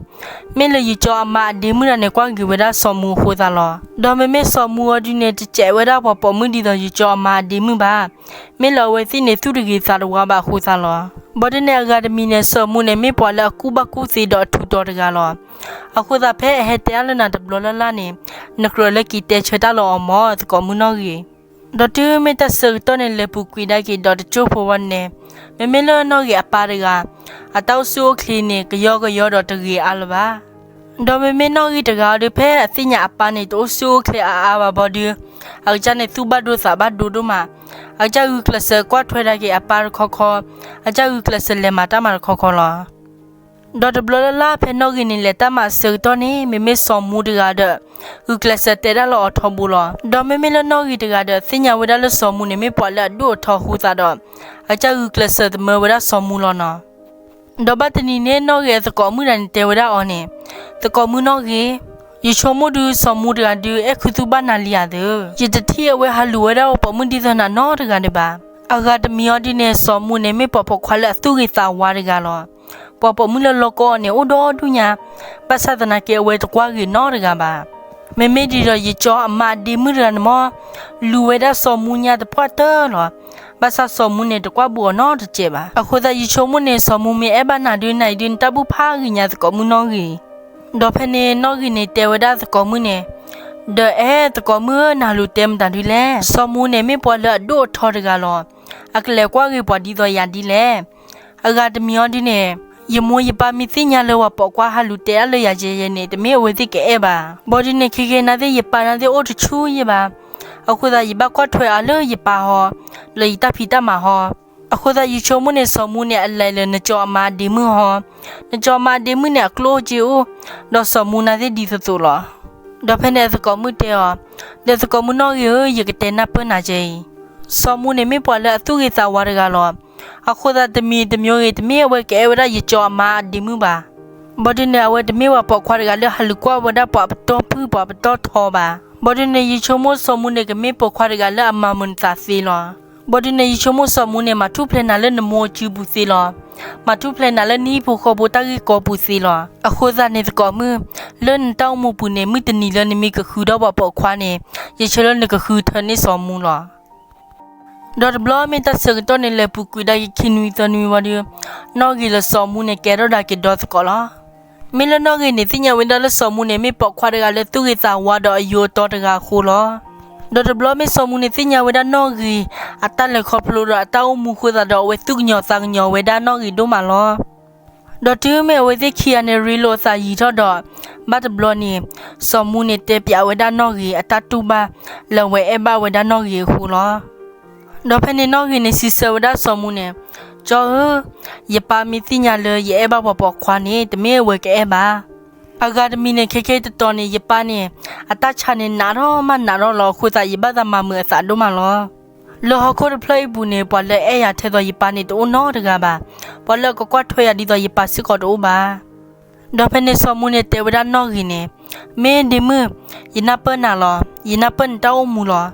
မ့ၢ်လၢယကၠီအမါအဒ့မုၣ်တဂၤန့ၣ် ကွၢ်ဂ့ၤဝဲဒၣ်စီၤမူအဃိသတးလီၤ. ဒီးမ့မ့ၢ်စီၤမူအီၤဒုန့ၣ် တစဲးဝဲဒၣ်ပှၤပိာ်မုၣ်ဒ်သိးယကၠီအမါအဒ့မုၣ်ဘၣ်. မ့ၢ်လၢအဝဲသ့ၣ်န့ၣ်သူၣ်တဂ့ၤသးတဝါဘၣ်အဃိသတးလီၤ. ဘီဒုန့ၣ်အဂၤတမံၤန့ၣ် စီၤမူန့ၣ်မ့ၢ်ပှၤလၢအကူၣ်ဘၣ်ကူၣ်သ့ဒီးအထူးတီၤတဂၤလီၤ. အဃိသတးဖဲအဟဲတဲအါလၢနၤတဘျီလၢ်လၢ်န့ၣ်, နကြၢးလၢက့ၤတဲဆၢတၢ်လၢအီၤမၢ် သကိးမုၣ်နီၣ်ဂ့ၤ. ဒီးတုၤမ့ၢ်တၢ်ဆၢကတီၢ်န့ၣ် လဲၤပူၤကွံာ်ဒၣ်က့ၤဒီးတကၠိဖိဝဲန့ၣ်, မ့မ့ၢ်လၢနီၣ်ဂ့ၤအပၢ်တဂၤ, အတၢ်အိၣ်ဆူၣ်အိၣ်ချ့န့ၣ် ကယီကယီဒီးတဂ့ၤအါလၢၤဘၣ်. ဒီးမ့မ့ၢ်နီၣ်ဂ့ၤတဂၤအီၤဒုး ဖဲအသ့ၣ်ညါအပၢ်န့ၣ် တအိၣ်ဆူၣ်အိၣ်ချ့အါအါဘၣ်ဘီဒု, အကစၢ်န့ၣ်သူၣ်ဘၣ်ဒိသးဘၣ်ဒိဒိၣ်မး, အကစၢ်ဂုာ်ကျဲးစၢးကွၢ်ထွဲဒၣ်က့ၤအပၢ်တခီခီ, အကစၢ်ဂုာ်ကျဲးစၢးလဲၤမၤတၢ်မၤတခီခီလီၤ. ဒီးတဘျီလၢ်လၢ်ဖဲနီၣ်ဂ့ၤန့ၣ် လဲၤတၢ်မၤအဆၢကတီၢ်န့ၣ် မ့မ့ၢ်စီၤမူတဂၤဒီး ဂုာ်ကျဲးစၢးတဲဒၣ်လၢအီၤထီဘိလီၤ. ဒီးမ့မ့ၢ်လၢနီၣ်ဂ့ၤတဂၤဒီး သ့ၣ်ညါဝဲဒၣ်လၢစီၤမူန့ၣ် မ့ၢ်ပှၤလၢအဒိၣ်အထီအဃိသတးဒီး အကစၢ်ဂုာ်ကျဲးစၢးသမၢဝဲဒၣ်စီၤမူလီၤနီၤ. ဒီးဘၣ်တနံၤန့ၣ် နီၣ်ဂ့ၤအသကိးမုၣ်တဂၤန့ၣ် တဲဝဲဒၣ်အီၤန့ၣ်, သကိးမုၣ်နီၣ်ဂ့ၤ, ယဆိကမိၣ်ဒုး စီၤမူတဂၤဒုး အဲၣ်ခူသူၣ်ဘၣ်နၤလံဧါသၢ, ယတထံၣ်အဝဲဟးလူၤဝဲဒၣ်ပှၤပိာ်မုၣ်ဒ်သိးနၤနီတဂၤဒံးဘၣ်. အဂၤတမံၤအီၤဒုးန့ၣ် စီၤမူန့ၣ် မ့ၢ်ပှၤပိာ်ခွါလၢအသူၣ်ဂ့ၤသးဝါတဂၤလီၤ. ပှၤပိာ်မုၣ်လၢလီၢ်ကီအီၤန့ၣ် အိၣ်ဒီဒူၣ်ညါ, ဘၣ်ဆၣ်သနာ်က့အဝဲတကွၢ်ဂ့ၤနီတဂၤဘၣ်. မ့မ့ၢ်ဒ်ဒီးယကၠီအမါအဒ့မုၣ်တဂၤန့ၣ်မၢ်, လူၤဝဲဒၣ်စီၤမူညါတပှၢ်တၢၢ်လီၤ. ဘၣ်ဆၣ်စီၤမူန့ၣ် တကွၢ်ဘူးအီၤနီတစဲးဘၣ်. အဃိသတးယဆိကမိၣ်န့ၣ် စီၤမူမ့ၢ်အဲၣ်ဘၣ်နၤဒုး နၤအံၤဒုး နတၢ်ဘူၣ်ဖးဂ့ၤညါသကိးမုၣ်နီၣ်ဂ့ၤ. ဒီးဖဲန့ၣ်နီၣ်ဂ့ၤန့ၣ် တဲဝဲဒၣ်သကိးမုၣ်န့ၣ်, ဒီးအဲၣ်သကိးမုၣ်ဧၢ နဟးလူၤတဲမတၤဒုးလဲၣ်. စီၤမူန့ၣ် မ့ၢ်ပှၤလၢအဒိၣ်အထီတဂၤလီၤ. အကလဲၤကွၢ်ဂ့ၤပှၤဒ်သိးယၤဒ်လဲၣ်. အဂၤတမံၤအီၤဒုးန့ၣ်, ယမိၢ်ယပၢ်မ့ၢ်သ့ၣ်ညါလၢပှၤပိာ်ခွါဟးလူၤတဲအါလၢယၤယဲယဲန့ၣ် တမ့ၢ်အဝဲသ့ၣ်ကအဲၣ်ဘၣ်. ဘီဒုးန့ၣ် ခဲကနံၣ်သ့ၣ် ယပၢ်နၢ်သ့ၣ်အိၣ်တဆူယဲဘၣ်. အဃိသတးယဘၣ်ကွၢ်ထွဲအါလၢယပၢ်ဟီ, လၢယတၢ်ဖံးတၢ်မၤဟီ. အဃိသတးယဆိကမိၣ်န့ၣ် စီၤမူန့ၣ် အလဲၤလၢနကၠီအမါအဒ့မုၣ်ဟီ, နကၠီအမါအဒ့မုၣ်န့ၣ် အကျိၣ်အိၣ်စ့အိၣ်, ဒီးစီၤမူနၢ်သ့ၣ်ဒ်သိးသိးလီၤ. ဒီးဖဲန့ၣ်အသကိးမုၣ်တဲအီၤ, ဒီးသကိးမုၣ်နီၣ်ဂ့ၤဧၢ, ယကတဲနၢ်ပၢၢ်နၤကဲအံၤ, စီၤမူန့ၣ်မ့ၢ်ပှၤလၢအသူၣ်ဂ့ၤသးဝါတဂၤလီၤ. အဃိသတးတမံၤတမံၤဂ့ၤ တမ့ၢ်အဝဲကအဲၣ်ဝဲဒၣ်ယကၠီအမါအဒ့မုၣ်ဘၣ်. ဘီဒုးန့ၣ် အဝဲတမ့ၢ်ပှၤပိာ်ခွါတဂၤလၢဟးလူၤကွၢ်ဝဲဒၣ်ပှၤပတီၢ်ဖုၣ်ပှၤပတီၢ်ထီဘၣ်. ဘီဒုးန့ၣ် ယဆိကမိၣ်စီၤမူန့ၣ် ကမ့ၢ်ပိာ်ခွါတဂၤလၢအမၤမုာ်နသးသ့လီၤ. ဘီဒုးန့ၣ် ယဆိကမိၣ်စီၤမူန့ၣ် မၤထူၣ်ဖျဲးနၤလၢနမိၢ်အစုပူၤသ့လီၤ. မၤထူၣ်ဖျဲးနၤလၢနဟံၣ်ဖိဃီဖိတၢ်ဂ့ၢ်ကီပူၤသ့လီၤ. အဃိသတးန့ၣ်သကိးမုၣ်, လၢနတၢ်အိၣ်မူပူၤန့ၣ် မုၢ်တနံၤလၢနမ့ၢ်ကဃုထီၣ်ပှၤပိာ်ခွါန့ၣ်, ယဆၢလၢနကဃုထၢန့ၢ်စီၤမူလီၤ. ဒီးတဘျီမ့ၢ်တၢ်ဆၢကတီၢ်န့ၣ် လဲၤပူၤကွံာ်ဒၣ်က့ၤခံနွံသၢနွံဝံၤဒီး, နီၣ်ဂ့ၤလၢစီၤမူန့ၣ် ကဲထီၣ်ဒၣ်က့ၤဒီသကိးလီၤ. မ့ၢ်လၢနီၣ်ဂ့ၤန့ၣ် သ့ၣ်ညါဝဲဒၣ်လၢစီၤမူန့ၣ် မ့ၢ်ပိာ်ခွါတဂၤလၢသူၣ်ဂ့ၤသးဝါဒီးအယိာ်အတီတဂၤအဃိလီၤ. ဒီးတဘျီမ့ၢ်စီၤမူန့ၣ် သ့ၣ်ညါဝဲဒၣ်နီၣ်ဂ့ၤ အတၢ်လဲၤခီဖျိဒီးအတၢ်အိၣ်မူအဃိသတးဒီး အဝဲသူၣ်ကညီၤသးကညီၤဝဲဒၣ်နီၣ်ဂ့ၤဒိၣ်မးလီၤ. ဒီးတုၤမ့ၢ်အဝဲသ့ၣ်ခံဂၤန့ၣ် ရ့လိာ်အသးယံာ်ထီၣ်ဒီး, ဘၣ်တဘျီန့ၣ်, စီၤမူန့ၣ်တဲပျးဝဲဒၣ်နီၣ်ဂ့ၤ အတၢ်တူၢ်ဘၣ်လၢအဝဲအဲၣ်ဘၣ်ဝဲဒၣ်နီၣ်ဂ့ၤအဃိလီၤ. ဒီးဖဲန့ၣ်နီၣ်ဂ့ၤန့ၣ်စံးဆၢဝဲဒၣ်စီၤမူန့ၣ်, ကၠီဧၢ, ယပၢ်မ့ၢ်သ့ၣ်ညါလၢယအဲၣ်ဘၣ်ပှၤပိာ်ခွါန့ၣ် တမ့ၢ်အဝဲကအဲၣ်ဘၣ်. အဂၤတမံၤန့ၣ် ခဲကဲတတီၤန့ၣ် ယပၢ်န့ၣ် အတၢ်ဆါန့ၣ်နးထီၣ်မးနးထီၣ်လီၤ. အဃိသတးယဘၣ်သးမၤမုာ်အသးဒိၣ်မးလီၤ. လၢဟီၣ်ခိၣ်တဖျၢၣ်အံၤပူၤန့ၣ် ပှၤလၢအဲၣ်ယၤထဲသိးယပၢ်န့ၣ် တအိၣ်နီတဂၤဘၣ်. ပှၤလၢအကကွၢ်ထွဲယၤဒ်သိးယပၢ်စ့ၢ်ကီးတအိၣ်ဘၣ်. ဒီးဖဲန့ၣ်စီၤမူန့ၣ်တဲဝဲဒၣ်နီၣ်ဂ့ၤန့ၣ်, မ့ၢ်ဒ့မုၣ်, ယနၢ်ပၢၢ်နၤလီၤ. ယနၢ်ပၢၢ်နတၢ်အိၣ်မူလီၤ.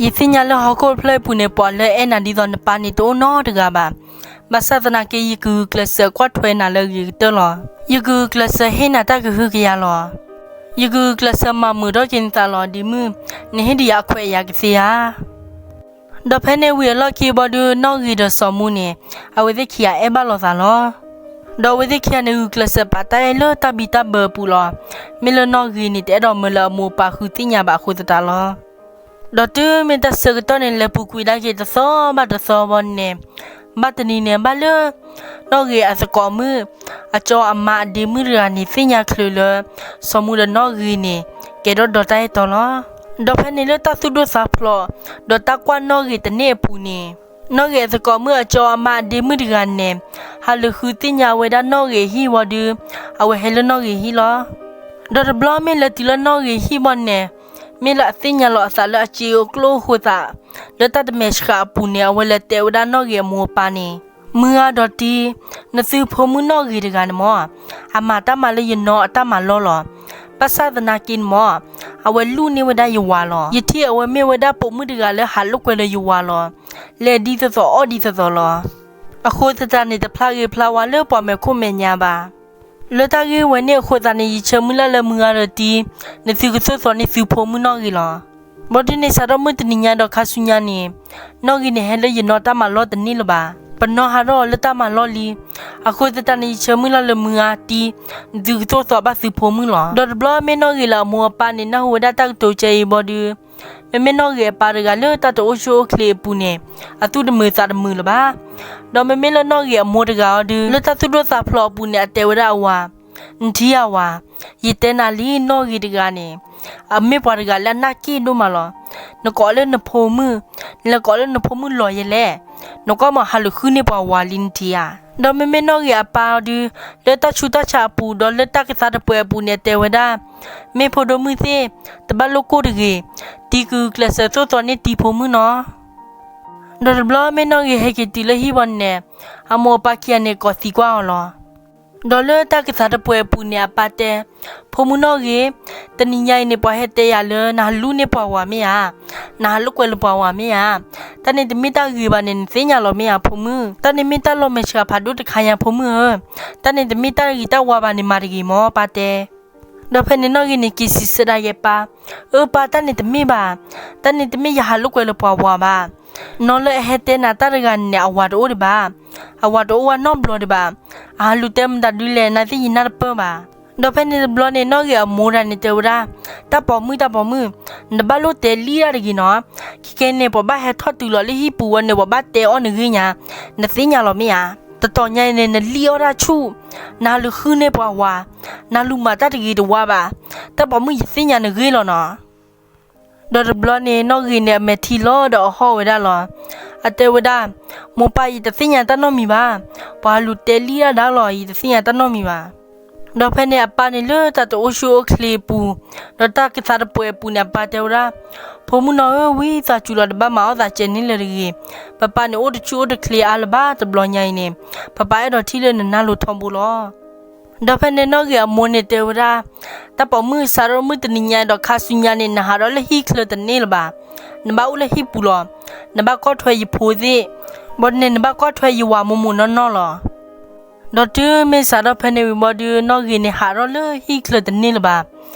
ယသ့ၣ်ညါလၢဟီၣ်ခိၣ်တဖျၢၣ်အံၤပူၤန့ၣ် ပှၤလၢအဲၣ်နၤဒ်သိးနပၢ်န့ၣ် တအိၣ်နီတဂၤဘၣ်. ဘၣ်ဆၣ်သနာ်က့ ယကဂုာ်ကျဲးစၢးကွၢ်ထွဲနၤလၢအဂ့ၤကတၢၢ်လီၤ. ယကဂုာ်ကျဲးစၢးဟ့ၣ်နၤတၢ်ကဟုကယာ်လီၤ. ယကဂုာ်ကျဲးစၢးမၤမုာ်ထီၣ်က့ၤနသးလီၤ. ဒ့မုၣ်, နဟ့ၣ်ဒံးယၤအခွဲးအယာ်ကသ့ဧါ. ဒီးဖဲန့ၣ်ဝံၤအလီၢ်ခံဘီဒုး နီၣ်ဂ့ၤဒီးစီၤမူန့ၣ် အဝဲသ့ၣ်ခံဂၤအဲၣ်ဘၣ်လိာ်သးလီၤ. ဒီးအဝဲသ့ၣ်ခံဂၤန့ၣ် ဂုာ်ကျဲးစၢးပာ်တၢ်အဲၣ်လၢတၢ်ဘံၣ်တၢ်ဘၢအပူၤလီၤ. မ့ၢ်လၢနီၣ်ဂ့ၤန့ၣ် တအဲၣ်ဒိးမၢလၢအမိၢ်အပၢ်ဃုသ့ၣ်ညါဘၣ်အဃိသတးလီၤ. ဒီးတုၤမ့ၢ်တၢ်ဆၢကတီၢ်န့ၣ် လဲၤပူၤကွံာ်ဒၣ်က့ၤတသီဘၣ်တသီဘီန့ၣ်, ဘၣ်တနံၤန့ၣ် ဘၣ်လၢ နီၣ်ဂ့ၤအသကိးမုၣ် အကၠီအမါအဒ့မုၣ်တဂၤန့ၣ် သ့ၣ်ညါချုးလၢ စီၤမူဒီးနီၣ်ဂ့ၤန့ၣ် ကဲထီၣ်ဒီးတၢ်အဲၣ်တီလီၤ. ဒီးဖဲန့ၣ်လၢတၢ်သူၣ်ဒိၣ်သးဖျိး ဒီးတၢ်ကွၢ်နီၣ်ဂ့ၤတန့ၢ်အပူၤန့ၣ်, နီၣ်ဂ့ၤအသကိးမုၣ်အကၠီအမါအဒ့မုၣ်တဂၤန့ၣ် ဟးလူၤဃုသ့ၣ်ညါဝဲဒၣ်နီၣ်ဂ့ၤအဟံၣ်ဝံၤဒီး အဝဲဟဲလၢနီၣ်ဂ့ၤဟံၣ်လီၤ. ဒီးတဘျီမ့ၢ်လဲၤတုၤလၢနီၣ်ဂ့ၤဟံၣ်ဘီန့ၣ်, မ့ၢ်လၢအသ့ၣ်ညါလီၤအသးလၢအစ့အကျိၣ်အဃိသး, လၢတၢ်တမဲာ်ဆှးအပူၤန့ၣ် အဝဲလဲၤတဲဝဲဒၣ်နီၣ်ဂ့ၤအမိၢ်အပၢ်န့ၣ်, မုၢ်ဂၤဒီးတံၤ, နသုဖိမုၣ်နီၣ်ဂ့ၤတဂၤန့ၣ်မၢ်, အမၤတၢ်မၤလၢယနီၢ်အတၢ်မၤလီၢ်လီၤ. ဘၣ်ဆၣ်သနာ်က့န့ၣ်မၢ်, အဝဲလူၣ်န့ၢ်ဝဲဒၣ်ယဝၤလီၤ. ယထံၣ်အဝဲမ့ၢ်ဝဲဒၣ်ပိာ်မုၣ်တဂၤလၢဟးလိာ်ကွဲလၢယဝၤလီၤ. လဲၤဒ်သိးသိးအီၣ်ဒ်သိးသိးလီၤ. အဃိသတးန့ၣ် တဖျါဂ့ၤဖျါဝါလၢပှၤမဲာ်ခိၣ်မဲာ်ညါဘၣ်. လၢတၢ်ဂ့ၢ်ဝဲန့ၣ်အဃိသတးန့ၣ် ယဆၢမုၢ်လၢ်လၢမုၢ်ဂၤဒီးတံၤ, နသုကသိၣ်သီန့ၢ်သုဖိမုၣ်နီၣ်ဂ့ၤလီၤ. ဘီဒုန့ၣ် စးထီၣ်မုၢ်တနံၤညါဒီးခါဆူညါန့ၣ်, နီၣ်ဂ့ၤန့ၣ်ဟဲလၢယနီၢ်တၢ်မၤလီၢ်တန့ၢ်လၢၤဘၣ်. ပနီၢ်ဟးထီၣ်အီၤလၢတၢ်မၤလီၢ်လံ. အဃိသတးန့ၣ် ယဆၢမုၢ်လၢ်လၢမုၢ်ဂၤတံၤ, နသုကသိၣ်သီဘၣ်သုဖိမုၣ်လီၤ. ဒီးတဘျီမ့ၢ်နီၣ်ဂ့ၤလၢအမိၢ်အပၢ်န့ၣ် နၢ်ဟူဝဲဒၣ်တၢ်ကတိၤကဲအံၤဘီဒု, မ့မ့ၢ်နီၣ်ဂ့ၤအပၢ်တဂၤလၢတၢ်တအိၣ်ဆူၣ်အိၣ်ချ့အပူၤန့ၣ်, အသူၣ်တမုာ်သးတမုာ်လၢၤဘၣ်. ဒီးမ့မ့ၢ်လၢနီၣ်ဂ့ၤအမိၢ်တဂၤအီၤဒု လၢတၢ်သူၣ်ဒိၣ်သးဖျိးအပူၤန့ၣ် အတဲဝဲဒၣ်အဝၤ, နထံၣ်ဧါဝၤ, ယတဲနၤလံနီၣ်ဂ့ၤတဂၤန့ၣ်, အမ့ၢ်ပှၤတဂၤလၢအနၢ်က့ၣ်ဒိၣ်မးလီၤ. နကိးလၢနဖိမုၣ်, နလဲၤကိးလၢနဖိမုၣ်လီၤယဲလဲၣ်. နကွၢ်မးဟးလူၤဃုန့ၢ်ပှၤဝၤလံနထံၣ်ဧါ. ဒီးမ့မ့ၢ်နီၣ်ဂ့ၤအပၢ်အီၤဒု, လၢတၢ်ဆူးတၢ်ဆါအပူၤ ဒီးလၢတၢ်ကသါတပှဲၤအပူၤန့ၣ် အတဲဝဲဒၣ်, မ့ၢ်ဖိဒိၣ်မုၣ်သ့ၣ်, တဘၣ်လိၣ်ကိၢ်တဂ့ၤ, တံၤကဂုာ်ကျဲးစၢးသိၣ်သီန့ၢ်တံၤဖိမုၣ်နီၤ. ဒီးတဘျီမ့ၢ်နီၣ်ဂ့ၤဟဲက့ၤတုၤလၢဟံၣ်ဝံၤန့ၣ်, အမိၢ်အပၢ်ခံဂၤန့ၣ်ကိးသံကွၢ်အီၤလီၤ. ဒီးလၢတၢ်ကသါတပှဲၤအပူၤန့ၣ် အပၢ်တဲ, ဖိမုၣ်နီၣ်ဂ့ၤ, တနံၤညါအံၤန့ၣ် ပှၤဟဲတဲယၤလၢ နဟးလူန့ၢ်ပှၤဝၤမ့ၢ်ဧါ, နဟးလိာ်ကွဲလၢပှၤဝၤမ့ၢ်ဧါ. တၢ်န့ၣ်တမ့ၢ်တၢ်ဂ့ၤဘၣ်န့ၣ် နသ့ၣ်ညါလီၤမ့ၢ်ဧါဖိမုၣ်. တၢ်န့ၣ်မ့ၢ်တၢ်လီၤမဲာ်ဆှးဖးဒိၣ်တခါညါဖိမုၣ်ဧၢ. တၢ်န့ၣ်တမ့ၢ်တၢ်ဂ့ၤတၢ်ဝါဘၣ်န့ၣ် မၤတဂ့ၤမၢ် ပၢ်တဲ. ဒီးဖဲန့ၣ်နီၣ်ဂ့ၤန့ၣ်က့ၤစံးဆၢဒၣ်ယဲပၢ်, အၢပၢ် တၢ်န့ၣ်တမ့ၢ်ဘၣ်. တၢ်န့ၣ်တမ့ၢ်ယဟးလိာ်ကွဲလၢပှၤဝၤဘၣ်. နီၢ်လၢအဟဲတဲနၤတၢ်တဂၤန့ၣ် အဝၤတအိၣ်ဒံးဘၣ်. အဝၤတအိၣ်ဝဲနီတဘျီဒံးဘၣ်. အဟးလူၤတဲမတၤဒုလဲၣ် နသ့ၣ်ယနၢ်တပၢၢ်ဘၣ်. ဒီးဖဲန့ၣ်တဘျီန့ၣ် နီၣ်ဂ့ၤအမိၢ်ဒၣ်န့ၣ်တဲဝဲဒၣ်, တၢ်ပိာ်မုၣ် တၢ်ပိာ်မုၣ်, နတဘၣ်လိၣ်တဲလံတၢ်တဂ့ၤနီၤ. ခဲကဲန့ၣ် ပှၤဘၣ်ဟဲထီၣ်တုၤလီၤလၢဟံၣ်ပူၤဝဲန့ၣ် ပှၤဘၣ်တဲအီၣ်နဂ့ၢ်ညါ, နသ့ၣ်ညါလီၤမ့ၢ်ဧါ. တတီၤညါအံၤန့ၣ် နလံၣ်အီၣ်တၢ်ဆူၣ်, နဟးလူၤဃုန့ၢ်ပှၤဝၤ, နဟးလူၤမၤတၢ်တဂ့ၤတဝါဘၣ်. တၢ်ပိာ်မုၣ် ယသ့ၣ်ညါနဂ့ၢ်လီၤနီၤ. ဒီးတဘျီန့ၣ် နီၣ်ဂ့ၤန့ၣ် အမဲာ်ထံလီၤဒီးအဟီၣ်ဝဲဒၣ်လီၤ. အတဲဝဲဒၣ်, မိၢ်ပၢ် ယတသ့ၣ်ညါတၢ်နီတမံၤဘၣ်. ပှၤဟးလူၤတဲလံတၢ်ဒါလီၤ ယတသ့ၣ်ညါတၢ်နီတမံၤဘၣ်. ဒီးဖဲန့ၣ်အပၢ်န့ၣ်လၢတၢ်တအိၣ်ဆူၣ်အိၣ်ချ့အပူၤ, ဒီးတၢ်ကသါတပှဲၤအပူၤန့ၣ် အပၢ်တဲဝဲဒၣ်, ဖိမုၣ်နီၢ်ဧၢ ဝံသးစူၤလီၤ တဘၣ်မၤအီၣ်သးကဲန့ၣ်လၢၤတဂ့ၤ. ပပၢ်န့ၣ်အိၣ်တဆူၣ်အိၣ်တချ့အါလၢၤဘၣ် တဘျီညါအံၤန့ၣ်, ပပၢ်အဲၣ်ဒိးထံၣ်လၢနနၢ်လိၤထီဘိလီၤ. ဒီးဖဲန့ၣ်နီၣ်ဂ့ၤအမိၢ်န့ၣ်တဲဝဲဒၣ်, တၢ်ပိာ်မုၣ် စးထီၣ်မုၢ်တနံၤညါဒီးခါဆူညါန့ၣ် နဟးထီၣ်လၢဟံၣ်ချၢတန့ၢ်လၢၤဘၣ်. နဘၣ်အိၣ်လၢဟံၣ်ပူၤလီၤ. နဘၣ်ကွၢ်ထွဲယဖိသ့ၣ်, ဘၣ်န့ၣ် နဘၣ်ကွၢ်ထွဲယဝၤမိၢ်မိၢ်နီၢ်နီၢ်လီၤ. ဒီးတုၤမ့ၢ်စးထီၣ်ဖဲန့ၣ်ဝံၤဘီဒုး နီၣ်ဂ့ၤန့ၣ်ဟးထီၣ်လၢဟံၣ်ချၢတန့ၢ်လၢၤဘၣ်.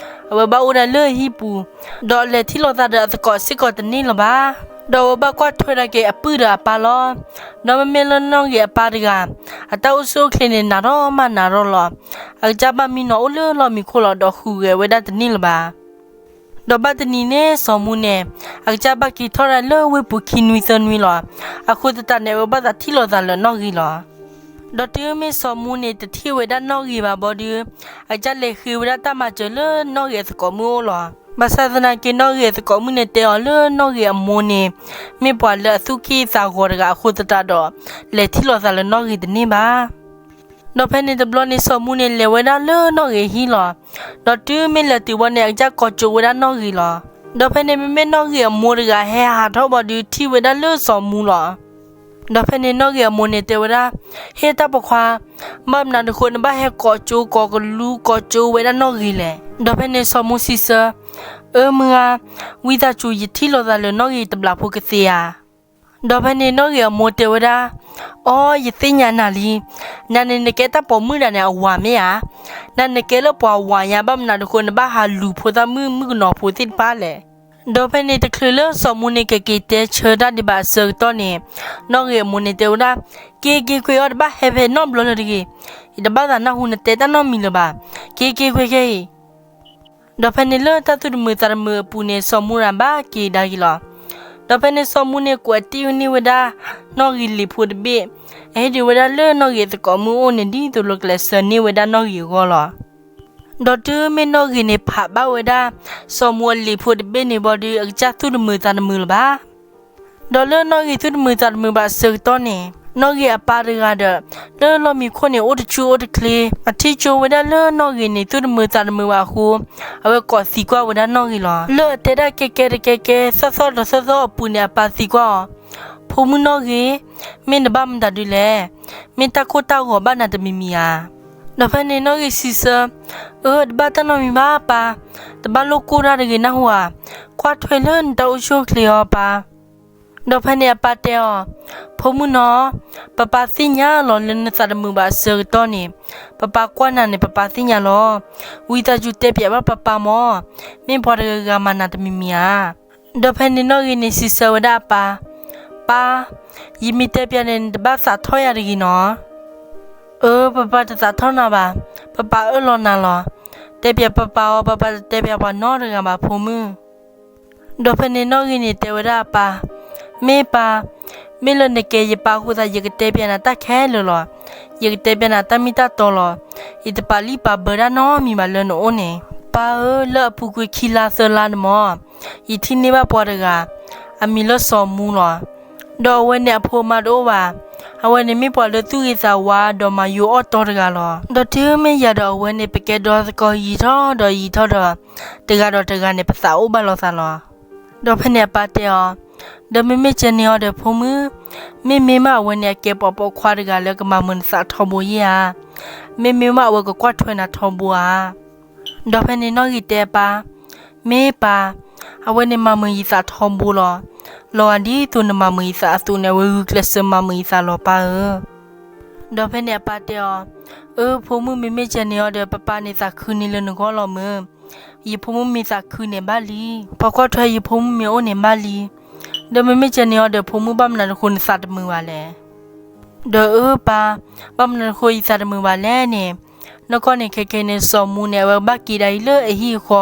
အဝဲဘၣ်အိၣ်ဒၣ်လၢဟံၣ်ပူၤ, ဒီးအလဲၤထံၣ်လိာ်သးဒီးအသကိးစ့ၢ်ကီးတန့ၢ်လၢၤဘၣ်. ဒီးအဝဲဘၣ်ကွၢ်ထွဲဒၣ်က့ၤအပုၢ်ဒီးအပၢ်လီၤ. ဒီးမ့မ့ၢ်လၢနီၣ်ဂ့ၤအပၢ်တဂၤ, အတၢ်အိၣ်ဆူၣ်အိၣ်ချ့န့ၣ် နးထီၣ်မးနးထီၣ်လီၤ. အကစၢ်ဘၣ်မံနီၤအိၣ်လၢလီၢ်မံခိၣ်လီၤ ဒီးဃုဂဲၤဝဲဒၣ်တန့ၢ်လၢၤဘၣ်. ဒီးဘၣ်တနံၤန့ၣ် စီၤမူန့ၣ်, အကစၢ်ဘၣ်က့ၤထီၣ်ဒၣ်လၢဝ့ၢ်ပူၤခံနွံသၢနွံလီၤ. အဃိသတးန့ၣ် အဝဲဘၣ်သးထံၣ်လိာ်သးလၢနီၣ်ဂ့ၤလီၤ. ဒီးတုၤမ့ၢ်စီၤမူန့ၣ် တထံၣ်ဝဲဒၣ်နီၣ်ဂ့ၤဘၣ်ဘီဒုး, အကစၢ်လဲၤဃ့ဝဲဒၣ်တၢ်မၤစၢၤလၢနီၣ်ဂ့ၤအသကိးမုၣ်အိၣ်လီၤ. ဘၣ်ဆၣ်သနာ်က့ နီၣ်ဂံၢ်အသကိးမုၣ်န့ၣ်တဲအီၤလၢနီၣ်ဂံၢ်အမိၢ်န့ၣ် မ့ၢ်ပှၤလၢအသူၣ်က့ၣ်သးဂီၤတဂၤအဃိသတးဒီး လဲၤထံၣ်လိာ်သးလၢနီၣ်ဂံၢ်တန့ၢ်ဘၣ်. ဒီးဖဲန့ၣ်တဘျီန့ၣ် စီၤမူန့ၣ်လဲၤဝဲဒၣ်လၢနီၣ်ဂံၢ်အဟံၣ်လီၤ. ဒီးတုၤမ့ၢ်လဲၤတုၤဘၣ်န့ၣ် အကစၢ်ကိးကၠိဝဲဒၣ်နီၣ်ဂံၢ်လီၤ. ဒီးဖဲန့ၣ် မ့မ့ၢ်နီၣ်ဂံၢ်အမိၢ်တဂၤဟဲဟးထီၣ်ဘၣ်ဒီး ထံၣ်ဝဲဒၣ်လၢစီၤမူလီၤ. ဒီးဖဲန့ၣ်နီၣ်ဂံၢ်အမိၢ်န့ၣ်တဲဝဲဒၣ်, ဟ့ၣ်တၢ်ပိာ်ခွါ, ဘၣ်မနုၤအဃိနဘၣ်ဟဲကိးကၠိကိးကလူကိးကၠိဝဲဒၣ်နီၣ်ဂံၢ်လဲၣ်. ဒီးဖဲန့ၣ်စီၤမူစံးဆၢ, အၢမုၢ်ဂၤ, ဝံသးစူၤ ယထံၣ်လိာ်သးလၢနီၣ်ဂံၢ်တဘျီဖိကသ့ဧါ. ဒီးဖဲန့ၣ်နီၣ်ဂံၢ်အမိၢ်တဲဝဲဒၣ်, အိ ယသ့ၣ်ညါနၤလံ. နၤန့ၣ်နကဲတၢ်ပိာ်မုၣ်ဒၣ်န့ၣ်အဝၤမ့ၢ်ဧါ. နၤနကဲလၢပှၤဝၤညါ ဘၣ်မနုၤအဃိနဘၣ်ဟးလူၤဖိသၣ်မုၣ်မုၣ်ကနီၤဖိသ့ၣ်တဖၣ်လဲၣ်. ဒီးဖဲန့ၣ်တချုးလၢစီၤမူန့ၣ် ကက့ၤတဲဆၢတၢ်ဒံးဘၣ်အဆၢကတီၢ်န့ၣ်, နီၣ်ဂံၢ်အမိၢ်န့ၣ်တဲဝဲဒၣ်, က့ၤက့ၤကွံာ်အီၤ တဘၣ်ဟဲဖဲနီတဘျီလၢၤတဂ့ၤ. ယတဘၣ်သးနၢ်ဟူနတဲတၢ်နီတမံၤလၢၤဘၣ်. က့ၤက့ၤကွံာ်ခဲအံၤ. ဒီးဖဲန့ၣ်လၢတၢ်သူၣ်တမုာ်သးတမုာ်အပူၤန့ၣ် စီၤမူရၤဘၣ်က့ၤကဒါက့ၤလီၤ. ဒီးဖဲန့ၣ်စီၤမူန့ၣ် ကွဲးတ့ၢ်န့ၢ်ဝဲဒၣ် နီၣ်ဂံၢ်လံာ်ဖိတဘ့ၣ်, အဟ့ၣ်ဒုးဝဲဒၣ်လၢနီၣ်ဂံၢ်အသကိးမုၣ်အအိၣ်န့ၣ် ဒ်သိးလၢကလဲၤဆှၢန့ၢ်ဝဲဒၣ်နီၣ်ဂံၢ်အဂီၢ်လီၤ. ဒီးတုၤမ့ၢ်နီၣ်ဂံၢ်န့ၣ်ဖးဘၣ်ဝဲဒၣ် စီၤမူအလံာ်ဖိတဘ့ၣ်န့ၣ်ဘၣ်ဒီး အကစၢ်သူၣ်တမုာ်သးတမုာ်လၢၤဘၣ်. ဒီးလၢနီၣ်ဂံၢ်သူၣ်တမုာ်သးတမုာ်ဘၣ်အဆၢကတီၢ်န့ၣ်, နီၣ်ဂံၢ်အပၢ်တဂၤဒီး လၢလီၢ်မံခိၣ်န့ၣ် အိၣ်တဆူၣ်အိၣ်တချ့, အထံၣ်ကၠိဝဲဒၣ်လၢနီၣ်ဂံၢ်န့ၣ် သူၣ်တမုာ်သးတမုာ်ဘၣ်အဃိ, အဝဲကိးသံကွၢ်ဝဲဒၣ်နီၣ်ဂံၢ်လီၤ. လၢအတဲဒၣ်ကဲကဲတကဲကဲ သီၣ်သီၣ်ဒီးသီၣ်သီၣ်အပူၤန့ၣ် အပၢ်သံကွၢ်အီၤ, ဖိမုၣ်နီၣ်ဂံၢ်, မ့ၢ်နဘၣ်မတၤဒုလဲၣ်. မ့ၢ်တၢ်ကိၢ်တၢ်ဂီၤဘၣ်နၤတမံၤမံၤဧါ. ဒီးဖဲန့ၣ်နီၣ်ဂံၢ်စံးဆၢ, အၢ တဘၣ်တၢ်နီတမံၤဘၣ်ပၢ်, တဘၣ်လိၣ်ကိၢ်တၢ်တဂ့ၤနၢ်ဟူဧါ, ကွၢ်ထွဲလၢနတၢ်အိၣ်ဆူၣ်အိၣ်ချ့အီၤပၢ်. ဒီးဖဲန့ၣ်အပၢ်တဲအီၤ, ဖိမုၣ်နီၢ်, ပပၢ်သ့ၣ်ညါလီၤလၢနသးတမုာ်ဘၣ်အဆၢကတီၢ်န့ၣ်, ပပၢ်ကွၢ်နၤန့ၣ် ပပၢ်သ့ၣ်ညါလီၤ. ဝံသးစူၤတဲပၠးဘၣ်ပပၢ်မၢ်, မ့ၢ်ပှၤတဂၤဂၤမၤနၤတမံၤမံၤဧါ. ဒီးဖဲန့ၣ်နီၣ်ဂံၢ်န့ၣ်စံးဆၢဝဲဒၣ်အပၢ်, ပၢ်, ယမ့ၢ်တဲပၠးန့ၣ် နတဘၣ်သးထီၣ်ယၤတဂ့ၤနီၢ်. အၢ ပပၢ်တသးထီၣ်နၤဘၣ်, ပပၢ်အၢၣ်လီၤနၤလီၤ. တဲပၠးပပၢ်အီၤ, ပပၢ်တတဲပၠးပှၤနီတဂၤဘၣ်ဖိမုၣ်. ဒီးဖဲန့ၣ်နီၣ်ဂံၢ်န့ၣ်တဲဝဲဒၣ်အပၢ်, မ့ၢ်ပၢ်, မ့ၢ်လၢနကဲယပၢ်အဃိသတး ယကတဲပၠးနၤတၢ်ခဲလၢာ်လီၤ. ယကတဲပၠးနၤတၢ်မ့ၢ်တၢ်တီလီၤ. ယတပာ်လံၣ်ပာ်ဘၢတၢ်နီတမံၤဘၣ်လၢနအိၣ်န့ၣ်. ပၢ်ဧၢ, လၢအပူၤကွံာ်ခံလါသၢလါန့ၣ်မၢ်, ယထံၣ်န့ၢ်ဘၣ်ပှၤတဂၤ, အမံၤလၢစီၤမူလီၤ. ဒီးအဝဲန့ၣ်အဖိအမါတအိၣ်ဘၣ်. အဝဲန့ၣ်မ့ၢ်ပှၤလၢသူၣ်ဂ့ၤသးဝါ ဒီးမၤယိၤအီၣ်တီတဂၤလီၤ. ဒီးတုၤမ့ၢ်ယၤဒီးအဝဲန့ၣ် ပကဲဒီသကိးယံာ်ထီၣ်ဒီးယံာ်ထီၣ်ဒီး, တဂၤဒီးတဂၤန့ၣ် ပသးအိၣ်ဘၣ်လိာ်သးလီၤ. ဒီးဖဲန့ၣ်အပၢ်တဲအီၤ, ဒီးမ့မ့ၢ်ကဲန့ၣ်အီၤဒီး ဖိမုၣ်, မ့မ့ၢ်မးအဝဲန့ၣ် အကဲပှၤပိာ်ခွါတဂၤလၢကမၤမုာ်နသးထီဘိယဲၢ်ဧါ. မ့မ့ၢ်မးအဝဲကကွၢ်ထွဲနၤထီဘိဧါ. ဒီးဖဲန့ၣ်နီၣ်ဂံၢ်တဲအပၢ်, မ့ၢ်ပၢ်, အဝဲန့ၣ်မၤမုာ်ယသးထီဘိလီၤ. လီၤဂာ်ဒ်သိးနမၤမုာ်ယသးအသိးန့ၣ် အဝဲဂုာ်ကျဲးစၢးမၤမုာ်ယသးလီၤပၢ်ဧၢ. ဒီးဖဲန့ၣ်အပၢ်တဲအီၤ, အၢ ဖိမုၣ် မ့မ့ၢ်ကဲန့ၣ်အီၤဒီး ပပၢ်န့ၣ်သးခုန့ၣ်လၢနဂီၢ်လီၤမုၢ်. ယဖိမုၣ်မ့ၢ်သးခုန့ၣ်ဘၣ်လံ. ပှၤကွၢ်ထွဲယဖိမုၣ်မ့ၢ်အိၣ်န့ၣ်ဘၣ်လံ. ဒီးမ့မ့ၢ်ကဲန့ၣ်အီၤဒီး ဖိမုၣ်ဘၣ်မနုၤအဃိနသးတမုာ်ဘၣ်လဲၣ်. ဒီးအၢပၢ်, ဘၣ်မနုၤအဃိယသးတမုာ်ဘၣ်လဲၣ်န့ၣ်, နီၢ်ကီၢ်န့ၣ်ခဲခဲန့ၣ် စီၤမူန့ၣ် အဝဲကဘၣ်က့ၤဒၣ်အံၤလၢအဟံၣ်အဃီ,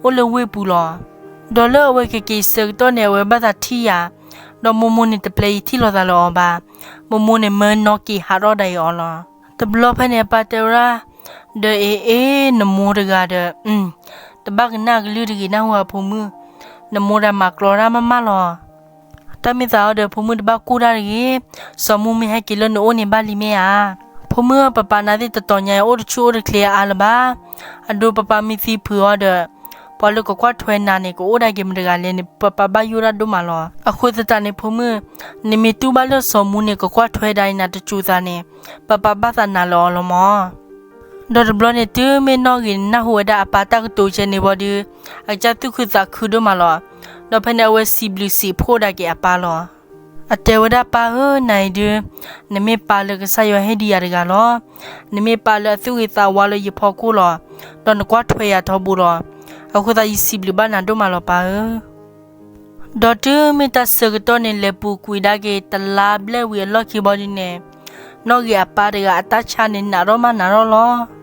အိၣ်လၢဝ့ၢ်ပူၤလီၤ. ဒီးလၢအဝဲကက့ၤဆၢကတီၢ်န့ၣ် အဝဲဘၣ်သးထံၣ်ယၤ, ဒီးမိၢ်မိၢ်န့ၣ်တပျဲယထံၣ်လိာ်သးလၢအီၤဘၣ်. မိၢ်မိၢ်န့ၣ်မၢနီၢ်က့ၤဟးထီၣ်ဒၣ်အံၤအီၤလီၤ. တဘျီဖဲန့ၣ်အပၢ်တဲဝဲဒၣ်, ဒီးအ့အ့ နမိၢ်တဂၤဒီး, တဘၣ်ကနၣ်အကလုၢ်တဂ့ၤနၢ်ဟူဧါဖိမုၣ်, နမိၢ်တၢ်မၤကျီတၢ်မးမးလီၤ. တၢ်မ့ၢ်သးအီၤဒီး ဖိမုၣ်တဘၣ်ကိၢ်တၢ်တဂ့ၤ, စီၤမူမ့ၢ်ဟဲက့ၤလၢနအိၣ်န့ၣ်ဘၣ်လံမ့ၢ်ဧါ. ဖိမုၣ်ဧၢ ပပၢ်နၤသ့ၣ်တတီၤညါအံၤ အိၣ်တဆူၣ်အိၣ်တချ့အါလၢၤဘၣ်. အဒိပပၢ်မ့ၢ်သံဖုးအီၤဒီး, ပှၤလၢကကွၢ်ထွဲနၤန့ၣ် ကအိၣ်ဒၣ်က့ၤမတဂၤလဲၣ်န့ၣ် ပပၢ်ဘၣ်ယိၣ်ဒၣ်ဒိၣ်မးလီၤ. အဃိသတးန့ၣ် ဖိမုၣ်, နမ့ၢ်တူၢ်ဘၣ်လၢစီၤမူန့ၣ် ကကွၢ်ထွဲဒၣ်အံၤနၤတစိၤသးန့ၣ်, ပပၢ်ဘၣ်သးနာ်လၢအီၤလီၤမၢ်. ဒီးတဘျီန့ၣ် တုၤမ့ၢ်နီၢ်ဂ့ၤနၢ်ဟူဝဲဒၣ်အပၢ်တၢ်ကတိၤကဲန့ၣ်ဝံၤဒီး, အကစၢ်သူၣ်ခုသးခုဒိၣ်မးလီၤ. ဒီးဖဲန့ၣ်အဝဲစံးဘျုးစံးဖှိၣ်ဒၣ်က့ၤအပၢ်လီၤ. အတဲဝဲဒၣ်ပၢ်ဧၢ နၤအံၤဒုး, နမ့ၢ်ပၢ်လၢကစၢ်ယွၤဟ့ၣ်ဒံးယၤတဂၤလီၤ. နမ့ၢ်ပၢ်လၢအသူၣ်ဂ့ၤသးဝါလၢယဖီခိၣ်လီၤ. ဒီးနကွၢ်ထွဲယၤထီဘိလီၤ. အဃိသတးယစံးဘျုးဘၣ်နၤဒိၣ်မးလီၤပၢ်ဧၢ. ဒီးတုၤမ့ၢ်တၢ်ဆၢကတီၢ်န့ၣ် လဲၤပူၤကွံာ်ဒၣ်က့ၤတလါဘျဲၣ်ဝံၤအလီၢ်ခံဘီဒုန့ၣ်, နီၢ်ဂ့ၤအပၢ်တဂၤအတၢ်ဆါန့ၣ်နးထီၣ်မးနးထီၣ်လီၤ.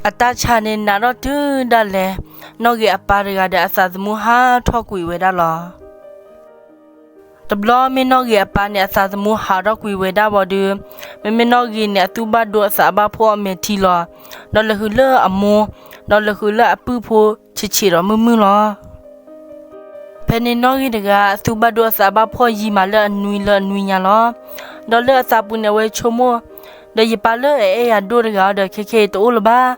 အတၢ်ဆါန့ၣ်နးထီၣ်တုၤဒၣ်လဲာ်, နီၢ်ဂ့ၤအပၢ်တဂၤဒီးအသးသမူဟးထီၣ်ကွံာ်ဝဲဒၣ်လီၤ. တဘျီမ့ၢ်နီၢ်ဂ့ၤအပၢ်န့ၣ် အသးသမူဟးထီၣ်ကွံာ်ဝဲဒၣ်ဘီဒု, မ့မ့ၢ်နီၢ်ဂ့ၤန့ၣ် အသူၣ်ဘၣ်ဒိအသးဘၣ်ဖှီၣ်အမဲာ်ထံလီၤ. ဒီးလဲၤဃုာ်လၢအမိၢ်, ဒီးလဲၤဃုာ်လၢအပုၢ်ဖိဆံးဆံးဒီးမုၢ်မုၢ်လီၤ. ဖဲန့ၣ်နီၣ်ဂ့ၤတဂၤ အသူဘၣ်ဒိအသးဘၣ်ဖှီၣ်ယံၤမးလၢအနွံလၢအနွံညါလီၤ. ဒီးလၢအသးပူၤန့ၣ် အဝဲဆိကမိၣ်, ဒီးယပၢ်လၢအအဲၣ်ယၤဒိၣ်တဂၤအံၤဒီး ခဲခဲအံၤတအိၣ်လၢၤဘၣ်.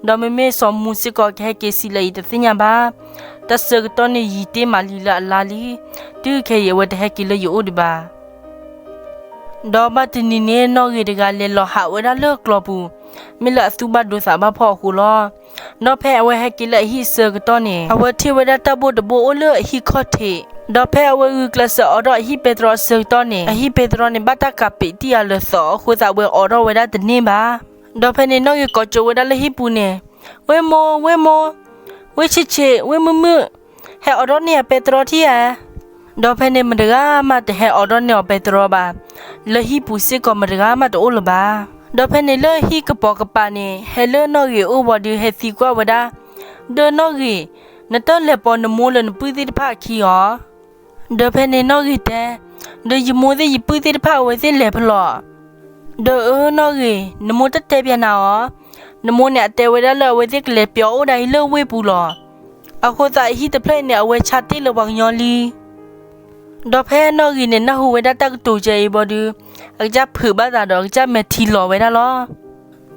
ဒီးမ့မ့ၢ်စီၤမူစ့ၢ်ကီးကဟဲက့ၤဆံးလၢအံၤတသ့ၣ်ညါဘၣ်. တၢ်ဆၢကတီၢ်န့ၣ်ယံၤတ့ၢ်မးလံလၢအလါလံ. တုၤခဲအံၤအဝဲတဟဲက့ၤလၢယအိၣ်ဒံးဘၣ်. ဒီးဘၣ်တနံၤန့ၣ် နီၣ်ဂ့ၤတဂၤလဲၤလီၤဟးဝဲဒၣ်လၢကျီၤပူၤ, မ့ၢ်လၢအသူဘၣ်ဒိသးဘၣ်ဖှီၣ်အဃိလီၤ. ဒီးဖဲအဝဲဟဲက့ၤလၢအဟံၣ်ဆၢကတီၢ်န့ၣ် အဝဲထံၣ်ဝဲဒၣ်တၢ်ဘိၣ်တဘိၣ်အိၣ်လၢအဟံၣ်ခီၣ်ထံး, ဒီးဖဲအဝဲဂုာ်ကျဲးစၢးအိးထီၣ်အဟံၣ်ပဲတြီအဆၢကတီၢ်န့ၣ် အဟံၣ်ပဲတြီန့ၣ် ဘၣ်တၢ်ကးပံးတံၢ်အလၢာ်သီးအဃိသတး အဝဲအိးထီၣ်ဝဲဒၣ်တန့ၢ်ဘၣ်. ဒီးဖဲန့ၣ်နီၣ်ဂ့ၤကိးကၠိဝဲဒၣ်လၢဟံၣ်ပူၤန့ၣ်, ဝ့ၢ်မိၢ်, ဝ့ၢ်မိၢ်, ဝ့ၢ်ဆံးဆံး, ဝ့ၢ်မုၢ်မုၢ်, ဟဲအိးထီၣ်န့ၢ်ယပဲတြီထံဧါ. ဒီးဖဲန့ၣ်မတဂၤမးတဟဲအိးထီၣ်န့ၢ်အီၤပဲတြီဘၣ်. လၢဟံၣ်ပူၤစ့ၢ်ကီးမတဂၤမးတအိၣ်လၢၤဘၣ်. ဒီးဖဲန့ၣ်လၢဟံၣ်ကပိာ်ကပၤန့ၣ် ဟဲလၢနီၣ်ဂ့ၤအအိၣ်ဝံၤဒီး ဟဲသံကွၢ်ဝဲဒၣ်, ဒီးနီၣ်ဂ့ၤ, နတလဲၤပိာ်နမိၢ်လၢနပုၢ်သ့ၣ်တဖၣ်အခံအီၤ. ဒီးဖဲန့ၣ်နီၣ်ဂ့ၤတဲ, ဒီးယမိၢ်သ့ၣ်ယပုၢ်သ့ၣ်တဖၣ်အဝဲသ့ၣ်လဲၤဖဲလဲၣ်. ဒီးအၢနီၣ်ဂ့ၤ, နမိၢ်တတဲပၠးနၤအီၤ. နမိၢ်န့ၣ်အတဲဝဲဒၣ်လၢအဝဲသ့ၣ်ကလဲၤပၠီအိၣ်ဒၣ်အံၤလၢဝ့ၢ်ပူၤလီၤ. အဃိသတးအဟံၣ်တဖျၢၣ်အံၤန့ၣ် အဝဲဆါတ့ၢ်လၢပှၤကညီလံ. ဒီးဖဲနီၣ်ဂ့ၤန့ၣ် နၢ်ဟူဝဲဒၣ်တၢ်ကတိၤကဲအံၤဘၣ်ဒီး အကစၢ်ဖုးဘၣ်သးဒီးအကစၢ်မဲာ်ထံလီၤဝဲဒၣ်လီၤ.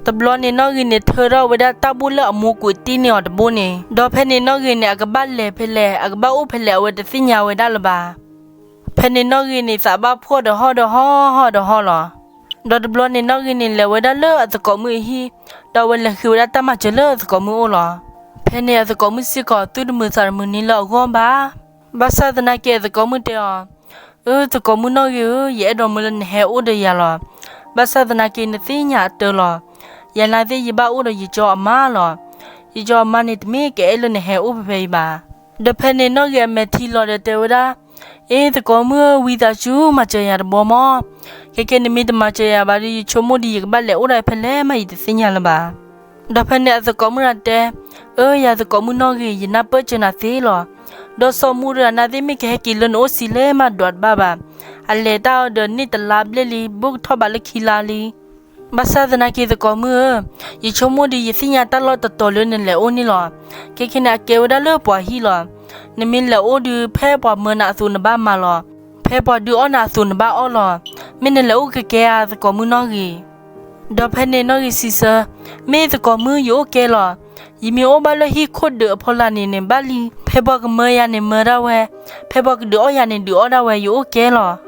တဘျီန့ၣ်နီၣ်ဂ့ၤန့ၣ် ထၢထီၣ်ဝဲဒၣ်တၢ်ဘိၣ်လၢအမိၢ်ကွံာ်တ့ၢ်န့ၢ်အီၤတဘိန့ၣ်, ဒီးဖဲန့ၣ်နီၣ်ဂ့ၤန့ၣ် အကဘၣ်လဲၤဖဲလဲၣ် အကဘၣ်အိၣ်ဖဲလဲၣ် အဝဲတသ့ၣ်ညါဝဲဒၣ်လၢၤဘၣ်. ဖဲန့ၣ်နီၣ်ဂ့ၤန့ၣ် သးဘၣ်ဖှီၣ်ဒီးဟီၣ်ဒီးဟီၣ်ဟီၣ်ဒီးဟီၣ်လီၤ. ဒီးတဘျီန့ၣ်နီၣ်ဂ့ၤန့ၣ် လဲၤဝဲဒၣ်လၢအသကိးမုၣ်အဟံၣ်, ဒီးအဝဲလဲၤဃ့ဝဲဒၣ်တၢ်မၤစၢၤလၢအသကိးမုၣ်အအိၣ်လီၤ. ဖဲန့ၣ်အသကိးမုၣ်စ့ၢ်ကီး သူၣ်တမုာ်သးတမုာ်န့ၢ်လၢအဂီၢ်ဘၣ်. ဘၣ်ဆၣ်သနာ်က့အသကိးမုၣ်တဲအီၤ, အၢ သကိးမုၣ်နီၣ်ဂ့ၤဧၢ, ယအဲၣ်ဒိးမုာ်လၢနဟဲအိၣ်ဒီးယၤလီၤ. ဘၣ်ဆၣ်သနာ်က့နသ့ၣ်ညါအတၢ်လီၤ. ယနာ်သ့ၣ်ယဘၣ်အိၣ်ဒီးယကၠီအမါလီၤ. ယကၠီအမါန့ၣ် တမ့ၢ်ကအဲၣ်လၢနဟဲအိၣ်ဖဲဖဲအံၤဘၣ်. ဒီးဖဲန့ၣ်နီၣ်ဂ့ၤအမဲာ်ထံလီၤဒီးတဲဝဲဒၣ်, အ့ သကိးမုၣ်ဧၢ, ဝံသးစူၤမၤစၢၤယၤတဘျီမီၢ်. ခဲကဲနမ့ၢ်တမၤစၢၤယၤဘၣ်ဒီး ယဆိကမိၣ်ဒီးယကဘၣ်လဲၤအိၣ်ဒီးဖဲလဲၣ်မး ယတသ့ၣ်ညါလၢၤဘၣ်. ဒီးဖဲန့ၣ်အသကိးမုၣ်တဂၤတဲ, အၢ ယၤသကိးမုၣ်နီၣ်ဂ့ၤ, ယနၢ်ပၢၢ်စၢၤနၤသ့လီၤ. ဒီးစီၤမူတဂၤနာ်သ့ၣ်မ့ၢ်ကဟဲက့ၤလၢနအိၣ်ဆံးလဲၣ်မးဒွးတဘၣ်ဘၣ်. အလဲၤတၢ်အီၤဒီးန့ၢ်တလါဘျဲၣ်လံ, ဘူးကထီၣ်ဘးလၢခံလါလံ. ဘၣ်ဆၣ်သနာ်က့သကိးမုၣ်ဧၢ, ယဆိကမိၣ်ဒီးယသ့ၣ်ညါတၢ်လီၢ်တတီၤလၢနလဲၤအိၣ်န့ၣ်လီၤ. ခဲကဲန့ၣ်အကဲဝဲဒၣ်လၢပှၤဟံၣ်လီၤ. နမ့ၢ်လဲၤအိၣ်ဒီး ဖဲပှၤမၢနၤအသိးနဘၣ်မၤလီၤ. ဖဲပှၤဒုးအီၣ်နၤအသိးနဘၣ်အီၣ်လီၤ. မ့ၢ်နလဲၤအိၣ်ကကဲဧါသကိးမုၣ်နီၣ်ဂ့ၤ. ဒီးဖဲန့ၣ်နီၣ်ဂ့ၤစံးဆၢ, မ့ၢ်သကိးမုၣ်ယအိၣ်ကဲလီၤ. ယမ့ၢ်အိၣ်ဘၣ်လၢဟံၣ်ခိၣ်ဒုးအဖီလာ်န့ၣ်န့ၣ်ဘၣ်လံ. ဖဲပှၤကမၢယၤန့ၣ်မၢဒၣ်ဝဲ, ဖဲပှၤကဒုးအီၣ်ယၤန့ၣ်ဒုးအီၣ်ဒၣ်ဝဲ, ယအိၣ်ကဲလီၤ.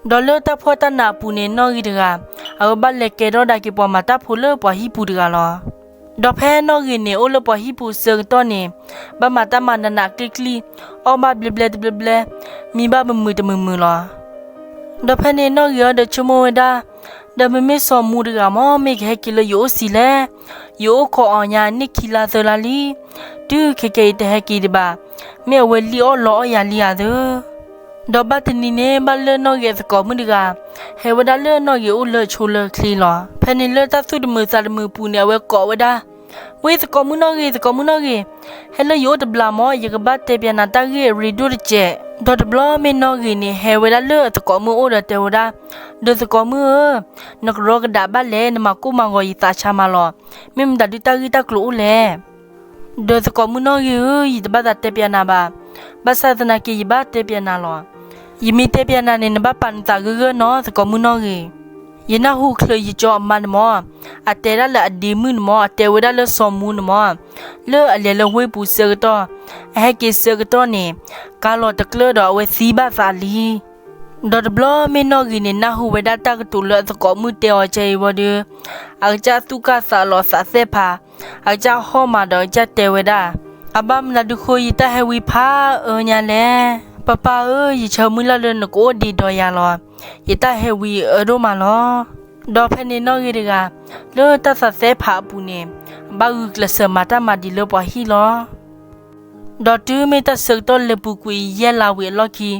ဒီးလၢတၢ်ဖှီၣ်တၢ်နးအပူၤန့ၣ်နီၣ်ဂ့ၤတဂၤ, အဝဲဘၣ်လဲၤကဲထီၣ်ဒၣ်က့ၤပှၤမၤတၢ်ဖိလၢပှၤဟံၣ်ပူၤတဂၤလီၤ. ဒီးဖဲနီၣ်ဂ့ၤန့ၣ် အိၣ်လၢပှၤဟံၣ်ပူၤအဆၢကတီၢ်န့ၣ်, ဘၣ်မၤတၢ်မၤနးနးကျံကျံ, အီၣ်ဘၣ်ဘျဲဘျဲတဘျဲဘျဲ, မံဘၣ်မုာ်မုာ်တမုာ်မုာ်လီၤ. ဒီးဖဲန့ၣ်နီၣ်ဂ့ၤအီၤဒီးဆိကမိၣ်ဝဲဒၣ်, ဒီးမ့မ့ၢ်စီၤမူတဂၤမ့ၢ် မ့ၢ်ကဟဲက့ၤလၢယအိၣ်ဆံးလဲၣ်. ယအိၣ်ခိးအီၤညါန့ၢ်ခံလါသၢလါလံ. တုၤခဲကဲအံၤတဟဲက့ၤဒံးဘၣ်. မ့ၢ်အဝဲလံၣ်အီၣ်လီအီၣ်ယၤလံဧါသၢ. ဒီးဘၣ်တနံၤန့ၣ် ဘၣ်လၢနီၣ်ဂ့ၤအသကိးမုၣ်တဂၤ, ဟဲဝဲဒၣ်လၢနီၣ်ဂ့ၤအိၣ်လၢအဆိလၢအချ့လီၤ. ဖဲန့ၣ်လၢတၢ်သူၣ်တမုာ်သးတမုာ်ပူၤန့ၣ် အဝဲကိးဝဲဒၣ်, ဝ့ၢ်သကိးမုၣ်နီၣ်ဂ့ၤ, သကိးမုၣ်နီၣ်ဂ့ၤ, ဟဲလၢယအိၣ်တဘျီမ့ၢ် ယကဘၣ်တဲပၠးနၤတၢ်ဂ့ၢ်အရ့ဒိၣ်တစဲး. ဒီးတဘျီမ့ၢ်နီၣ်ဂ့ၤန့ၣ် ဟဲဝဲဒၣ်လၢအသကိးမုၣ်အိၣ်ဒီးတဲဝဲဒၣ်, ဒီးသကိးမုၣ်ဧၢ, နကရီကဒးဘၣ်လဲၣ်, နမၤကိၢ်မၤဂီၤယသးဆါမးလီၤ. မ့ၢ်မတၤဒုးတၢ်ဂ့ၢ်တၢ်ကျိၤအိၣ်လဲၣ်. ဒီးသကိးမုၣ်နီၣ်ဂ့ၤဧၢ, ယတဘၣ်သးတဲပၠးနၤဘၣ်. ဘၣ်ဆၣ်သနာ်က့ယဘၣ်တဲပၠးနၤလီၤ. ယမ့ၢ်တဲပၠးနၤန့ၣ် နဘၣ်ပာ်နသးဂၢၢ်ဂၢၢ်နီၤ သကိးမုၣ်နီၣ်ဂ့ၤ. ယနၢ်ဟူချုးယကၠီအမါန့ၣ်မ့ၢ်, အတဲဒၣ်လၢအဒ့မုၣ်န့ၣ်မ့ၢ်, အတဲဝဲဒၣ်လၢစီၤမူန့ၣ်မ့ၢ်, လၢအလဲၤလၢဝ့ၢ်ပူၤဆၢကတီၢ်, အဟဲက့ၤဆၢကတီၢ်န့ၣ်, ကါလီၤတကျၢၢ်ဒီးအဝဲသံဘၣ်သးလံ. ဒီးတဘျီမ့ၢ်နီၣ်ဂ့ၤန့ၣ် နၢ်ဟူဝဲဒၣ်တၢ်ကတိၤလၢအသကိးမုၣ်တဲအီၤကဲအံၤဝံၤဒီး, အကစၢ်သူၣ်ကၢ်သးလီၤသးသဲၣ်ဖး, အကစၢ်ဟီၣ်မးဒီးအကစၢ်တဲဝဲဒၣ်, အဘၣ်မနုၤဒုးဃိယတၢ်ဟဲဝံဖးအၢညါလဲၣ်. ပၢ်ပၢ်ဧၢ, ယဆၢမုၢ်လၢ်လၢနကအိၣ်ဒံးဒီးယၤလီၤ. ယတၢ်ဟဲဝံအၢဒိၣ်မးလီၤ. ဒီးဖဲန့ၣ်နီၣ်ဂ့ၤတဂၤ, လၢတၢ်သးသဲၣ်ဖးအပူၤန့ၣ်, အဘၣ်ဂုာ်ကျဲးစၢးမၤတၢ်မၤဒံးလၢပှၤဟံၣ်လီၤ. ဒီးတုၤမ့ၢ်တၢ်ဆၢကတီၢ်လဲၤပူၤကွံာ်ယဲၢ်လါဝံၤအလီၢ်ခံ,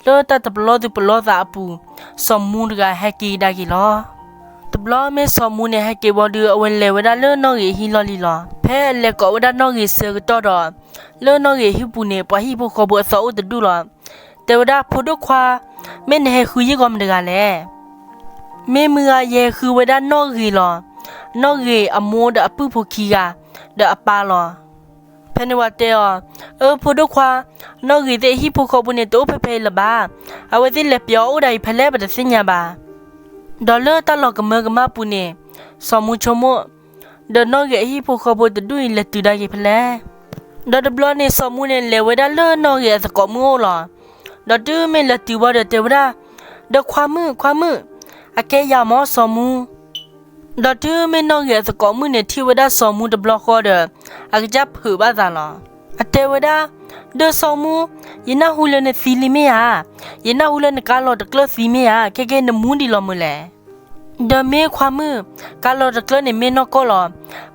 လၢတၢ်တပလီၢ်သူၣ်ပလီၢ်သးအပူၤ, စီၤမူတဂၤဟဲက့ၤကဒါက့ၤလီၤ. တဘျီမ့ၢ်စီၤမူန့ၣ်ဟဲက့ၤဝံၤဒီး အဝဲလဲၤဝဲဒၣ်လၢနီၣ်ဂ့ၤအဟံၣ်လီၢ်လံၤလီၤ. ဖဲအလဲၤကိးဝဲဒၣ်နီၣ်ဂ့ၤဆၢကတီၢ်ဒီး, လၢနီၣ်ဂ့ၤအဟံၣ်ပူၤန့ၣ် ပှၤဟံၣ်ဖိဃီဖိအသီအိၣ်တဒူၣ်လီၤ. တဲဝဲဒၣ်ဖိဒိၣ်ခွါ, မ့ၢ်နဟဲဃုယ့ၢ်ဂီၤမတဂၤလဲၣ်. မ့ၢ်မုၢ်ဂၤယဟဲဃုဝဲဒၣ်နီၣ်ဂ့ၤလီၤ. နီၣ်ဂ့ၤအမိၢ်ဒီးအပုၢ်ဖိခံဂၤ, ဒီးအပၢ်လီၤ. ဖဲန့ၣ်ဝဲတဲအီၤ, အၢ ဖိဒိၣ်ခွါ, နီၣ်ဂံၢ်သ့ၣ်အဟံၣ်ဖိဃီဖိန့ၣ် တအိၣ်ဖဲဖဲအံၤလၢၤဘၣ်. အဝဲသ့ၣ်လဲၤပျီအီၤအိၣ်ဒၣ်အံၤဖဲလဲၣ် ပတသ့ၣ်ညါဘၣ်. ဒီးလၢတၢ်လီၢ်ကမၢကမၣ်ပူၤန့ၣ် စီၤမူဆိကမိၣ် ဒီးနီၣ်ဂံၢ်အဟံၣ်ဖိဃီဖိတဒူၣ်အံၤ လဲၤတုၤဒၣ်က့ၤဖဲလဲၣ်. ဒီးတဘျီန့ၣ် စီၤမူန့ၣ် လဲၤဝဲဒၣ်လၢနီၣ်ဂံၢ်အသကိးမုၣ်အိၣ်လီၤ. ဒီးတုၤမ့ၢ်လဲၤတုၤဘၣ်ဒီးတဲဝဲဒၣ်, ဒီးခွါမုၣ်, ခွါမုၣ်, အကဲယၤမၢ်စီၤမူ. ဒီးတုၤမ့ၢ်နီၣ်ဂံၢ်အသကိးမုၣ်န့ၣ် ထံၣ်ဝဲဒၣ်စီၤမူတဘျီဃီဒီး အကစၢ်ဖုးဘၣ်သးလီၤ. အတဲဝဲဒၣ်, ဒီးစီၤမူ, ယနၢ်ဟူလၢနသံလံမ့ၢ်ဧါ. ယနၢ်ဟူလၢနကါလီၤတကျၢၢ်သံမ့ၢ်ဧါ. ခဲကဲနမူဒံးလီၤမုၢ်လဲၣ်. ဒီးမ့ၢ်ခွါမုၣ်, ကါလီၤတကျၢၢ်န့ၣ်မ့ၢ်နီၢ်ကီၢ်လီၤ.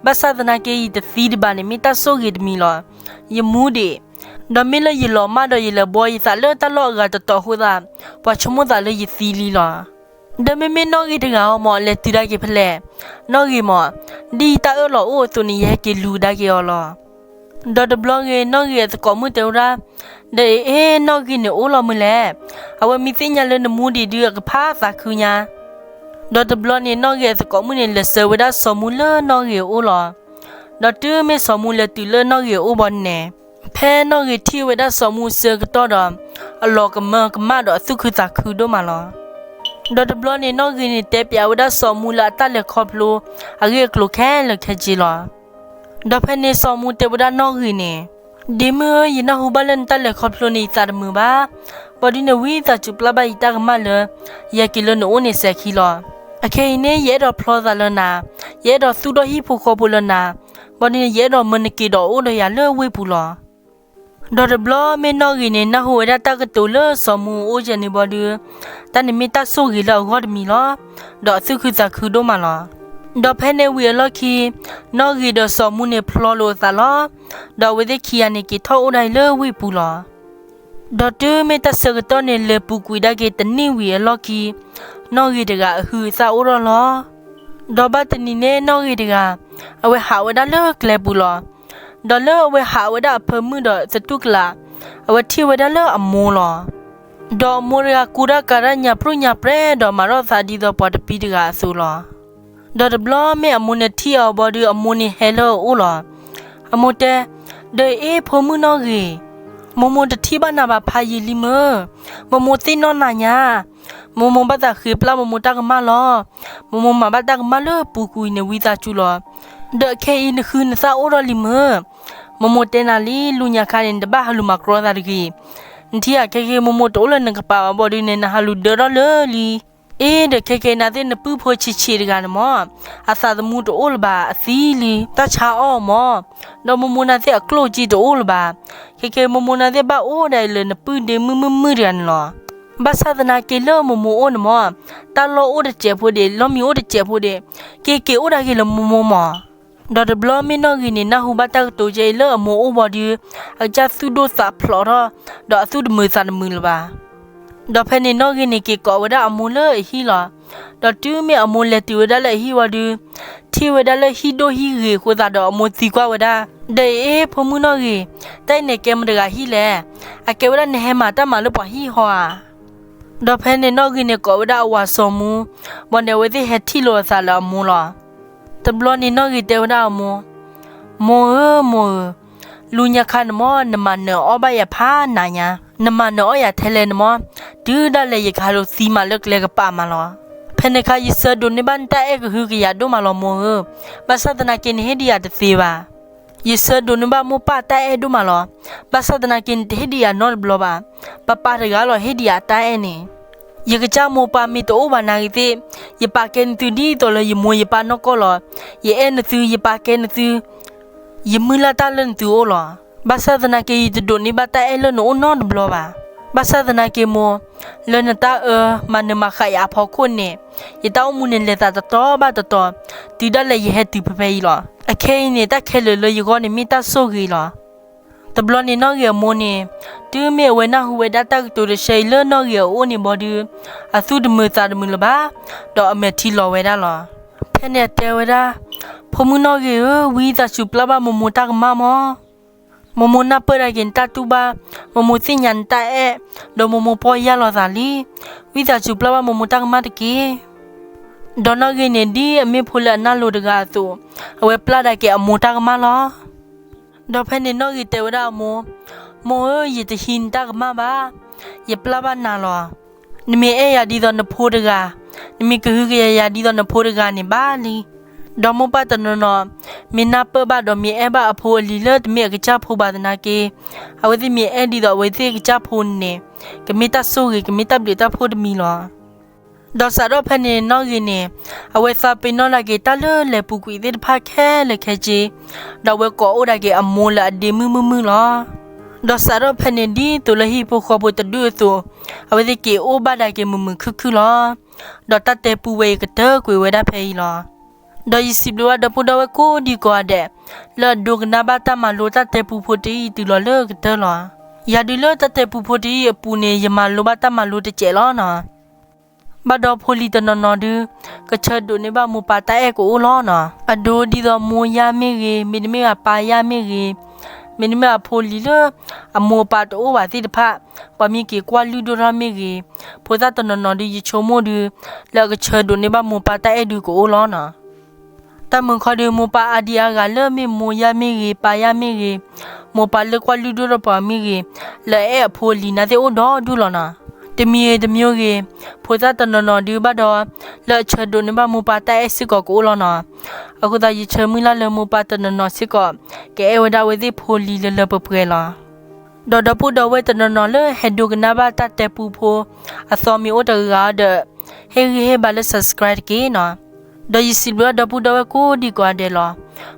ဘၣ်ဆၣ်သနာ်က့ ယတသံတဘၣ်န့ၣ် မ့ၢ်တၢ်ဆိၣ်ဂ့ၤတမံၤလီၤ. ယမူဒံး, ဒီးမ့ၢ်လၢယလီၤမၢ်ဒီးယလဲၤဘှီယသးလၢတၢ်လီၢ်အဂၤတတီၤအဃိသတး, ပှၤဆိကမိၣ်သးလၢယသံလံလီၤ. ဒီးမ့မ့ၢ်နီၣ်ဂံၢ်တဂၤအံၤမၢ် လဲၤတုၤဒၣ်က့ၤဖဲလဲၣ်. နီၣ်ဂံၢ်မၢ်, ဒ်ယတၢ်အၢၣ်လီၤအိၣ်အသိးန့ၣ် ယဟဲက့ၤလူၤကဒါက့ၤအီၤလီၤ. ဒီးတဘျီဂ့ၤ နီၣ်ဂံၢ်အသကိးမုၣ်တဲဝဲဒၣ်, ဒီးအ့ နီၣ်ဂံၢ်န့ၣ်အိၣ်လီၤမုၢ်လဲၣ်. အဝဲမ့ၢ်သ့ၣ်ညါလၢနမူဒံးဒုး အကဖးသးခုညါ. ဒီးတဘျီန့ၣ် နီၣ်ဂံၢ်အသကိးမုၣ်န့ၣ် လဲၤဆှၢဝဲဒၣ်စီၤမူလၢနီၣ်ဂံၢ်အအိၣ်လီၤ. ဒီးတုၤမ့ၢ်စီၤမူလဲၤတုၤလၢနီၣ်ဂံၢ်အအိၣ်ဘၣ်န့ၣ်, ဖဲနီၣ်ဂံၢ်ထံၣ်ဝဲဒၣ်စီၤမူအဆၢကတီၢ်ဒီး, အလီၤကမၢကမၣ်ဒီးအသူၣ်ခုသးခုဒိၣ်မးလီၤ. ဒီးတဘျီန့ၣ် နီၣ်ဂံၢ်န့ၣ် တဲပျးဝဲဒၣ်စီၤမူလၢအတၢ်လဲၤခီဖျိ အဂ့ၢ်အကျိၤခဲလၢာ်ခဲဆ့လီၤ. ဒီးဖဲန့ၣ်စီၤမူတဲဝဲဒၣ်နီၣ်ဂံၢ်န့ၣ်, ဒ့မုၣ်ဧၢ, ယနၢ်ဟူဘၣ်လၢနတၢ်လဲၤခီဖျိန့ၣ် ယသးတမုာ်ဘၣ်. ဘၣ်ဒုးန့ၣ် ဝံသးစူၤပျၢ်ဘၣ်ယတၢ်ကမၣ်လၢ ယဟဲက့ၤလၢနအိၣ်န့ၣ်စဲၤခံလီၤ. အခဲအံၤန့ၣ် ယအဲၣ်ဒိးဖျီသးလၢနၤ, ယအဲၣ်ဒိးသူၣ်ထီၣ်ဟံၣ်ဖိဃီဖိလၢနၤ, ဘၣ်ဒုးန့ၣ် ယအဲၣ်ဒိးမၢနက့ၤဒီးအိၣ်ဒီးယၤလၢဝ့ၢ်ပူၤလီၤ. ဒီးတဘျီမ့ၢ်နီၣ်ဂံၢ်န့ၣ် နၢ်ဟူဝဲဒၣ်တၢ်ကတိၤလၢစီၤမူအအိၣ်ယဲန့ၣ်ဘၣ်ဒုး, တၢ်န့ၣ်မ့ၢ်တၢ်ဆိၣ်ဂ့ၤလၢအဂီၢ်တမံၤလီၤ. ဒီးအသူၣ်ခုသးခုဒိၣ်မးလီၤ. ဒီးဖဲန့ၣ်ဝံၤအလီၢ်ခံ, နီၣ်ဂံၢ်ဒီးစီၤမူန့ၣ်ဖျီလိာ်အသးလီၤ. ဒီးအဝဲသ့ၣ်ခံဂၤန့ၣ် က့ၤထီၣ်အိၣ်ဒၣ်အံၤလၢဝ့ၢ်ပူၤလီၤ. ဒီးတုၤမ့ၢ်တၢ်ဆၢကတီၢ်န့ၣ် လဲၤပူၤကွံာ်ဒၣ်က့ၤတနံၣ်ဝံၤအလီၢ်ခံ, နီၣ်ဂံၢ်တဂၤအဟုးအသၣ်အိၣ်ထီၣ်လီၤ. ဒီးဘၣ်တနံၤန့ၣ် နီၣ်ဂံၢ်တဂၤ, အဝဲဟးဝဲဒၣ်လၢကျဲပူၤလီၤ. ဒီးလၢအဝဲဟးဝဲဒၣ်အဖၢမုၢ်ဒီးသတူၢ်ကလာ်, အဝဲထံၣ်ဝဲဒၣ်လၢအမိၢ်လီၤ. ဒီးအမိၢ်တဂၤကူတၢ်ကၤတၢ်ညါပြူၢ်ညါပြဲဒီးမၤထီၣ်သးဒ်သိးပှၤတပံတဂၤအသိးလီၤ. ဒီးတဘျီမ့ၢ်အမိၢ်န့ၣ်ထံၣ်အီၤဘၣ်ဒုး အမိၢ်န့ၣ်ဟဲလၢအအိၣ်လီၤ. အမိၢ်တဲ, ဒီးအ့ၣ်ဖိမုၣ်နီၣ်ဂံၢ်, မိၢ်မိၢ်တထံၣ်ဘၣ်နၤဘၣ်ဖးယံာ်လံမုၢ်, မိၢ်မိၢ်သ့ၣ်နီၣ်နၤညါ, မိၢ်မိၢ်ဘၣ်သးဃ့ပျၢ်မိၢ်မိၢ်တၢ်ကမၣ်လီၤ. မိၢ်မိၢ်မၤဘၣ်တၢ်ကမၣ်လၢပူၤကွံာ်န့ၣ် ဝံသးစူၤလီၤ. ဒီးခဲအံၤနဟုးနသၣ်အိၣ်ထီၣ်လံမုၢ်, မိၢ်မိၢ်တဲနၤလံ လူညါခါန့ၣ် နတဘၣ်ဟးလူၤမၤကြီသးတဂ့ၤ. နထံၣ်ဧါ ခဲက့ၤမိၢ်မိၢ်တအိၣ်လၢနကပၤဘၣ်ဘၣ်ဒုးန့ၣ် နဟးလူၤဒၢထီၣ်လၢလံ. အ့ ဒီးခဲက့ၤနၤသ့ၣ်နပုၢ်ဖိဆံးဆံးတဂၤန့ၣ်မၢ်, အသးသမူတအိၣ်လၢၤဘၣ် အသံလံ တၢ်ဆါအီၣ်မၢ်, ဒီးမိၢ်မိၢ်နၤသ့ၣ်အကျိၣ်စ့တအိၣ်လၢၤဘၣ်. ခဲက့ၤမိၢ်မိၢ်နၤသ့ၣ်ဘၣ်အိၣ်ဒၣ်အံၤလၢနပုၢ်ဒ့မုၢ်မုၢ်မုၢ်တဂၤန့ၣ်လီၤ. ဘၣ်ဆၣ်သနာ်က့လၢမိၢ်မိၢ်အိၣ်န့ၣ်မၢ်, တၢ်လီၢ်အိၣ်တစဲးဖိဒံး လီၢ်မံအိၣ်တစဲးဖိဒံး, က့ၤက့ၤအိၣ်ဒၣ်က့ၤလၢမိၢ်မိၢ်မၢ်. ဒီးတဘျီမ့ၢ်နီၣ်ဂံၢ်န့ၣ် နၢ်ဟူဘၣ်တၢ်ကတိၤကဲအံၤလၢအမိၢ်အိၣ်ဘၣ်ဒုး, အကစၢ်သူၣ်ဒိၣ်သးဖျိးထီၣ်, ဒီးအသူၣ်တမုာ်သးတမုာ်လၢၤဘၣ်. ဒီးဖဲန့ၣ်နီၣ်ဂံၢ်န့ၣ်က့ၤကိးဝဲဒၣ်အမိၢ်လၢအဟံၣ်လီၤ. ဒီးတုၤမ့ၢ်အမိၢ်လဲၤတုၤဝဲဒၣ်လၢအဟံၣ်ဘၣ်ဒုး, ထံၣ်ဝဲဒၣ်လၢဟံၣ်ဒိၣ်ဟံၣ်ဂ့ၤအဃိသတးဒီးအမိၢ်သံကွၢ်ဝဲဒၣ်, ဒီးအ့ၣ် ဖိမုၣ်နီၣ်ဂံၢ်, တၢ်အံၤန့ၣ်ကဲမတၤတဂၤဟံၣ်လဲၣ်. အကဲဝဲဒၣ်နဟဲမၤတၢ်မၤလၢပှၤဟံၣ်ဟီဧါ. ဒီးဖဲန့ၣ်နီၣ်ဂံၢ်န့ၣ်ကိးဝဲဒၣ်အဝၤစီၤမူ, ဘၣ်န့ၣ်အဝဲသ့ၣ်ဟဲထံၣ်လိာ်အသးလၢအမိၢ်လီၤ. တဘျီန့ၣ်နီၣ်ဂံၢ်တဲဝဲဒၣ်အမိၢ်, မိၢ်ဧၢ မိၢ်ဧၢ, လူညါခါန့ၣ်မၢ် နမၤနၢၤအီၣ်ဘၣ်ယၤဖးနးညါ, နမၤနၢၤအီၣ်ယၤထဲလဲၣ်န့ၣ်မၢ်, တုၤဒၣ်လဲာ်ယကဟးလူၤသံမးလၢကျဲကပၤမးလီၤ. ဖဲန့ၣ်အခါ ယဆၢဒိးန့ၢ်ဘၣ်နတၢ်အဲၣ်ကဟုကယာ်ဒိၣ်မးလီၤမိၢ်ဧၢ, ဘၣ်ဆၣ်သနာ်က့နဟ့ၣ်ဒံးယၤတသ့ဘၣ်. ယဆၢဒိးန့ၢ်ဘၣ်မိၢ်ပၢ်တၢ်အဲၣ်ဒိၣ်မးလီၤ, ဘၣ်ဆၣ်သနာ်က့နတဟ့ၣ်ဒံးယၤနီတဘျီဘၣ်. ပၢ်ပၢ်တဂၤလီၤဟ့ၣ်ဒံးယၤအတၢ်အဲၣ်န့ၣ်. ယကစၢ်မိၢ်ပၢ်မ့ၢ်တအိၣ်ဘၣ်နာ်ဂ့ၤသ့ၣ်, ယပာ်ကဲနသုဒ်သိးလၢယမိၢ်ယပၢ်နီၢ်ကီၢ်လီၤ. ယအဲၣ်နသု ယပာ်ကဲနသု, ယမုၢ်လၢ်တၢ်လၢနသုအိၣ်လီၤ. ဘၣ်ဆၣ်သနာ်က့ ယတဒိးန့ၢ်ဘၣ်တၢ်အဲၣ်လၢနအိၣ်နီတဘျီဘၣ်. ဘၣ်ဆၣ်သနာ်က့မိၢ်, လၢနတၢ်အၢမၤနၢၤမၤဃးယၤအဖီခိၣ်န့ၣ်, ယတၢ်အိၣ်မူန့ၣ်လဲၤသးတတီၤဘၣ်တတီၤ, တုၤဒၣ်လဲာ်ယဟဲတုၤဖဲဖဲအံၤလီၤ. အခဲအံၤန့ၣ် တၢ်ခဲလၢာ်လၢယဂီၢ်န့ၣ်မ့ၢ်တၢ်ဆိၣ်ဂ့ၤလီၤ. တဘျီန့ၣ်နီၣ်ဂံၢ်အမိၢ်န့ၣ်, တုၤမ့ၢ်အဝဲနၢ်ဟူဝဲဒၣ်တၢ်ကတိၤတဆၢအံၤလၢနီၣ်ဂံၢ်အအိၣ်န့ၣ်ဘၣ်ဒုး, အသူၣ်တမုာ်သးတမုာ်လၢၤဘၣ်, ဒီးအမဲာ်ထံလီၤဝဲဒၣ်လီၤ. ဖဲန့ၣ်အတဲဝဲဒၣ်, ဖိမုၣ်နီၣ်ဂံၢ်ဧၢ, ဝံသးစူၤပျၢ်ဘၣ်မိၢ်မိၢ်တၢ်ကမၣ်မၢ်. မိၢ်မိၢ်နၢ်ပၢၢ်ဒၣ်က့ၤနတၢ်တူၢ်ဘၣ်, မိၢ်မိၢ်သ့ၣ်ညါနတၢ်အဲၣ်, ဒီးမိၢ်မိၢ်ပီၢ်ယၢ်လီၤသးလံ. ဝံသးစူၤပျၢ်ဘၣ်မိၢ်မိၢ်တၢ်ကမၣ်တက့ၢ်. ဒီးနီၣ်ဂံၢ်န့ၣ်ဒ်အမ့ၢ်ဖိလၢအနၢ်လိၤတဂၤအသိး, အဝဲပျၢ်ဒၣ်က့ၤအမိၢ်တၢ်ကမၣ်လီၤ. ဒီးဖဲန့ၣ်နီၣ်ဂ့ၤတဲဝဲဒၣ်အမိၢ်, မိၢ်ဧၢ, ယတဟံးနတၢ်ကမၣ်ဘၣ်, ယပျၢ်ဘၣ်နၤလီၤ. နမ့ၢ်အဲၣ်ယၤဒ်သိးနဖိတဂၤ, နမ့ၢ်ကဟုကယာ်ယၤဒ်သိးနဖိတဂၤန့ၣ်ဘၣ်လံ. ဒီးမိၢ်ပၢ်တနီၤနီၤ မ့ၢ်နၢ်ပၢၢ်ဘၣ်ဒီးမ့ၢ်အဲၣ်ဘၣ်အဖိအလံၤလၢတမ့ၢ်အကစၢ်ဖိဘၣ်သနာ်က့, အဝဲသ့ၣ်မ့ၢ်အဲၣ်ဒ်သိးအဝဲသ့ၣ်ကစၢ်ဖိန့ၣ် ကမ့ၢ်တၢ်ဆိၣ်ဂ့ၤ ကမ့ၢ်တၢ်ဘျုးတၢ်ဖှိၣ်တမံၤလီၤ. ဒီးစးထီၣ်ဖဲန့ၣ်နီၣ်ဂ့ၤန့ၣ်, အဝဲသးပ့ၤနီၣ်ဒၣ်က့ၤတၢ်လၢလဲၤပူၤကွံာ်သ့ၣ်တဖၣ်ခဲလၢာ်ခဲဆ့, ဒီးအဝဲကိးအိၣ်ဒၣ်က့ၤအမိၢ်လၢအဒ့မုၢ်မုၢ်မုၢ်လီၤ. ဒီးစးထီၣ်ဖဲန့ၣ်ဒ်သိးလၢဟံၣ်ဖိဃီဖိတဒူၣ်အသိး, အဝဲသ့ၣ်က့ၤအိၣ်ဘၣ်ဒၣ်က့ၤမုာ်မုာ်ခုၣ်ခုၣ်လီၤ. ဒီးတၢ်တဲပူဝဲအံၤကတၢၢ်ကွံာ်ဝဲဒၣ်ဖဲအံၤလီၤ. ဒီးယစံးဘျုးဘၣ်ဒီပုၢ်ဒီဝဲၢ်ကိးဒံကိးဂၤဒဲး, လၢအဒိကနၣ်ဘၣ်တၢ်မၤလိတၢ်တဲပူဖိတယုၢ်အံၤတုၤလီၤလၢကတၢၢ်လီၤ. ယၤဒုးလၢတၢ်တဲပူဖိတယုၢ်အံၤအပူၤန့ၣ် ယမၤလိဘၣ်တၢ်မၤလိတစဲးလီၤနီၤ. ဘၣ်ဒီးဖိလံၤတနီၤနီၤဒုး, ကဆၢဒိးန့ၢ်ဘၣ်မိၢ်ပၢ်တၢ်အဲၣ်ကအိၣ်လီၤနီၤ. အဒိဒ်သိးမိၢ်ယါမ့ၢ်ဂ့ၤ, မ့တမ့ၢ်ဘၣ်ပၢ်ယါမ့ၢ်ဂ့ၤ, မ့တမ့ၢ်ဘၣ်ဖိလံၤလၢအမိၢ်အပၢ်တအိၣ်ဘၣ်သ့ၣ်တဖၣ်, ပှၤမ့ၢ်က့ၤကွၢ်လုၢ်ဒိၣ်ထီၣ်မ့ၢ်ဂ့ၤ, ဖိသၣ်တနီၤနီၤဒုးယဆိကမိၣ်ဒုး, လၢအကဆၢဒိးန့ၢ်ဘၣ်မိၢ်ပၢ်တၢ်အဲၣ်ဒုးကအိၣ်လီၤနီၤ. တၢ်မုာ်ခီဒုး မိၢ်ပၢ်အါဒံအါဂၤလၢမ့ၢ်မိၢ်ယါမ့ၢ်ဂ့ၤ, ပၢ်ယါမ့ၢ်ဂ့ၤ, မိၢ်ပၢ်လၢကွၢ်လုၢ်ဒိၣ်ထီၣ်ပှၤမ့ၢ်ဂ့ၤ, လၢအအဲၣ်အဖိအလံၤနာ်သ့ၣ်အိၣ်ဒီဒူၣ်လီၤနီၤ. တမံၤဂ့ၤတမံၤဂ့ၤ, ဖိသၣ်တနီၤနီၤဒုးဘၣ်ဒီး, လၢအဆၢဒိးန့ၢ်ဘၣ်မိၢ်ပၢ်တၢ်အဲၣ်စ့ၢ်ကီးကအိၣ်လီၤနီၤ. အဃိသတးယဆၢမုၢ်လၢ်လၢမိၢ်ပၢ်တနီၤနီၤစ့ၢ်ကီး, ကအဲၣ်ဝဲဒၣ်အဝဲသ့ၣ်ဖိလံၤလၢလၢပှဲၤပှဲၤလီၤ. ဒီးဒီပုၢ်ဒီဝဲၢ်တနီၤနီၤလၢဟဲဒိကနၣ်ဘၣ်တၢ်တဲပူဖိ, အသီမ့ၢ်အိၣ်တဂၤဒီး, ဟ့ၣ်ဂံၢ်ဟ့ၣ်ဘါလၢ subscribe တက့ၢ်နီၤ. ဒီးယစံးဘျုးဘၣ်ဒီပုၢ်ဒီဝဲၢ်ကိးဒံကိးဂၤဒဲးလီၤ.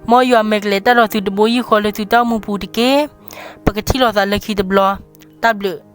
မ်ယွၤမဲာ်ကလဲၤတၢ်ဒီးသုတဘိယူၢ်ဃီလၢသုတၢ်အိၣ်မူပူၤတက့ၢ်. ပကထံၣ်လိာ်သးလၢခံတဘျီ, တၢ်ဘျုး.